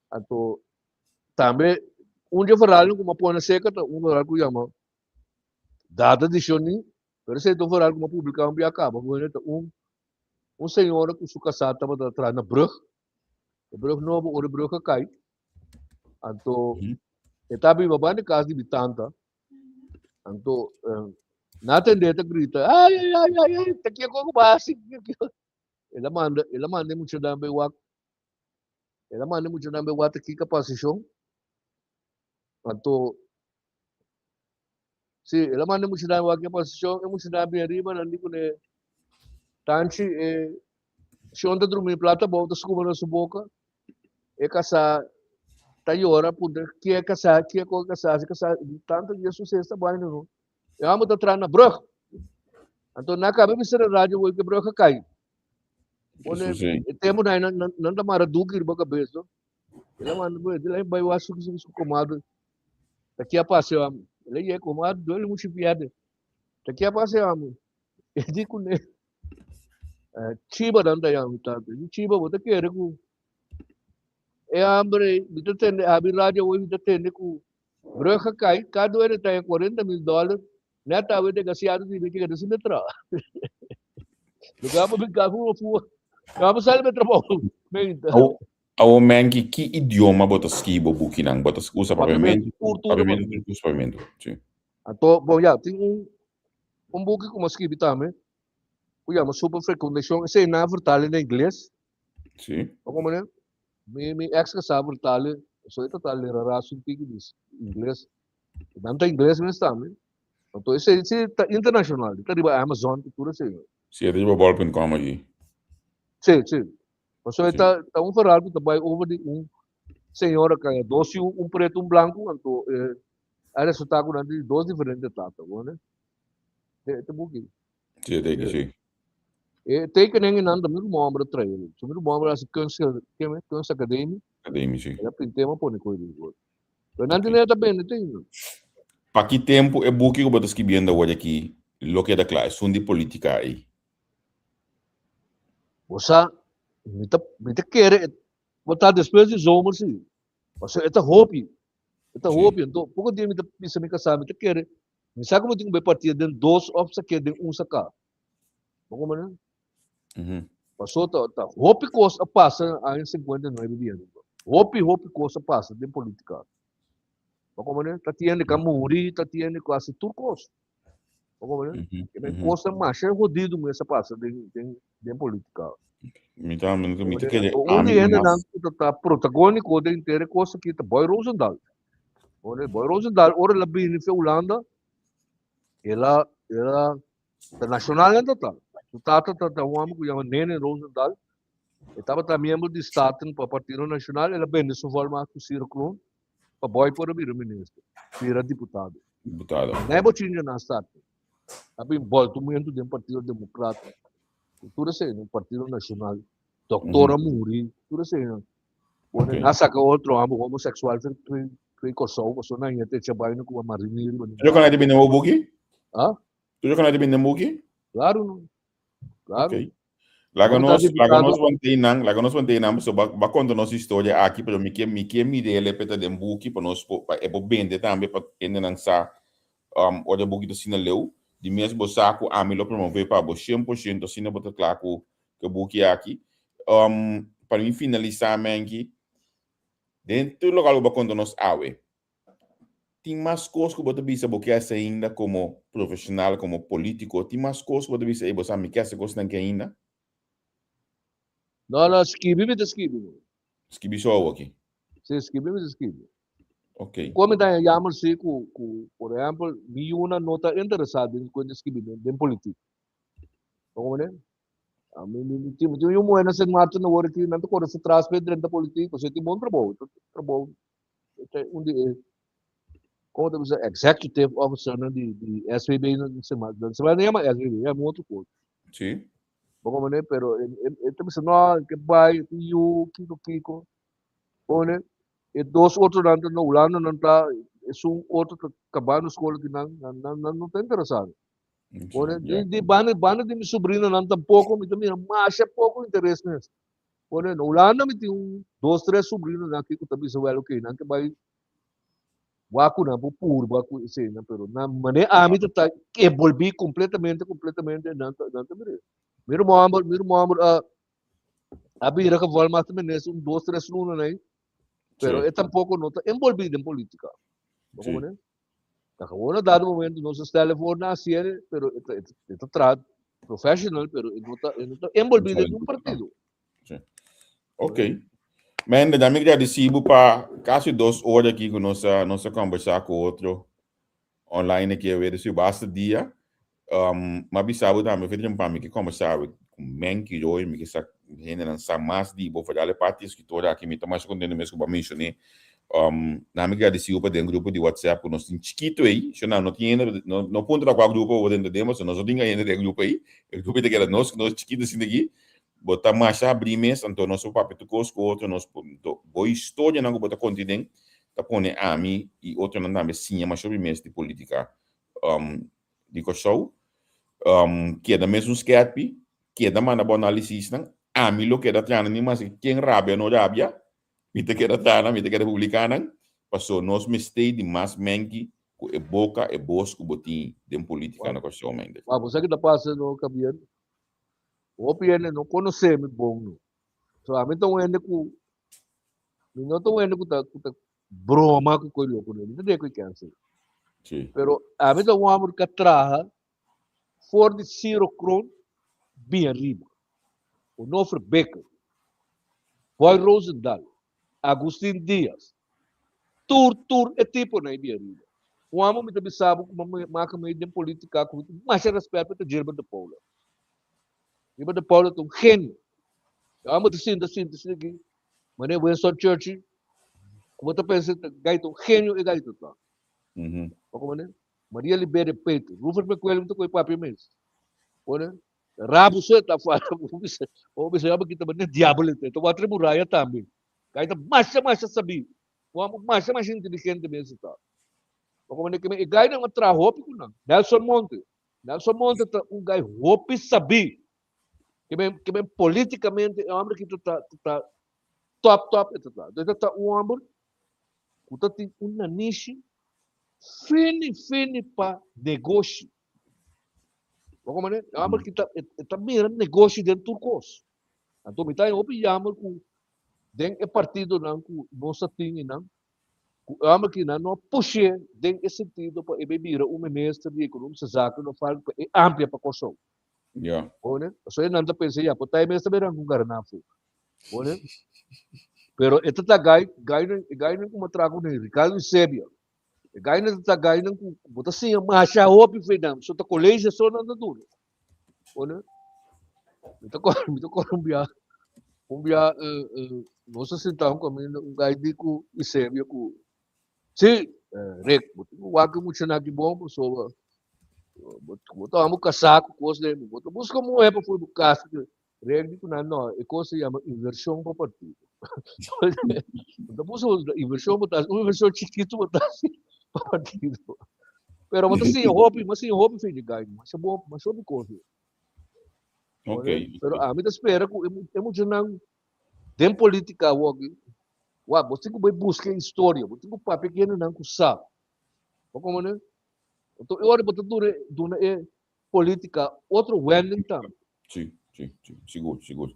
Anto tambe un dje verhaalnan ku mi a pone seka ta un verhaal ku yama Dada di Shoni, pero esei ta un verhaal ku mi a publiká un bia kaba, bueno, ta un Un señora ku su kasá tabata traha na brug, e brug nobo, ora e brug a kai, anto e ta biba banda di kas di mi tanta, anto nan a tend'é ta grita, ay ay ay ay ay, ta kiko ku bo a hasi? El a manda, el a manda e muchanan bai wak, el a manda e muchanan bai wak ta kiko a pasa shon, anto Sí, el a manda e muchanan wak e posishon, e muchanan bin ariba, nan di kuné, Tanchi, e shon ta drumí plata abou, ta skuma na su boka, e kasá ta yora, puntra kie e kasá, kie ku e kasá, si kasá, tantu dia suses ta bai no. E hòmber ta traha na brùg. Anto nan a kaba bisa na radio ku e brùg a kai. Pone e tempo nan nan nan ta mara duki riba kabes no. El a manda bo el a bai wak su su komadre. Ta ki a pasa amo? El a yega komadre duele muchu pierde. Ta ki a pasa amo? E di kuné Chiba nan ta yama mi tata. Di Chiba bo ta kere ku e hamber ei mi ta tende abi radio awor mi ta tende ku brug a kai kada wen e ta haña 40,000 dòler Net awe desgraciado di mi keda sin traha. Lugar pa brincar com uma fua. Não pa sali trabalho. Menta. Awo menki ki idioma bo ta skibi bo bukinan? Bo ta usa Papiamento, papiamento? tur tur Papiamento tur usa papiamento. Si. Anto, bon ya, tin un un buki ku mi a skibi tambe ku yama Superfecundacion. Esei nan a vertale na ingles. Si. Bo komprende? Mi mi ex kasá vertale, so e ta ta lera raso un tiki di ingles. Nan ta ingles mes tambe. Anto esei si ta internacional, ta riba Amazon ku tur esei. Si, e ta riba bol.com aki. Si, si. Pasobra ta ta un verhaal ku ta bai over di un señora ku a dos yu, un pretu, un blanku, anto e a resultá ku nan tin dos diferente tata, bo ne? E ta buki. Si, e teken, si. E tekening nan ta mi ruman homber a trae. So mi ruman homber a hasi kunst, kunstacademie. Academie, si. El a pint'é ma pone koe di gol. Pero nan tin ta bende tin. Pa ki tempu e buki ku bo ta skibiendo awor aki lo keda kla, esun di politika ei? Bo sa, mi ta, mi ta kere e bo ta despues di zomer si. Pasobra e ta hopi, e ta hopi. Anto poko dia mi ta bisa mi kasá, mi ta kere, mi sa ku mi tin ku bai partia den dos òf sa ke den un saká. Bo komprende? Paso ta ta hopi kos a pasa aña 59 dia. Hopi hopi kos a pasa den politika. Bo komprende? Ta tiende ka muri, ta tiende ku hasi tur kos. Bo komprende? E men kosnan masha hodido mes a pasa den den den politika. Mi ta mi ta mi ta kere Un ami di hendenan mas ku ta ta protagóniko den henter e kos aki ta Boy Rozendal. Boy Rozendal ora el a bini fe Hulanda, el a el a Ta nacional en total. Su tata ta ta un homber ku yama Nene Rosendahl. E tabata miembro di Staten pa Partido Nacional. El a bende su volmacht ku Ciro Kroon pa boy por a bira minister, bira diputado. Diputado. Nei bochincha na Staten. A bin boltumento den Partido Democrata. Tur esei no Partido Nacional. Doktor a muri, tur esei no. Bueno, na saka otro homber homosexual fe Kòrsou, pasobra nan yete echa baina ku a marinir. Yo kan a binde bo buki? Ah? Tuyo kan a binde buki? Claro no. Claro. Okay. Laga nos, laga nos manteinan, laga nos manteinan, so ba, ba konta nos historia aki, pero mi ke, mi ke mirele peta den buki pa nos po, pa e bo bende tambe pa hendenan sa um, ora buki ta asina leu. Di mes bo sa ku ami lo promove pa bo 100% asina bo ta kla ku ku e buki aki. Um, pa mi finalisa menki, den tur lokual bo ba konta nos awe, Tin mas kos ku bo ta bisa bo ke hasi ainda komo profeshonal, komo polítiko? Tin mas kos ku bo ta bisa, ey bo sa mi ke hasi kosnan aki ainda? No, no, skibi mi ta skibi. Skibi so awoki? Si, skibi mi ta skibi. Ok. Kon mi ta haña jammer si ku, ku por ehèmpel, mi yunan no ta interesá den kuenta skibi den politik. Bo komprende? Mi, mi, mi tin, mi tin un yu muhé na Sint Maarten awor aki, nan ta kore su tras pa e drenta politik, pasobra e tin bon trabou, e ta trabou ta un di e como ta bisa executive officer nan di di SVB nan se ma se ma yama SVB ya un otro cosa. Sí. Bo comprende? Pero e e ta bisa no ke bai e yu kiko kiko. Pone e dos otro nan ta na Hulanda nan ta esun otro ta kabando skola ki nan nan nan no ta interesado. Pone di di banda banda di mi sobrino nan tampoco mi ta mira masha poco interes mes. Pone na Hulanda mi tin un dos tres sobrinonan aki ku ta bisa wèl oke nan ke bai wak ku nan por purba ku eseinan pero nan manera ami ta ta enbolbí kompletamente kompletamente nan ta nan ta mira. Mi ruman hòmber mi ruman hòmber a a bira gevolmachtigd minister un dos tres lunanan ei pero e tampoko no ta enbolbí den polítika. Bo komprende? Ta gewoon na dado momento nos a stelle voor na hasié, pero e ta, e ta traha professional, pero e no ta, e no ta envolví den un partido. Sí. Ok. Mende, dan mi gradisí bo pa kasi dos ora aki ku nos a, nos a kombersá ku otro online aki awe. Desi basta dia. Um, m'a bisa bo tambe, Federico, pa mi ke kombersá ku Menki Roy, mi ke sa hendenan sa mas di bo, foral e parti escritor aki, mi ta masha contento mes ku bo a menshoné. Um, na mi gradisido pa den grupo di WhatsApp ku nos tin chikitu ei. Sho nan no tin hende, no, no puntra kua grupo bo den ta den, pasobra nos no tin hende den e grupo ei. E grupo ei ta keda nos, nos chikitu asin aki. Bo ta masha abrí mes, anto nos por papia tur kos ku otro, nos por, bo historianan ku bo ta konta den ta pone ami i otronan tambe siña masha hopi mes di polítika di Kòrsou. Keda mesun skèrpi, keda manda bo análisisnan, ami lo keda traha ni maske ken rabia o no rabia, Mi ta keda traha nan, mi ta keda publiká nan, paso nos mester di mas menki ku e boka, e bos ku bo tin den polítika na Kòrsou, Mender. Wak, bo sa ki ta pasa no, Gabriel? Hopi hende no konosé mi bon no. So ami ta un hende ku, mi no ta un hende ku ta ku ta broma ku koi loko no, mi ta deha koi kènsel. Sí. Pero ami ta un hòmber ku a traha for di Ciro Kroon bin ariba. Onofre Becker, Boy Rosendahl, Agustin Diaz, tur tur e tiponan ei bin ariba. Un amo mi ta bisa bo kuma mi maka mi den politica ku mi tin masha respet pa ta Gilbert de Paula. Gilbert de Paula ta un genio. E amo ta sinta sinta sinta aki, manera Winston Churchill, ku bo ta pensa ta gai ta un genio e gai ta ta. Bo komprende? Maria Liberia Peter, Rufus Mecuelo mi ta kohe papia mes. Bo Rabo so e ta fala, bo bisa, bo bisa yoba kita ne diabel e ta watre muraya tambe. Kai ta masha masha sabi. Un homber masha masha inteligente mes e ta. Bo komprende ke e gai nan a traha hopi ku nan. Nelson Monte. Nelson Monte ta un gai hopi sabi. Ke men ke men politikamente e homber ki ta ta ta top top e ta ta. Entonces ta un homber ku ta tin un nanishi fini fini pa negoshi. Bo komprende? E homber ki ta e ta mira negoshi den tur kos. Anto mi ta haña hopi jammer ku den e partidonan ku nos a tin einan, ku e homber ki nan no a push'é den e sentido pa e bai bira un minister di ekonomische zaken of algu pa e amplia pa Kòrsou. Ja. Bo komprende? Pasobra nan ta pensa ya, por ta e mes ta bira un garnafo. Bo komprende? Pero e ta ta gai, gainan, e gainan ku mi a traha kuné, Ricardo Eusebio, E gainan ta gainan ku bo ta siña masha hopi fe nan. So ta colegio so nan ta duna. Bueno, mi ta kor, mi ta kor un bia, un bia eh, eh, nos a sinta un kaminda, un gai di ku Eusebio ku, sí, eh, Rick, bo tin ku wak e muchanan aki bon, pasobra bo, bo ta amo kasá ku kos den, bo ta buska muhé pa for bo kasa. Rick di ku nan, no, e kos se yama invershon pa partido. Bo ta buska invershon, bo ta hasi un invershon chikitu bo ta hasi pa partido. Pero bo ta siña hopi, bo siña hopi fin di gai, masha bo, masha hopi kos. Ok. Pero ami ta spera ku e muchanan den politika awoki, wak, bo tin ku bai buska e historia, bo tin ku papia ku hendenan ku sa. Bo komprende? Anto e ora bo ta duna, duna e politica otro wending tambe. Sí, sí, sí, sigur, sigur.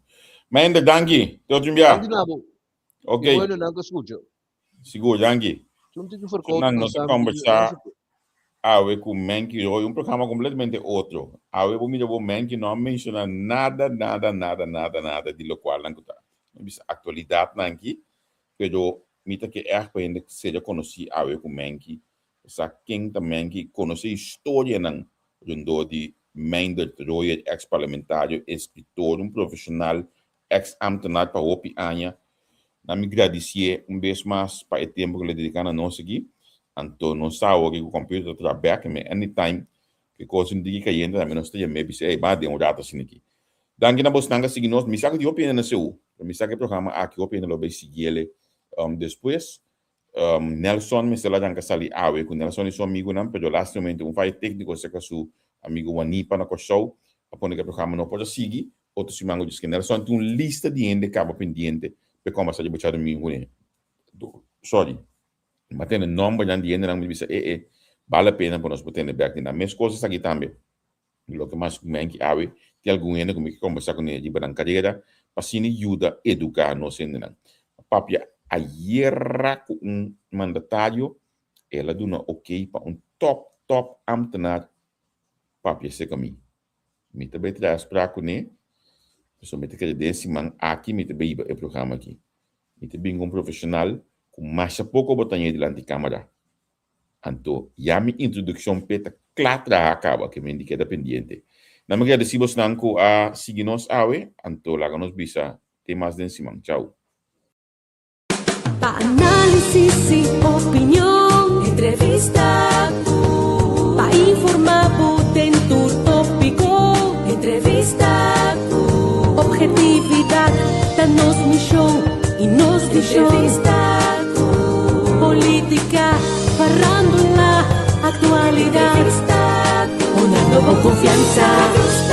Mende, danki. Te otro bia. Danki na bo. Ok. Y bueno, nan ka escucha. Sigur, danki. Sun tiki verkoud. Nan nos a conversa awe ku Menki Roy, un programa completamente otro. Awe bo mira bo Menki no a menciona nada, nada, nada, nada, nada di locual nan ku ta. Mi bisa actualidad nan ki, pero mi ta ke erg pa hende seria conoci awe ku Menki Sa ken ta Menki konosé historianan rondó di Meindert Royer, eks parlamentario, eskritor, un profeshonal, eks ámtenar pa hopi aña. Na mi gradisié un bes mas pa e tempu ku el a dediká na nos aki. Anto nos sa awor ku kòmpiuter ta traha bèk, me anytime ke kos un diki kayente tambe nos ta yam'é bisa ey ba den un rato asina aki. Danki na bosnan ku a sigui nos. Mi sa ku tin hopi hende na seú, pero mi sa ku e programa aki hopi hende lo bai siguiele despues. Nelson mester la ranka sali awe ku Nelson i su amigunan, pero lastimamente un fayo tékniko serka su amigu Wanipa na Kòrsou a pone ku e programa no por a sigui. Otro siman ku djis Nelson tin un lista di hende kaba pendiente pa e kòmbersá riba djadumingu kuné. Sorry, mi a tende nòmbernan di hendenan mi bisa e e bale pena pa nos por tende bèk di nan. Meskos esaki tambe. Loke mas ku men ki awe tin algun hende ku mi ke kombersá kuné riba nan karera pa asina yuda eduká nos hendenan. A papia ayera ku un mandatario, el a duna okey pa un top top ámtenar papia serka mi. Mi ta bai traha afsprak kuné, pasobra mi ta kere den siman aki mi ta bai hiba e programa aki. Mi ta bin ku un profeshonal ku masha poko bo ta hañ'é dilanti kámara. Anto ya mi introduccion p'e ta cla traha caba ke men di keda pendiente. Nan mi gradeci bosnan cu a sigui nos awe, anto laga nos bisa te mas den siman. Chao. Pa análisis y opinion, entrevista cu. Pa informa bo den tur tópico, entrevista cu. Objetivo. Superstishon, polítika, farándula, aktualidat. Hunando bo konfiansa.